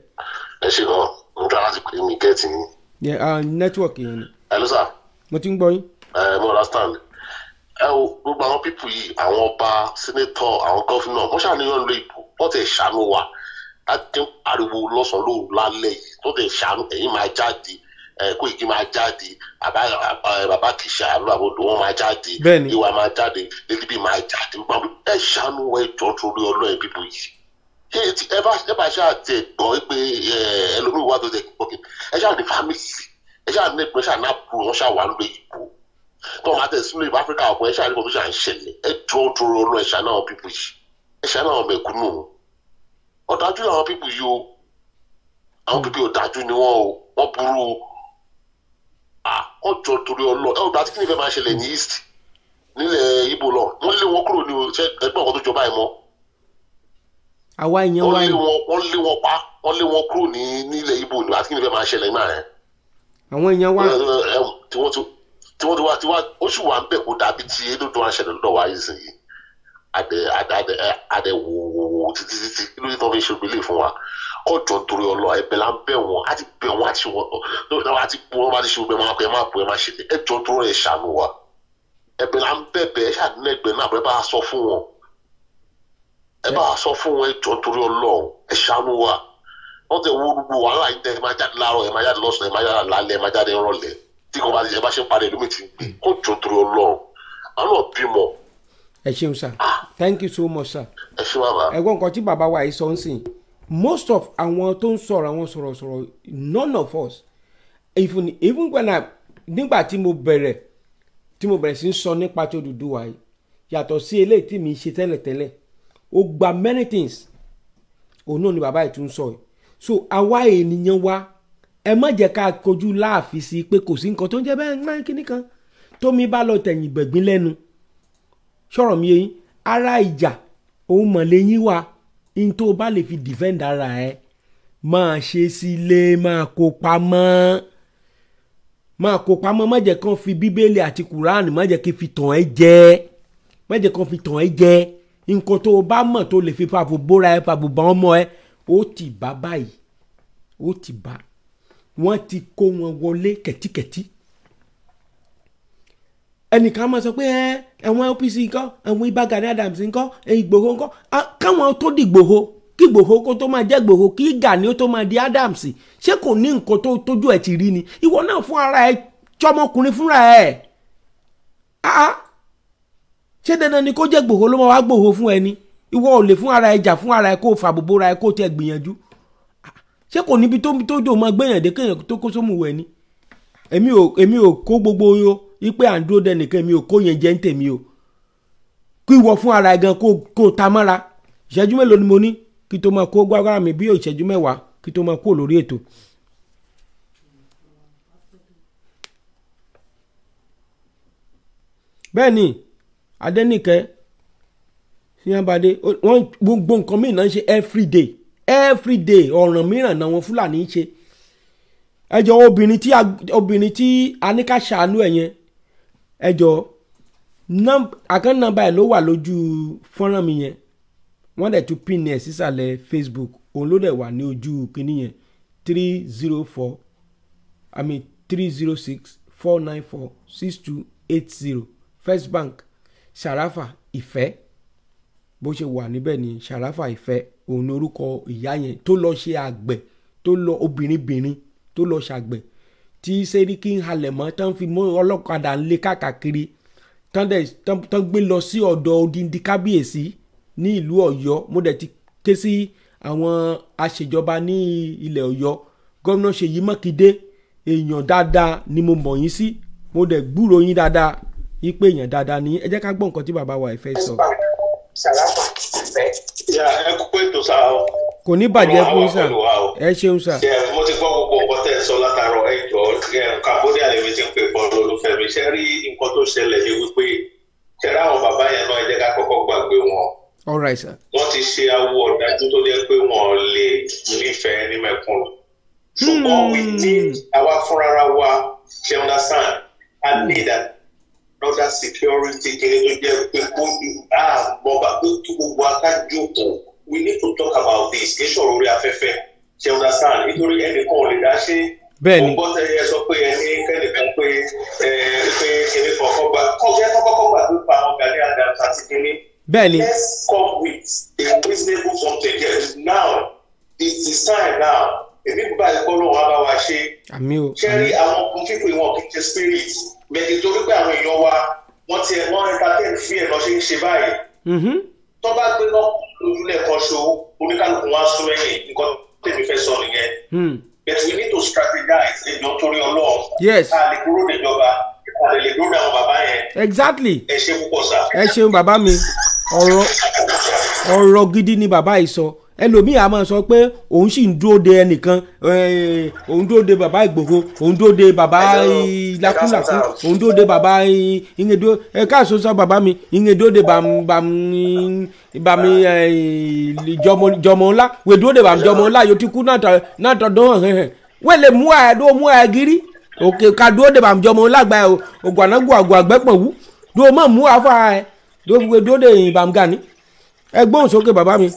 Ẹ ṣe gan, mo dára láti pè mí gẹ́ẹ̀tì ni. Yeah, network yẹn ni. Hello sir. Mo ti ń gbọ́ yín. Ẹ mo understand. Ẹ wo gbogbo àwọn pípù yìí, àwọn ọba, senator, àwọn gọ́fìnà, wọ́n ṣàníyàn ló ìbò, wọ́n ti ṣàánú wa. Láti ariwo lọ́sàn-án lóru lálẹ́ yìí, tó ti ṣàánú, ẹ̀yin máa jáde, Kóìkí máa jáde, bàbá Kìsà àbúrò wọn máa jáde, ìwà máa jáde, Lady B máa jáde. Ẹ ṣàánú ẹ jọ̀ọ́ torí Ọlọ́run pípù yìí. Ẹ bá ṣáà tẹ gbọ́ pé ẹlòmíì wà tó tẹ gbọ́ ẹ ṣáà ní fámìlì, ẹ ṣáà ní ìpínlẹ̀, ṣáà ní àbúrò wọn ṣáà wà lórí ìbò tó máa tẹ̀ sínú ìbò Áfíríkà ọ̀pọ̀, ẹ ṣáà ní kò tó ṣáà ń ṣẹlẹ̀. Ẹ jọ̀ọ́ torí Ọlọ́run, ẹ ṣàánú àwọn pípù yìí, ẹ ṣàánú àwọn mẹ̀kúnnù. Ọ̀dájú làwọn pípù yìí o, àwọn pípù ọ̀dájú ni wọ́n o, wọ́n burú o. Wọ́n jọ torí Ọlọ́run. Ẹ ò bá tí kí ni fẹ́ máa ṣẹlẹ̀ ní East nílẹ̀ Ìgbò lọ, wọ́n lé wọn kúrò ní ẹgbẹ́ ọ̀kan tó jọba ẹ̀ mọ́. Àwa ìyẹn wá yìí wọ́n lé wọn pa, wọ́n lé wọn kúrò ní nílẹ̀ Ìgbò ní àti kí ni fẹ́ máa ṣẹlẹ̀ nígbà yẹn. Àwọn èèyàn wá tí wọ́n ti wá tí wá ó sì wà ń bẹ̀ kó dàbí ti edo tó wá ṣẹlẹ̀ lọ́dọ̀ wa yìí sìn yìí. Adẹ wò títí títí kí ló dé tó fi ṣe ògbélé fún wa? Kọjọ torí Ọlọ́run, ẹ̀bẹ̀ là ń bẹ̀ wọ́n, á ti bẹ̀ wọ́n, àti wọ́n á ti bú wọn, bá ti ṣe gbẹ máa pẹ máa bù ẹ máa ṣe. Ẹ jọ torí ẹ ṣàánú wa, ẹ̀bẹ̀ là ń bẹ̀bẹ̀, ẹ ṣàdínlẹ̀gbẹ̀ náà, ẹ bá a sọ fún wọn, ẹ bá a sọ fún wọn, ẹ jọ torí Ọlọ́run, ẹ ṣàánú wa. Wọ́n tẹ wo gbogbo wàhálà yìí tẹ ẹ máa jáde láàárọ̀, ẹ máa jáde lọ́sàn-án, ẹ máa jáde lálẹ́, ẹ máa jáde rọ̀lẹ́, tí kò bá ẹ bá ṣe ń parí ẹlòmíì ti gbé. Kọjọ torí Ọlọ́run, àwọn náà bímọ. Ẹ ṣeun sir, thank you so much sir. Ẹ ṣe bàbá. Ẹ̀gbọ́n nǹkan tí bàbá wa yìí sọ ń sìn, most of àwọn tó ń sọ̀rọ̀, àwọn sọ̀rọ̀sọ̀rọ̀, none of us, even when I, nígbà tí mo bẹ̀rẹ̀ sí ń sọ nípa tí Odùduwà yìí, yàtọ̀ sí eléyìí tí mi ṣe tẹ́lẹ̀tẹ́lẹ̀, ó gba many things, òun náà ni bàbá yìí tún sọ yìí. So àwa ènìyàn wa, ẹ má jẹ́ ká kojú láàfin sí pé kò sí nǹkan tó ń jẹ́ bẹ́ẹ̀ ń kíní kan tómi bá lọ tẹ̀yìn gbẹ̀gbín lẹ́nu. Sọ̀rọ̀ mi yẹn, ara ìjà òun mọ̀lẹ́yìn wa, n tó bá lè fi defend ara ẹ, máa ṣe sílé, máa kó pamọ́, máa kó pamọ́, má jẹ́ kán fi bíbélì àti kùránì, má jẹ́ kí fi tàn ẹ́ jẹ, má jẹ́ kán fi tàn ẹ́ jẹ. Nǹkan tó o bá mọ̀ tó lè fi fàbò bóra ẹ, fàbò bá ọmọ ẹ, ó ti bá báyìí, ó ti bá wọ́n ti kó wọn wọlé kẹ̀tíkẹ̀tí. Ẹnìkan máa sọ pé ẹ àwọn OPC ńkọ́, àwọn Ìbà Gani Adams ńkọ́, Ìgbòho ńkọ́. Káwọn tó di Ìgbòho, kí Ìgbòho kó tó máa jẹ́ Ìgbòho, kí Gani ó tó máa di Adams, ṣé kò ní nǹkan tó tójú ẹ̀ ti rí ni? Ìwọ náà fún ara ẹ, jọmọkùnrin fúnra ẹ, ṣé dandan ni kó jẹ́ Ìgbòho ló máa wá Ìgbòho fún ẹni? Ìwọ ò lè fún ara ẹ jà fún ara ẹ, kó fàbò bóra ẹ, kó tiẹ̀ gbìyànjú. Ṣé kò níbi tó dò máa gbẹ̀yàn dé kéèyàn tó kó sómù wẹ̀ ni? Èmi ò kó gbogbo yo ipe à ń dúró dẹnìkan, èmi ò kó yẹn jẹ́ ń tèmi o. Kí ìwọ fún ara ẹ gan kó ta mọ́ra. Ìṣẹ́jú mélòó ni mo ní? Kí tó máa kó gbágbára mi bí ìṣẹ́jú 10 kí tó máa kó lórí ètò. Bẹ́ẹ̀ ni Adẹ́nìkẹ́ Síyánbadé, wọ́n gbogbo nǹkan mìíràn ń ṣe everyday everyday, ọ̀ràn mìíràn náà wọn Fúlàní ń ṣe. Ẹ jọ̀ọ́, obìnrin tí a ní ká ṣàánú ẹ̀ yẹn, ẹ jọ̀ọ́, account number ẹ̀ ló wà lójú fọ́nrán mi yẹn. Wọ́n dẹ̀ tún pin ẹ̀ sísàlẹ̀ Facebook, òun ló dẹ̀ wà ní ojú kínní yẹn, 304, I mean 306 494 6280, First Bank, Sharafa Ìfẹ́. Bó ṣe wà níbẹ̀ ni Sharafa Ìfẹ́, òun ni orúkọ ìyá yẹn tó lọ ṣe àgbẹ̀, tó lọ obìnrinbìnrin tó lọ ṣàgbẹ̀ tí Sẹ́ríkì ń halẹ̀ mọ́, tán fi mọ́ ọlọ́kadà ń lé káàkiri, tán gbé lọ sí ọ̀dọ̀ odindi kábíyèsí ní ìlú Ọ̀yọ́. Mo dẹ̀ ti ké sí àwọn aṣèjọba ní ilẹ̀ Ọ̀yọ́, gómìnà Ṣèyí Mákindé, èèyàn dáadáa ni mo mọ̀ yín sí, mo dẹ̀ gbúròó yín dáadáa yí pé èèyàn dáadáa ni. Ẹ jẹ́ ká gbọ́ nǹkan tí bàbá wa Ìfẹ́ sọ. Ẹ kú ètò sá o. Kò ní bàjẹ́ fún yín sà, ẹ ṣeun sà. Mo ti gbọ́ gbogbo nǹkan tẹ́ ẹ sọ látàárọ̀. Ẹ jọ, Cambodia lèmi ti ń pè bọ́ lólùfẹ́ mi. Ṣe rí nǹkan tó ṣẹlẹ̀ ní wípé ṣe rí àwọn bàbá yẹn náà, ẹ jẹ́ ká kọ́kọ́ gbàgbé wọn. All right sir. Wọ́n ti ṣe awo ọ̀dájú tó jẹ́ pé wọ́n lè nífẹ̀ẹ́ ní mẹ̀kúnnù. Ṣùgbọ́n we need àwa fúnra wa, ṣe understand, I need another security kiri tó jẹ́ pé kó àmọ́ bá pé kí gbogbo akájókòó. We need to talk about this, kì í ṣọ̀rọ̀ orí afẹ́fẹ́, ṣe understand, nítorí ẹnìkan ò lè dá ṣe. Bẹ́ẹ̀ni. Mo gbọ́ tẹ́ ẹ sọ pé ẹni kẹ́nìkan pé ẹ pé kìnìún kan kọ́ gbà kọ́ jẹ́ kọ́kọ́ gbà tó pa àwọn Gani Adams àti kìnìún. Bẹ́ẹ̀ni. Let's come with a reasonable something. Yes, now it's the time now. Èmi gbà ẹ̀kọ́ lóun á bá wa ṣe. Àmín o. Ṣé rí àwọn fífi wọn kì í ṣe spirit bẹ́ẹ̀, nítorí pé àwọn èèyàn wa wọ́n ti wọ́n entertain fear lọ ṣe ń ṣe báyìí. Tó bá gbé náà lójúlẹ̀ kan ṣo, oníkálukú wọn á sún ẹ̀yìn. Nǹkan tèmi fẹ́ sọ nìyẹn. But we need to strategize, ẹjọ́ torí Ọlọ́run. Yes. A lè kúrò níjọba, a lè kúrò ní àwọn bàbá yẹn. Exactly. Ẹ ṣe púpọ̀ sá. Ẹ ṣeun bàbá mi, ọ̀rọ̀ gidi ni bàbá yìí sọ. Ẹlòmíì a máa sọ pé òun sì ń dúró de ẹnìkan, òun dúró de bàbá Ìgbòho, òun dúró de bàbá Lákúlàkú, òun dúró de bàbá ìyẹn ẹ káàsó sọ bàbá mi, ìyẹn dúró de bàmí jọmọ ńlá, wèé dúró de bàmí jọmọ ńlá yóò ti kú náà tọdún hẹ̀hẹ̀ wọ́n lè mú ẹ̀ dúró mú ẹ̀ gírí òkè ká dúró de bàmí jọmọ ńlá gba ẹ̀ ògbànágbò àgọ́ àgbẹ̀pọ̀ wú dúró mọ̀ mú àfà ẹ̀ dúró de bàmí Gani. Ẹ gbóhùn sókè bàbá mi.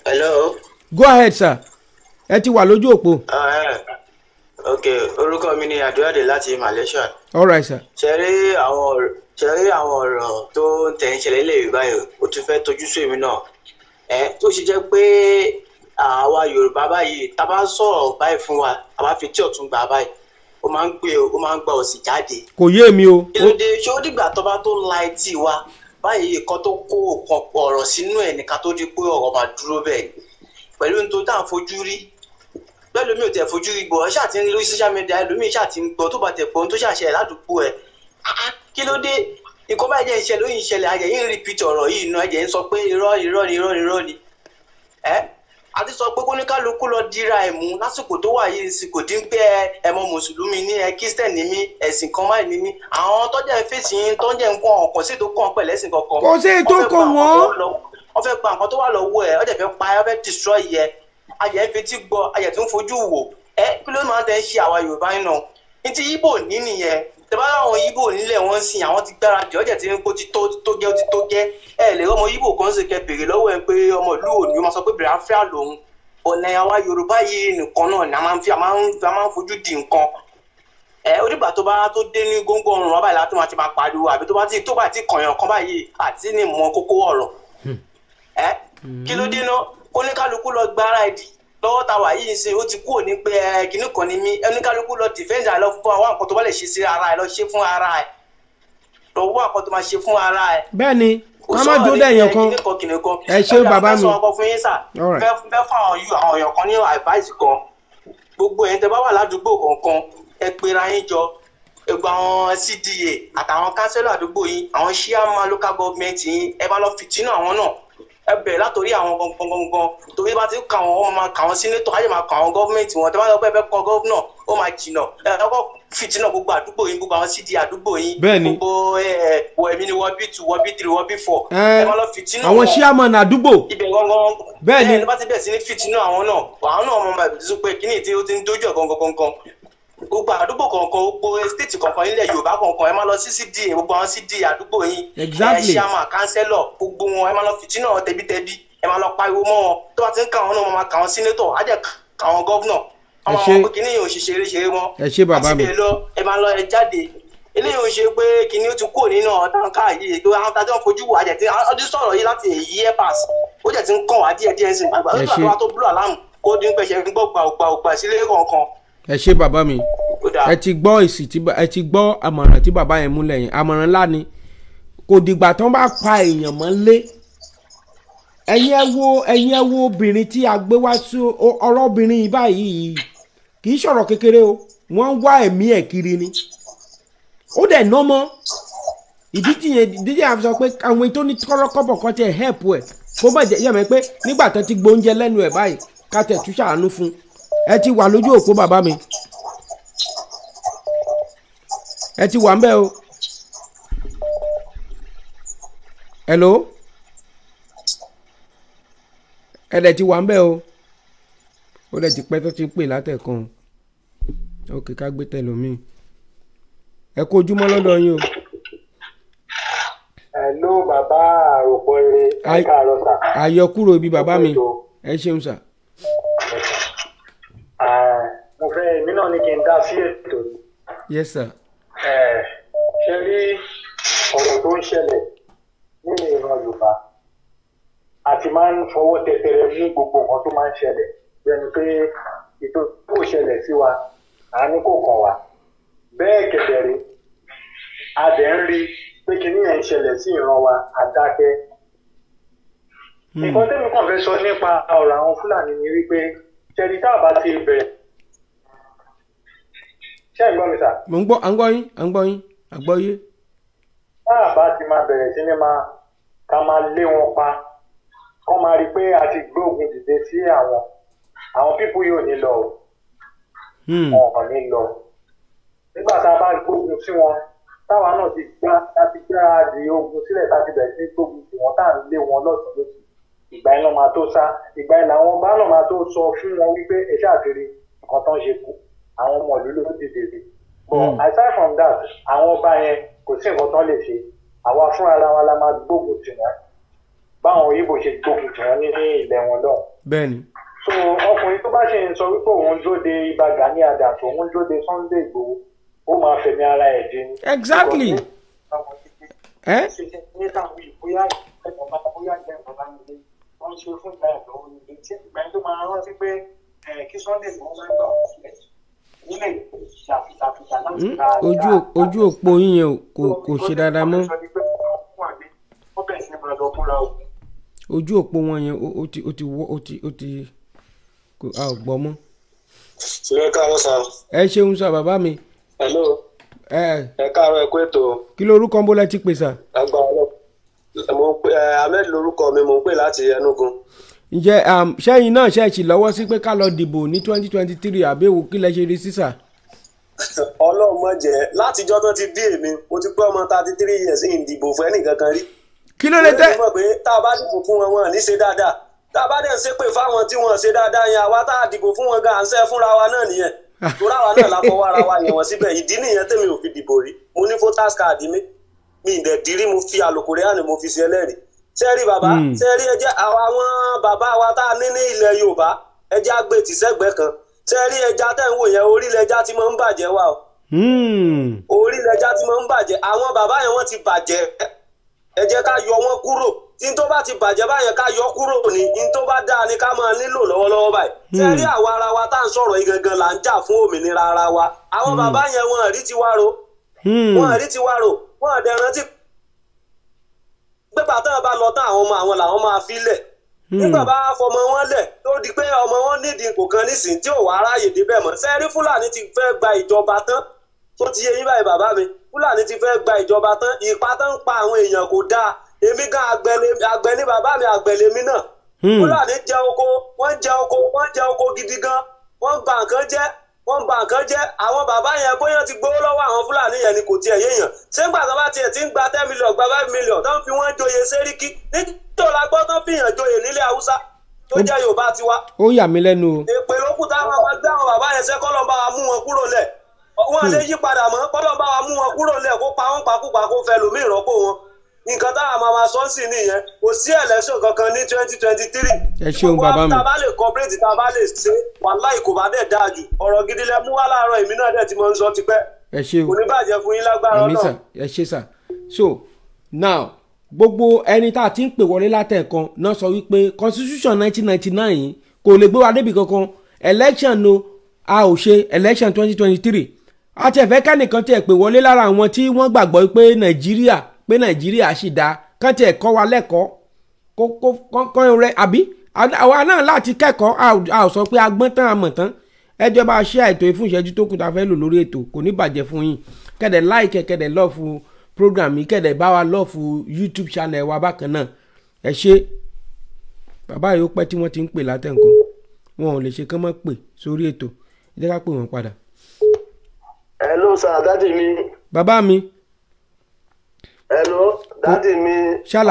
Hello. Go ahead sir, ẹ ti wà lójú òpó. Ok, orúkọ mi ni Àdúràdé láti Malaysia. All right sir. Ṣe rí àwọn ọ̀rọ̀ tó ń tẹ̀ ń ṣẹlẹ̀ lè báyìí, ó tún fẹ́ tojú sú èmi náà. Ẹ tó ṣe jẹ́ pé àwa Yorùbá báyìí, tá a bá sọ̀rọ̀ báyìí fún wa, a bá fi tí ọ̀tún gbà báyìí, ó máa ń gbé ó máa ń gba òsì jáde. Kò yé mi o. Kí ló dé? Ṣé ó dìgbà tó bá tó la etí wa báyìí kan tó kó ọ̀kan ọ̀rọ̀ sínú ẹ̀ nìkan tó di pé ọ̀rọ̀ máa dúró bẹ́ẹ̀ ni pẹ̀lú ní tó tá à ń fojú rí pẹ̀lú mi ò tẹ̀ fojú rí gbọ́ ṣáà ti ń lórí social media, ẹlòmíì ṣáà ti ń gbọ́ tó bá tẹ̀ gbọ́ tó ṣàṣẹ ládùúgbò ẹ̀. Kí ló dé? Nǹkan báyìí jẹ́ ìṣẹ̀lẹ̀ ó yìí ṣẹlẹ̀, ayẹ̀ yìí ń repeat ọ̀rọ̀ yìí náà, ẹ̀jẹ̀ ń sọ pé irọ́ irọ́ ni irọ́ ni irọ́ ni. Ẹ́ àti sọ pé kóníkálukú lọ dira ẹ̀ mú lásìkò tó wà yìí sì kò dín pé ẹmọ mùsùlùmí ní ẹ kírísítẹ̀nì ní mí, ẹ̀sìn kan máa ní mí, àwọn tọ́jà ń fèsì yín tọ́jà ń kọ́ ọ̀kan sí tó kàn pẹ̀lẹ́ ẹ̀sìn kankan. Kò sí ètò kan wọ́n. Wọ́n fẹ́ gba nǹkan tó wà lọ́wọ́ ẹ̀, wọ́n dẹ̀ fẹ́ pa ẹ́, wọ́n fẹ́ destroy ẹ, ayẹ̀ ń fetí gbọ́, ayẹ̀ tó ń fojú wò ẹ. Kí ló máa ń tẹ́ ń ṣe àwa Yorùbá nínú ní ti Ìgbò ní nìyẹn? Tẹ́bá àwọn Ìgbò nílẹ̀ wọ́n ń sìn, àwọn ti gbáradì, ọjà tí kò ti tó tó gẹ́, ó ti tó gẹ́. Ẹ lè ọmọ Ìgbò kan ṣe kẹ bèrè lọ́wọ́ ẹ pé ọmọ ìlú òní, ó máa sọ pé Biafra lòun. Ọ̀nà àwa Yorùbá yìí nìkan náà ni a máa ń fi a máa ń fojú di nǹkan. Ẹ onígbà tó bá tó dé ní góńgó ọrùn wa báyìí láti máa ti máa pariwo, àbí tó bá ti kànyàn kan báyìí àti ní mọ kókó ọ̀rọ̀. Ẹ kí ló dé náà? Kóníkálukú lọ gbára ẹ̀dì lọ́wọ́ ta wà yìí ṣe ó ti kúrò ní pé ẹ kìnnì kan ní mí. Ẹnikálukú lọ dìfẹ́ǹsì àlọ́ fún àwọn nǹkan tó bá lè ṣe sí ara ẹ, lọ ṣe fún ara ẹ, lọ wá nǹkan tó máa ṣe fún ara ẹ. Bẹ́ẹ̀ni, ká má dúró dẹ̀yàn kan. Ẹ ṣeun bàbá mi. Fẹ́ sọ fún yín sà, fẹ́ fún àwọn èèyàn kan ní advice kan. Gbogbo ẹ̀yin tẹ́ bá wà ládùúgbò kọ̀ọ̀kan, ẹ pera yín jọ, Gbogbo àwọn CDA àtàwọn kánsẹ́lọ̀ àdúgbò yín, àwọn chairman local government yín, ẹ máa lọ fìtínà àwọn náà. Ẹ bẹ̀rẹ̀ látòrí àwọn gangan, torí bá ti ń kà wọ́n, wọ́n máa kà wọ́n senator, á lè máa kà wọ́n gọ́ọ̀mẹ̀ntì wọn. Tẹ́ bá lọ pé ẹ fẹ́ kọ governor, ó máa jìnà. Ẹ kọ́kọ́ fìtínà gbogbo àdúgbò yín, gbogbo àwọn CDA àdúgbò yín. Bẹ́ẹ̀ni. Gbogbo ẹ wọ ẹ̀mí ni wọ́n B2, wọ́n B3, wọ́n B4. Ẹ máa lọ fìtínà àwọn wọn. Chairman àdúgbò. Ibẹ̀ gangan. Bẹ́ẹ̀ni. Bẹ́ẹ̀ ni, bá ti bẹ̀rẹ̀ sí ní fìtínà àwọn náà, àwọn náà mọ̀ máa sọ pé kíní tí ó ti ń dójú ẹ̀ gangan gangan. Gbogbo àdúgbò kọ̀ọ̀kan, gbogbo state kọ̀ọ̀kan nílẹ̀ Yorùbá kọ̀ọ̀kan, ẹ máa lọ sí CDA, gbogbo àwọn CDA àdúgbò yín. Exactly. Ẹ chairman, councillor, gbogbo wọn, ẹ máa lọ fìtínà wọn tẹbítẹbí, ẹ máa lọ pariwo mọ́ wọn. Tó bá ti ń kà wọn náà, wọ́n máa kà wọn senator, á jẹ́ kà wọn governor. Ẹ Wọ́n máa ṣé. mọ̀ pé kíní yìí ò ṣe ṣeré ṣeré mọ́. Ẹ ṣé bàbá Àti mi. bẹ́ẹ̀ lọ, ẹ máa lọ, ẹ jáde. Eléyìí ò ṣe pé kíní ó ti kúrò nínú ọ̀tá yìí tó àwọn tájọ́ ń fojú wò àjẹtí ọdún sọ̀rọ̀ yìí láti èyí ẹ̀ pass, ó jẹ́ ti ń kàn wá díẹ̀ díẹ̀ sí i. Àgbà Ẹ tó ṣé. wà tó blú àlámù kó dín pẹ̀ṣẹ̀ ń gbọ́ gbàùgbàùgbà sílé kọ̀ọ̀kan. Ẹ ṣé bàbá mi. Ó dáa. Ẹ ti gbọ́ èsì tí ẹ ti gbọ́ àmọ̀ràn tí bàbá yẹn múlẹ̀ yẹn, àmọ̀ràn ńlá ni. Kò dìgbà tán bá pa èèyàn mọ́lé. Ẹ̀yin ẹ wo obìnrin tí a gbé wá sí ọ̀rọ̀ obìnrin yìí báyìí kì í ṣọ̀rọ̀ kékeré o. Wọ́n ń wá ẹ̀mí ẹ̀ kiri ni, ó dẹ̀ ná mọ́ ìdí tí yẹn, ìdí tí a fi sọ pé àwọn tó ní kọ́rọ́kọ́bọ̀ kan tiẹ̀ help ẹ̀, kó má jẹ́ yẹ̀mẹ́ pé nígbà tó ti gbóúnjẹ lẹ́nu ẹ̀ báyìí, ká tẹ̀ tún ṣàánú fún un. Ẹ ti wà lójú òpó, bàbá mi, ẹ ti wà ń bẹ̀ o. Hello, ẹ dẹ̀ ti wà ń bẹ̀ o. Ó dẹ̀ ti pẹ́ tó ti ń pè látẹ̀kan. Ok, ká gbé tẹlòmíì. Ẹ kú ojúmọ́ lọ́dọ̀ yín o. Hello, bàbá àròpọ̀ eré, ẹ káàárọ̀ sà. Àyọkúrò ibi, bàbá mi, ẹ ṣeun sà. Mo fẹ́, èmi náà ní kí n dá sí ètò yìí. Yes sir. Ṣe rí ọ̀rọ̀ tó ń ṣẹlẹ̀ nínú ìran Yorùbá, àti máa ń fọwọ́ tẹtẹrẹ mú gbogbo nǹkan tó máa ń ṣẹlẹ̀ bí ẹni pé ètò kò ṣẹlẹ̀ sí wa, à ní kò kàn wá. Bẹ́ẹ̀ kẹ̀dẹ̀rẹ́, a dẹ̀ ń rí pé kinní yẹn ń ṣẹlẹ̀ sí ìran wa, a dákẹ́. Nǹkan tẹ́mi kàn fẹ́ sọ nípa ọ̀rọ̀ àwọn Fúlàní ni wípé ṣẹ́ni tá a bá ti bẹ̀rẹ̀, ṣé ẹ̀ ń gbọ́ mi sà? Mò ń gbọ́, à ń gbọ́ yín, à ń gbọ́ yín, àgbọ́yé. Tá a bá ti máa bẹ̀rẹ̀ sí ní máa ká máa lé wọn pa, kọ́ máa rí i pé a ti gbógun dìde sí àwọn people yóò ní lọ o. Wọn ò ní lọ. Nígbà tá a bá gbógun sí wọn, táwa náà ti gbá láti gbáradì ogun sílẹ̀, tá a ti bẹ̀rẹ̀ sí gbógun sí wọn, tá à ń lé wọn lọ́tùn lósì, ìgbà yẹn náà máa tó sá. Ìgbà yẹn làwọn ọba náà máa tó sọ fún wọn wípé ẹ ṣáàkiri nǹkan tó ń ṣe kú àwọn ọmọ ìlú ló dìde sí. But aside from that, àwọn ọba yẹn kò sí nǹkan tó lè ṣe. Àwa fúnra ara wa la máa gbógun tì wọ́n, báwọn Òyìnbó ṣe gbógun tì wọ́n ní ilẹ̀ wọn lọ́hùn. So ọkùnrin tó bá ṣe ń sọ wípé òun dúró de Ìbà Gani Adams, òun dúró de Sunday Igboho, ó máa fẹ̀mí ara ẹ̀ dín ní. Exactly. Ẹ bóyá bóyá ìgbà ìbàbá nílé wọ́n ṣe fún ìgbà ẹ̀ lọ́wọ́ nílé tí ìgbà yẹn tó máa rántí pé kí Sunday Igboho máa gbà sílẹ̀ nílé ìjàfìjàfìjà láti gba. Ojú òpó yín yẹn kò ṣe dáadáa mọ́. Ó bẹ̀rẹ̀ sí ní máa lọ múra ogun. Ojú òpó wọn yẹn ó ti wọ́, ó ti kò, a ò gbọ́ mọ́. Ṣé ẹ káàárọ̀ sà. Ẹ ṣeun sà, bàbá mi. Hello. Ẹ. Ẹ káàárọ̀, ẹ kú ètò. Kí lorúkọ ń bó lẹ ti pè sà? Agbára lọ, mo ń pè ẹ, Ahmed lorúkọ mi, mo ń pè láti Enugu. Ǹjẹ́ sẹ́yìn náà ṣe ṣì lọ́wọ́ sí pé ká lọ dìbò ní 2023, àbí èwo, kí lẹ ṣe rí sí sà? Ọlọ́run mọ̀ jẹ́, látijọ́ tó ti bí èmi, mo ti pé ọmọ 33 years, ń dìbò fún ẹnì kankan rí. Kí ló dé tẹ́? Mo mọ̀ pé tá a bá dìbò fún wọn, wọn ò ní ṣe dáadáa. Tá a bá dẹ̀ ń ṣépè fáwọn tí wọ́n ṣe dáadáa yẹn, àwa tá a dìbò fún wọn gan, à ń ṣẹ́ fúnra wa náà nìyẹn, torí àwa náà la fọwọ́ ara wa yẹn wọ́n síbẹ̀. Ìdí nìyẹn tèmi ò fi dìbò rí. Mo ní voters card mi, mi ì dẹ̀ dirí, mo fi àlòkùrẹ́ àná, mo fi ṣe ẹlẹ́rìí. Sẹ́rí bàbá, sẹ́rí, ẹ jẹ́ àwọn bàbá wa tá a ní ní ilẹ̀ Yorùbá, ẹ jẹ́ àgbè tìṣẹ́gbẹ́ kan. Sẹ́rí ẹja tẹ́ ń wò yẹn, orílẹ̀ ẹja tí máa ń bàjẹ́ wà o. Orílẹ̀ ẹja tí máa ń bàjẹ́. Àwọn bàbá yẹn, wọ́n ti bàjẹ́, ẹ jẹ́ ká yọ wọ́n kúrò. Tí n tó bá ti bàjẹ́ báyẹn, ká yọ kúrò ní. N tó bá dáa ni ká máa nílò lọ́wọ́lọ́wọ́ báyìí. Sẹ́rí àwa ara wa tá à ń sọ̀rọ̀ yìí gangan là ń jà fún òmìnira ara wa. Àwọn bàbá yẹn, wọn rí tiwa ro, wọn rí tiwa ro, wọn dẹ̀ rántí pé bàtà bá lọ tán, àwọn ọmọ àwọn làwọn máa fi lẹ̀. Nígbà bá fọmọ wọn lẹ̀, tó di pé ọmọ wọn nídìí ipò kan nísìn tí ò wá ráàyè débẹ̀ mọ́. Sẹ́rí Fúlàní ti fẹ́ gba ìjọba tán. Tó ti yé yín báyìí bàbá mi, Fúlàní ti fẹ́ gba ìjọba tán, ìpa tán ń pa àwọn èèyàn kò dáa. Èmi gan àgbẹ̀ ní bàbá mi, àgbẹ̀ lèmi náà. Fúlàní jẹ oko, wọ́n jẹ oko, wọ́n jẹ oko gidi gan, wọ́n bà nǹkan jẹ́, wọ́n bà nǹkan jẹ́. Àwọn bàbá yẹn bóyá ti gbowó lọ́wọ́ àwọn Fúlàní yẹn ni kò tiẹ̀ yéèyàn. Ṣé ńgbà tó bá tiẹ̀ ti ń gba 10 million, gba 5 million, tó ń fi wọ́n joyè sẹ́ríkì, níjọ́ la gbọ́ tán fìyàn joyè nílẹ̀ Haúsá tó jẹ́ Yorùbá tiwa. Ó yà mí lẹ́nu o. Èpè ló kù táwọn máa gbé àwọn bàbá yẹn sẹ́, kọ́lọ́ bá wa mú wọn kúrò lẹ̀. Wọ́n lè yí padà mọ́, kọ́lọ́ bá wa mú wọn kúrò lẹ̀, kó pa wọ́n pakúpa, kó fẹ́ lòmíì rọ́pò wọn. Nǹkan táwọn máa ma sọ sí nìyẹn. Kò sí election kankan ní 2023. Ẹ ṣeun bàbá mi. Tá a bá lè cooperate, tá a bá lè ṣe, wàláì kò bá dẹ̀ dáa jù. Ọ̀rọ̀ gidi lẹ mú wá láàárọ̀, èmi náà dẹ̀ ti mọ̀ ń sọ tipẹ́. Ẹ ṣeun. Kò ní bàjẹ́ fún yín lágbára Àmín náà. Sà, ẹ ṣe sà. So now, gbogbo ẹni tá a ti ń pè wọlé látẹ̀kan náà sọ wípé constitution 1999 yìí kò lè gbé wa débi kankan. Election no, a ò ṣe election 2023. A ti ẹ̀fẹ́ kẹ́nìkan tiẹ̀ pè wọlé lára àwọn tí wọ́n gbàgbọ́ pé Nàìjíríà sì dáa, kán tiẹ̀ kọ́ wa lẹ́kọ̀ọ́ kó rẹ àbí àwa náà láti kẹ́kọ̀ọ́. A ò sọ pé a gbọ́n tán, a mọ̀ tán. Ẹ jọ̀ọ́ bá a ṣe àìtó fún ìṣẹ́jú tó kù tá a fẹ́ lò lórí ètò, kò ní bàjẹ́ fún yín. Kẹ́dẹ̀ like, kẹ́dẹ̀ love program yìí, kẹ́dẹ̀ bá wa love YouTube channel wa bákan náà. Ẹ ṣé bàbá yìí, ó pẹ́ tí wọ́n ti ń pè látẹ̀ǹkan, wọn ò lè ṣe kán mọ́ pè sórí ètò. Ẹ jẹ́ ká pè wọ́n padà. Hello sir, daddy mi. Bàbá mi. Hello daddy mi.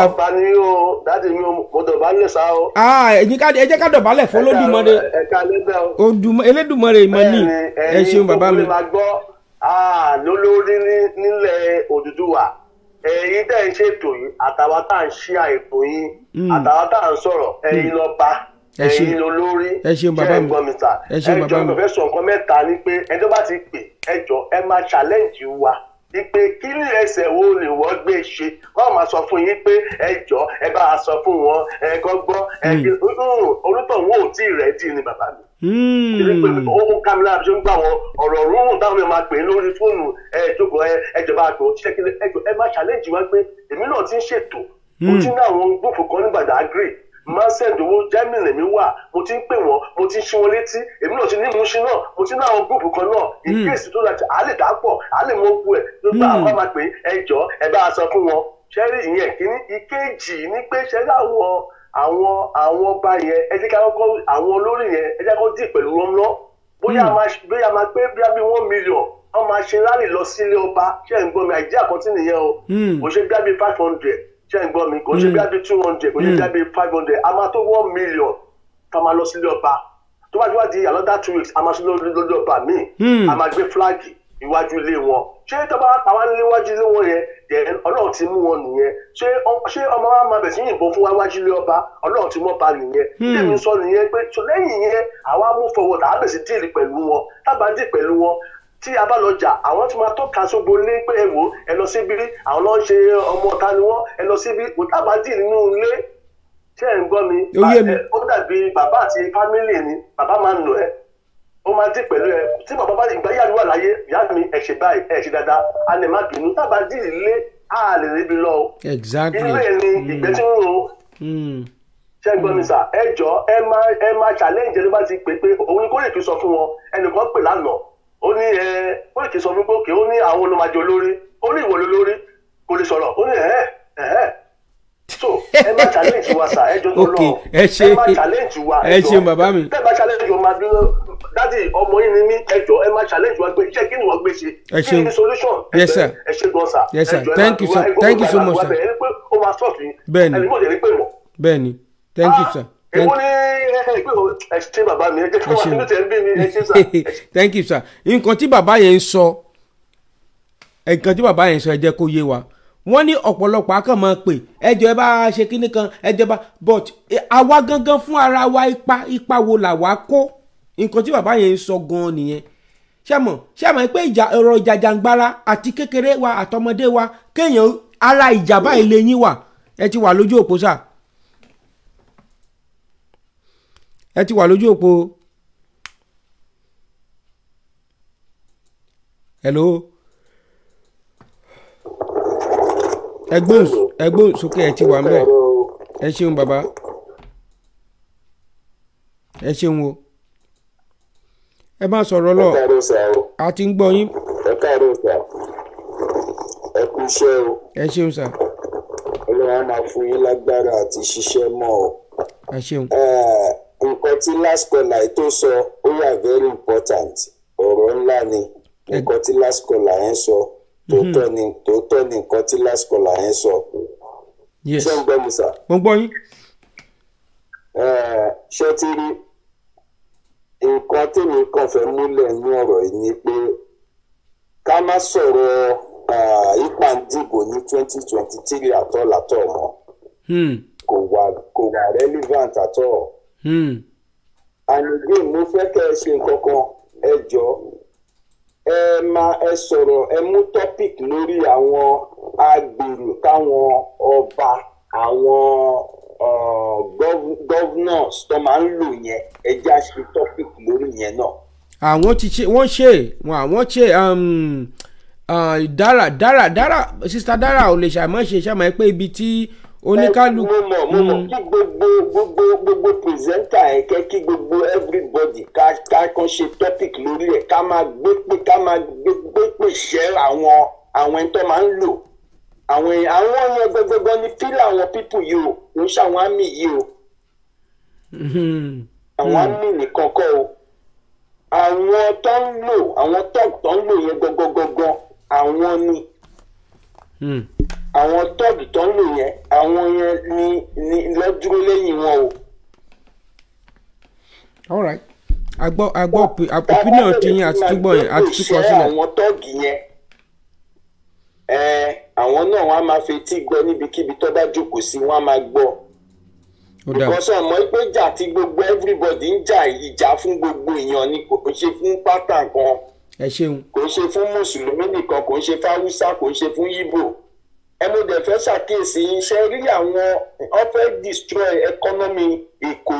Ọba ni o, daddy mi o, mo dọ̀bálẹ̀ sá o. Ẹ jẹ́ ká dọ̀bálẹ̀ fún Olódùmarè. Ẹ ká lẹ́bẹ̀ o. Elédùmarè ìmọ̀ ní. Ẹ ṣeun bàbá mi. Ẹ̀yin tó máa gbọ́ lólórí nílẹ̀ Odùduwà, ẹ̀yin tẹ́ ń ṣètò yìí, àtàwọn tá à ń ṣí àìpò yín, àtàwọn tá à ń sọ̀rọ̀, ẹ̀yin lọ́ba, ẹ̀yin lolórí. Ẹ ṣeun bàbá mi. Ẹ ṣeun bàbá mi. Ẹ jọ̀ọ́, fẹ́ sọ nǹkan mẹ́ta ni pé ẹni tó bá ti pè, ẹ jọ̀ọ́ ẹ máa challenge wa pé kí ní ẹsẹ̀ wo lè wọ́n gbé ṣe. Wọ́n máa sọ fún yín pé ẹ jọ̀ọ́ ẹ bá a sọ fún wọn, ẹ kọ́ gbọ́, ẹ kí onítọ̀hún ò tí ì rẹ́dì ni bàbá mi. Ó ká mi lára ṣe ń gbà wọn ọ̀rọ̀ rúrùn táwọn èèyàn máa pè é lórí fóònù. Ẹ jókòó, ẹ jọba àgbò ṣiṣẹ́ kí ẹ jọ̀ọ́ ẹ máa challenge wa pé èmi náà ti ń ṣètò, mo ti ní àwọn gbòfò kan ní Badagry, máa ń send owó. Germany lèmi wà, mo ti ń pè wọ́n, mo ti ń ṣí wọn létí. Èmi náà ti ní mú ṣí náà, mo ti ní àwọn gúrùpù kan náà ìkéèsì tó láti à lè dàpọ̀, à lè mọ ogun ẹ̀ tó gbà wọ́n máa pè é. Ẹ jọ̀ọ́ ẹ bá a sọ fún wọn. Ṣẹ́rí ìyẹn kínní. Ìkejì ni pé ṣẹ́rí àwọn ọba yẹn, ẹ jẹ́ ká kọ́kọ́ àwọn olórí yẹn, ẹ jẹ́ ká kọ́kọ́ dì pẹ̀lú wọn lọ. Bóyá a máa pé bóyá bí 1 million, wọ́n máa ṣe rally lọ sílé ọba. Ṣé ẹ̀ ń gbọ́ mi? Àìjíríà kan tí nìyẹn o, kò ṣe bíi 500. Ṣé ń gbọ́ mi? Kò ṣe bí 200, kò ṣe bí 500, a máa tó 1 million ká máa lọ sílé ọba. Tó bá ti wá di another 2 weeks, a máa ṣe lórí ọba míì, a máa gbé fúláàgì iwájú ilé wọn. Ṣé tó bá pa wá níwájú ilé wọn yẹn, then Ọlọ́run ti mú wọn nìyẹn. Ṣé ọmọ wa máa bẹ̀ sí yìnbọn fún wájú ilé ọba? Ọlọ́run ti mú ọba nìyẹn. Tèmi sọ nìyẹn pé lẹ́yìn yẹn àwa mú forward, àá bẹ̀ sí díìlì pẹ̀lú wọn. Tábà díì pẹ̀lú wọn, tí a bá lọ jà, àwọn tí máa tọ́ka sógbó lé pé ẹ wò, ẹ lọ síbí, àwọn ló ń ṣe ọmọ ọ̀tá ni wọ́n, ẹ lọ síbí. Kò tábà dì nínú ilé. Ṣé ẹ̀ ń gbọ́ mi? Ó dàbí bàbá àti fámílì ni. Bàbá máa ń nù ẹ́, ó máa dì pẹ̀lú ẹ. Tí bàbá bá ìgbà yàrá wà láyé, ìyá mi ẹ ṣe báyìí, ẹ ṣe dáadáa, a lè má bínú. Tábà dì ilé, a lè ríbi lọ o. Exactly. Ilé ni ìgbẹ́ tí ń ro. Ṣé gbọ́ mi sà? Ẹ jọ ẹ máa challenge ẹni bá ti pè pé òun ni kó lè fi sọ fún wọn. Ẹnìkan pè lánàá, ó ní ẹ ó lè ti sọ fún pé òkè, ó ní àwọn olómajọ lórí, ó ní ìwọ lórí, kò lè sọ̀rọ̀, ó ní ẹ̀hẹ́ ẹ̀hẹ́. So ẹ má challenge wa sà, ẹ jọ tó lọ, ẹ má challenge wa. Ẹ ṣeun bàbá mi. Tẹ́ bá challenge wa máa dúró. Dádì ọmọ yín ni mí, ẹ jọ ẹ má challenge wa pé iṣẹ́ kí ni wọ́n gbé ṣe, kí ni solution. Yes sir. Ẹ ṣe gan sà. Yes sir, thank you sir, thank you so much sir. Ẹ pé ó máa sọ̀tún yín. Bẹ́ẹ̀ni ẹni mọ̀ jẹ́ ní pé mọ̀. Bẹ́ẹ̀ni, thank you sir. Èwo ni ẹ ṣe bàbá mi, ẹ jẹ́ kí wọ́n inú tẹ̀ ń bí mi, ẹ ṣe sà. Thank you sir. Nǹkan tí bàbá yẹn ń sọ, nǹkan tí bàbá yẹn ń sọ, ẹ jẹ́ kó yé wa. Wọ́n ní ọ̀pọ̀lọpọ̀ akàn máa pè, ẹ jọ̀ọ́ ẹ bá ṣe kíní kan, ẹ jọ̀ọ́ bá, but àwa gangan fún ara wa, ipa wo là wá kó? Nǹkan tí bàbá yẹn ń sọ gan-an nìyẹn. Ṣé mọ̀ pé ọ̀rọ̀ ìjàjàngbara àti kékeré wa àtọmọdé wa, kéèyàn ara ìjà báyìí lè yín wà. Ẹ ti wà lójú òpó sà. Ẹ ti wà lójú òpó. Hello. Ẹgbọ́n sókè, ẹ ti wà ńbẹ̀. Ẹ ṣeun bàbá. Ẹ ṣeun o. Ẹ má sọ̀rọ̀ lọ. A ti ń gbọ́ yín. Káàárọ̀ sà, ẹ kú iṣẹ́ o. Ẹ ṣeun sà. Ọlọ́run á máa fún yín lágbára àti ṣiṣẹ́ mọ́ ọ. Ẹ ṣeun. Nǹkan tí last caller tó sọ ó wà very important, ọ̀rọ̀ ńlá ni nǹkan tí last caller yẹn sọ. Tòótọ́ ni, tòótọ́ ni nǹkan tí last caller yẹn sọ. Yes. Ṣé ń gbọ́ mi sà? Mo gbọ́ yín. Ṣé ti rí nǹkan tèmi kàn fẹ́ múlẹ̀ ní ọ̀rọ̀ yìí ni pé ká má sọ̀rọ̀ ìpàǹdìbò ní 2023 àtọ́làtọ̀ mọ́. Kò wà relevant at all. And again, mo fẹ́ kẹ́ ẹ ṣe nǹkan kan, ẹ jọ, ẹ máa ẹ sọ̀rọ̀, ẹ mú topic lórí àwọn agbèrò táwọn ọba, àwọn governors tó máa ń lò yẹn. Ẹ já ṣe topic lórí yẹn náà. Àwọn ti ṣe, wọ́n ṣe wọn, àwọn ṣe dára dára dára. Sister Dara ò lè ṣàmọ́ ṣe ṣàmọ́ pé ibi tí oníkálukú. Mo mọ̀ kí gbogbo presenter ẹ̀ kẹ́ kí gbogbo everybody ká kàn ṣe topic lórí ẹ̀, ká máa gbé pè ṣẹ́ àwọn ẹni tó máa ń lò àwọn yẹn gbẹgbẹgbẹ ní fílà. Àwọn people yìí o, kò ń ṣàwọn army yìí o. Àwọn army nìkan kọ́ o. Àwọn tó ń lò, àwọn tó ń lò yẹn gangan, àwọn ni àwọn tọ́ọ̀gì tó ń lò yẹn, àwọn yẹn ni lọ́dúró lẹ́yìn wọn o. All right, agbọ́ opinion ti yín àti túbọ̀ yẹn àti túkọ̀ sílẹ̀. Àwọn tọ́ọ̀gì yẹn, àwọn náà wọ́n á máa fetí gbọ́ níbikíbi tó bá jókòó sí, wọ́n á máa gbọ́. Ó dà. Because ọmọ pé ìjà tí gbogbo everybody ń jà, ìjà fún gbogbo èèyàn ni, kò ń ṣe fún pátá kan. Ẹ ṣeun. Kò ń ṣe fún mùsùlùmí nìkan, kò ń ṣe fún haúsá, kò ń ṣe fún yíbò. Ẹ mo dẹ̀ fẹ́ ṣàkíyèsí iṣẹ́ rí, àwọn wọ́n fẹ́ destroy economy Èkó.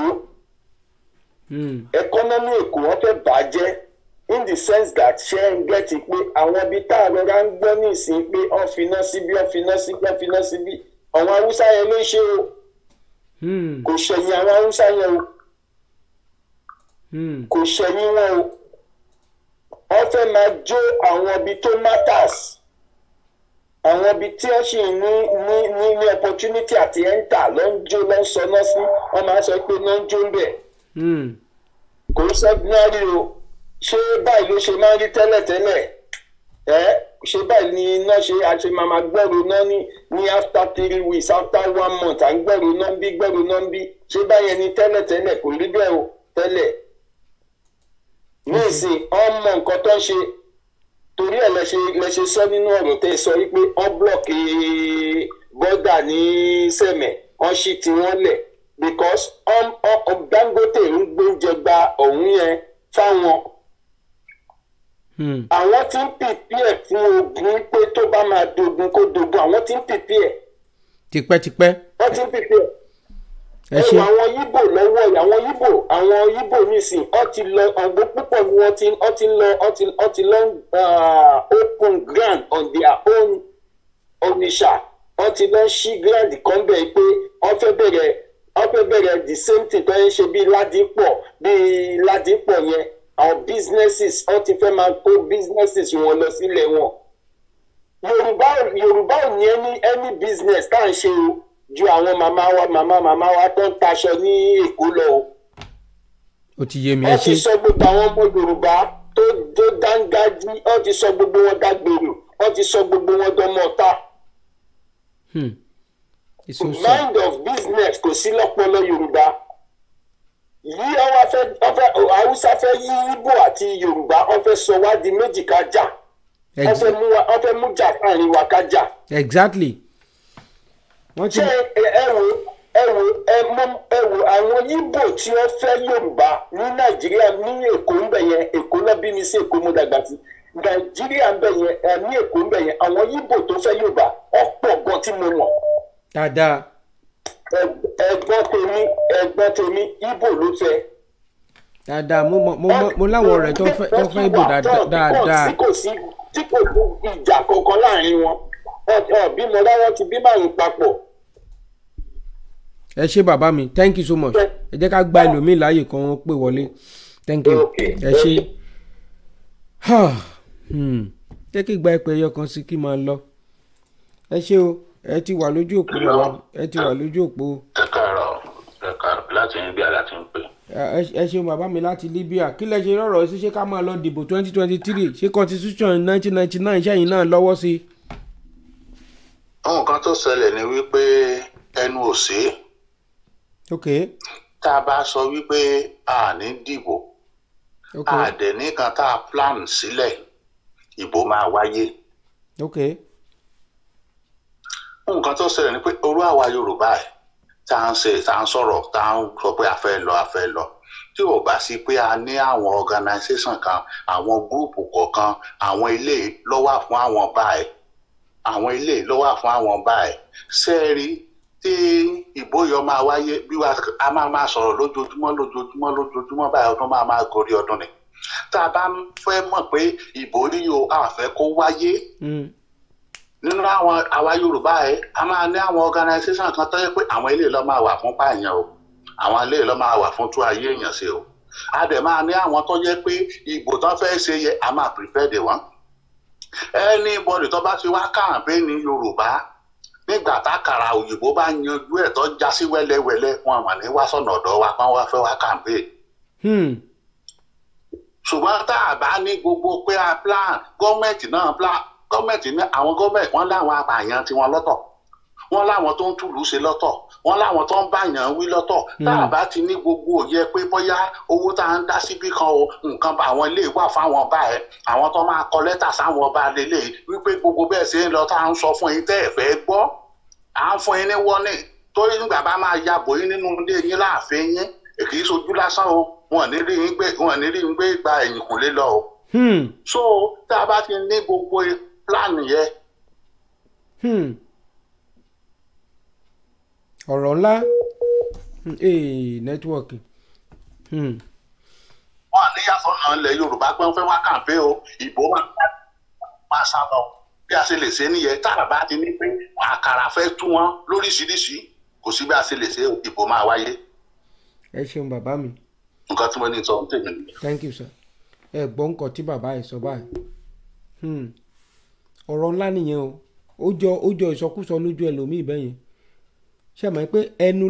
Economy Èkó, wọ́n fẹ́ bàjẹ́ in the sense that, ṣé ń get pé àwọn ibi tá a rọra ń gbọ́ nísìnyí pé wọ́n finá síbí, wọ́n finá síbí, wọ́n finá síbí, àwọn haúsá yẹn ló ń ṣe o. Kò ṣẹ̀yìn àwọn haúsá yẹn o. Kò ṣẹ̀yìn wọn o. Wọ́n fẹ́ máa jó àwọn ibi tó matters, àwọn ibi tí wọ́n sì ní opportunity àti enter ló ń jó, ló ń sọ náà sí. Wọ́n máa sọ pé náà ń jó ń bẹ̀. Kò ń sọ́dúnárì o. Ṣé báyìí ló ṣe máa ń rí tẹ́lẹ̀tẹ́lẹ̀? Ẹ ṣé báyìí ni iná ṣe àṣe máa gbẹ́rù náà ní after 3 weeks, after one month, à ń gbẹ́rù náà ń bí, gbẹ́rù náà ń bí? Ṣé báyẹn ni tẹ́lẹ̀tẹ́lẹ̀? Kò rí bẹ́ẹ̀ o tẹ́lẹ̀. Nísìn ọmọ nǹkan tó ń ṣe, torí ẹ̀ lẹ ṣe sọ nínú ọ̀rọ̀ tẹ́ sọ wípé wọ́n block border ní Sẹ̀mẹ̀, wọ́n ṣí tiwọn lẹ̀ because Dangote ń gbóúnjẹ gba ọ̀hún yẹn fáwọn. Àwọn tí ń prepare fún ogun pé tó bá máa dogun, kó dogun. Àwọn tí ń prepare. Tipẹ́tipẹ́. Wọ́n ti ń prepare. Ẹ ṣe. Ẹ wo àwọn Yíbò lọ́wọ́ yìí, àwọn Yíbò nísìn, wọ́n ti lọ ọ̀gbọ́n púpọ̀ ni wọ́n ti lọ, wọ́n ti lọ open ground on their own. Onitsha, wọ́n ti lọ ṣí ground kan bẹ́ẹ̀ pé wọ́n fẹ́ bẹ̀rẹ̀ the same thing tó ń ṣe bíi Ládìpọ̀ yẹn. Àwọn businesses, wọ́n ti fẹ́ máa kó businesses wọn lọ sílẹ̀ wọn. Yorùbá ò ní any business tá à ń ṣe o ju àwọn màmá wa, màmá màmá wa tó ń taṣọ ní Èkó lọ o. Ó ti yé mi, ẹ Wọ́n ti ṣe. sọ gbogbo àwọn ọmọ Yorùbá tó dángájí, wọ́n ti sọ gbogbo wọn dágbèrò, wọ́n ti sọ gbogbo wọn dọmọ ọ̀tá. It's so sad. Mind of business kò sí lọ́pọlọ Yorùbá yìí. Wọ́n fẹ́ wọ́n fẹ́ Haúsá fẹ́ yí Ìgbò àti Yorùbá, wọ́n fẹ́ sọ wá di méjì ká jà. Wọ́n fẹ́ mú jà láàrin wa ká jà. Exactly. Wọ́n ti Ṣé ẹ wo ẹ mú ẹ wo àwọn Yíbò tí wọ́n fẹ́ Yorùbá ní Nàìjíríà, ní Èkó ń bẹ̀ yẹn. Èkó lọ bí mi sí, Èkó mo dàgbà sí. Nàìjíríà ń bẹ̀ yẹn, ẹ ní Èkó ń bẹ̀ yẹn, àwọn Yíbò tó fẹ́ Yorùbá ọ̀pọ̀ gan tí mo mọ̀. Dáadáa. Ẹ̀gbọ́n tèmi, Yíbò ló fẹ́. Dáadáa, mo mọ mo mọ mo láwọn ọ̀rẹ́ tó fẹ́ Ìgbò dáadáa. Tí kò sí ìjà kankan láàrin wọn, ọ bímọ láwọn ti bí márùn papọ̀. Ẹ ṣé bàbá mi, thank you so much. Ẹ jẹ́ ká gba ẹlòmíì láàyè kan wọ́n pè wọlé. Thank you, ẹ ṣé. Jẹ́ kí gba ìpè ẹyọ kan sí kí máa lọ. Ẹ ṣé o, ẹ ti wà lójú òpó bàbá, ẹ ti wà lójú òpó. Ẹ káàárọ̀, ẹ káàárọ̀, láti Libya láti ń pè. Ẹ ṣeun bàbá mi láti Libya. Kí lẹ ṣe rọrọ sí, ṣé ká máa lọ dìbò 2023, ṣé constitution 1999 ṣẹ́yìn náà lọ́wọ́ sí? Nǹkan tó ṣẹlẹ̀ ni wípé ẹnu ò sí. Tá a bá sọ wípé a ní dìbò, a dẹ̀ nìkan tá a plan sílẹ̀, ìbò máa wáyé. Nǹkan tó ṣẹlẹ̀ ni pé orú àwa Yorùbá ẹ̀ tá à ń ṣe, tá à ń sọ̀rọ̀, tá à ń sọ pé a fẹ́ lọ, a fẹ́ lọ, tí ò bá sí pé a ní àwọn organisation kan, àwọn gúrùpù kọ̀ọ̀kan, àwọn ilé ló wà fún àwọn báyìí, àwọn ilé ló wà fún àwọn báyìí, sẹ́ẹ̀rí tí ìbò yọ máa wáyé bí a máa máa sọ̀rọ̀ lójoojúmọ́ lójoojúmọ́ lójoojúmọ́ báyìí, ọdún máa máa gorí ọdún ni. Tá a bá fẹ́ mọ̀ pé ìbò yíyọ a fẹ́ kó wáyé nínú àwọn àwa Yorùbá ẹ, a máa ní àwọn organisation kan tó yẹ pé àwọn ilé ló máa wà fún pààyàn o, àwọn ilé ló máa wà fún tú ayé èèyàn ṣe o. A dẹ̀ máa ní àwọn tó yẹ pé ìbò tó fẹ́ ṣe yẹ, a máa prepare dè wọ́n. Anybody tó bá ti wá kàǹpéènì Yorùbá nígbà tákàrà òyìnbó bá yanjú ẹ̀ tó já sí wẹ́lẹ́wẹ́lẹ́, wọn mà ní wá sọ̀nà ọ̀dọ̀ wa pọ́n wá fẹ́ wá kàǹpéènì. Ṣùgbọ́n tá a bá ní gbogbo pé a plan, gọ́ọ̀mẹ̀ntì náà plan, gọ́ọ̀mẹ̀ntì ní àwọn gọ́ọ̀mẹ̀ntì wọ́n láwọn apààyàn tiwọn lọ́tọ̀, wọ́n láwọn tó ń túlù ṣe lọ́tọ̀, wọ́n láwọn tó ń báyàn wí lọ́tọ̀. Tá a bá ti ní gbogbo òye pé bóyá owó tá a ń dá síbí kan o, nǹkan bá àwọn ilé wà fáwọn bá ẹ, àwọn tó máa kọ lẹ́tà sáwọn ọba lélẹ̀ wípé gbogbo bẹ́ẹ̀ ṣe ń lọ tá a ń sọ fún yín tẹ́ ẹ̀ fẹ́ gbọ́, à ń fún yín ní warning torí nígbà bá máa ya bò yín nínú ilé yín láàfin yín, kì í ṣojú lásán o, wọn ní rí yín gbé, wọn ní rí yín gbé gba ẹ̀yìnkùnlé lọ o. So tá a bá ti ní gbogbo plan yẹn. Ọ̀rọ̀ ńlá nẹ́tíwọ̀kì. Wọ́n ní yàtọ̀ náà ilẹ̀ Yorùbá pé wọ́n fẹ́ wá kàǹpé o, ìbò máa sá lọ. Bí a ṣe lè ṣe nìyẹn, tá a bá ti ní pé àkàrà fẹ́ tú wọn lóríṣiríṣi, kò sí bí a ṣe lè ṣe, ìbò máa wáyé. Ẹ ṣeun bàbá mi. Nǹkan tí mo ní sọ ń tèmi nìyẹn. Thank you sir. Ẹ gbọ́ nǹkan tí bàbá yìí sọ báyìí. Ọ̀rọ̀ ńlá nìyẹn o. Ó jọ ìsọkúsọ lójú ẹlòmíì bẹ́yẹn. Ṣé mọ̀ pé ẹnu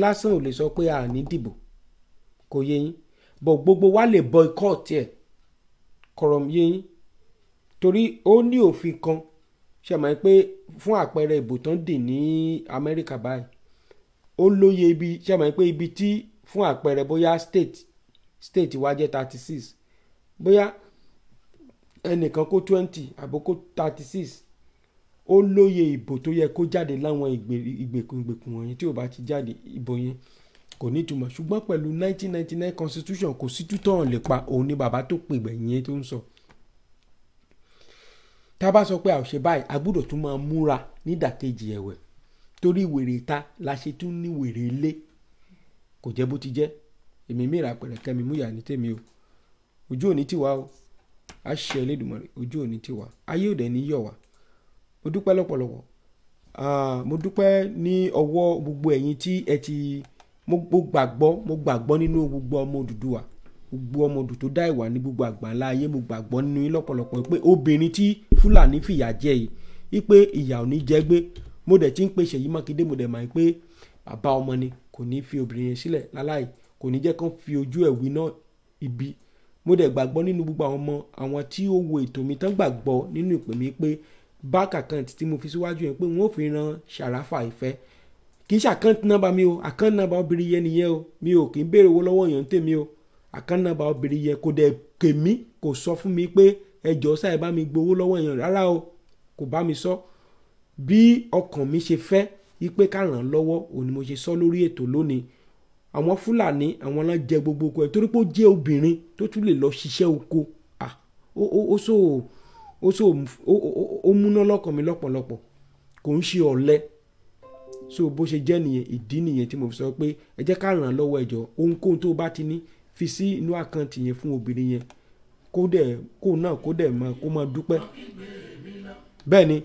lásán ò lè sọ pé a ní dìbò, kò yé yín, bọ̀ gbogbo wa lè boycott ẹ̀, kọ̀rọ̀ yé yín, torí ó ní òfin kan. Ṣé mọ̀ pé fún àpẹẹrẹ ìbò tán dì ní Amẹ́ríkà báyìí, ó lóye ibi. Ṣé mọ̀ pé ibi tí fún àpẹẹrẹ bóyá state wa jẹ́ 36, bóyá ẹnìkan kó 20 àbó kó 36, ó lóye ìbò tó yẹ kó jáde láwọn ìgbèkùn wọ̀nyí. Tí ò bá ti jáde ìbò yẹn kò ní ìtumọ̀. Ṣùgbọ́n pẹ̀lú 1999 constitution kò sí tútọ̀ lè pa. Òun ni bàbá tó pè gbẹ̀yìn yẹn tó ń sọ. Tá a bá sọ pé a ò ṣe báyìí, a gbọ́dọ̀ tún máa múra nídàkejì ẹ̀wẹ̀, torí wèrè ìta la ṣe tún ní wèrè ilé. Kò jẹ́ bó ti jẹ́. Èmi mìíràn pẹ̀rẹ̀kẹ́ mi múyà ní tèmi o. Ojú òní tiwa o, a ṣe Elédùmarè, ojú òní tiwa, ayé òde ní yọ̀ wá. Mo dúpẹ́ lọ́pọ̀lọpọ̀. Mo dúpẹ́ ní ọwọ́ gbogbo ẹ̀yin tí ẹ ti mo gbàgbọ́ nínú gbogbo ọmọ Odùduwà, gbogbo ọmọ Odù tó dá ìwà ní gbogbo àgbáńlá ayé. Mo gbàgbọ́ nínú yín lọ́pọ̀lọpọ̀ pé obìnrin tí Fúlàní fìyà jẹ yìí, wípé ìyà ò ní jẹ gbé. Mo dẹ̀ ti ń pe Ṣèyí Mákindé, mo dẹ̀ mọ̀ pé bàbá ọmọ ni, kò ní fi obìnrin yẹn sílẹ̀ láláì, kò ní jẹ́ kán fi ojú ẹ̀ wí náà ibi. Mo dẹ̀ gbàgbọ́ nínú gbogbo àwọn ọmọ àwọn tí ó wo ètò mi tán gbàgbọ́ nínú ìpè mi pé bank account tí mo fi síwájú yẹn pé wọ́n ò fi ran Ṣàráfà Ìfẹ́. Kì í ṣe account number mi o, account number obìnrin yẹn nìyẹn o. Mi ò kì í béèrè owó lọ́wọ́ èèyàn tèmi o. Account number obìnrin yẹn kò dẹ̀ kè mí, kò sọ fún mi pé ẹ jọ̀ọ́ sáà ẹ bá mi gbowó lọ́wọ́ èèyàn rárá o, kò bá mi sọ. Bí ọkàn mi ṣe fẹ́ wípé ká ràn án lọ́wọ́ òun ni mo ṣe sọ lórí ètò lónìí. Àwọn Fúlàní àwọn náà jẹ gbogbo oko ẹ̀, torí pé ó jẹ́ obìnrin tó tún lè lọ ṣiṣẹ́ oko. Ó múná lọ́kàn mi lọ́pọ̀lọpọ̀, kò ń ṣe ọ̀lẹ. So bó ṣe jẹ́ nìyẹn, ìdí nìyẹn tí mo fi sọ pé ẹ jẹ́ ká ràn án lọ́wọ́. Ẹ jọ̀ọ́, ohunkóhun tó bá ti ní fi sí inú àkáǹtì yẹn fún obìnrin yẹn, kó dẹ̀ kó náà kó dẹ̀ máa kó máa dúpẹ́. Bẹ́ẹ̀ ni.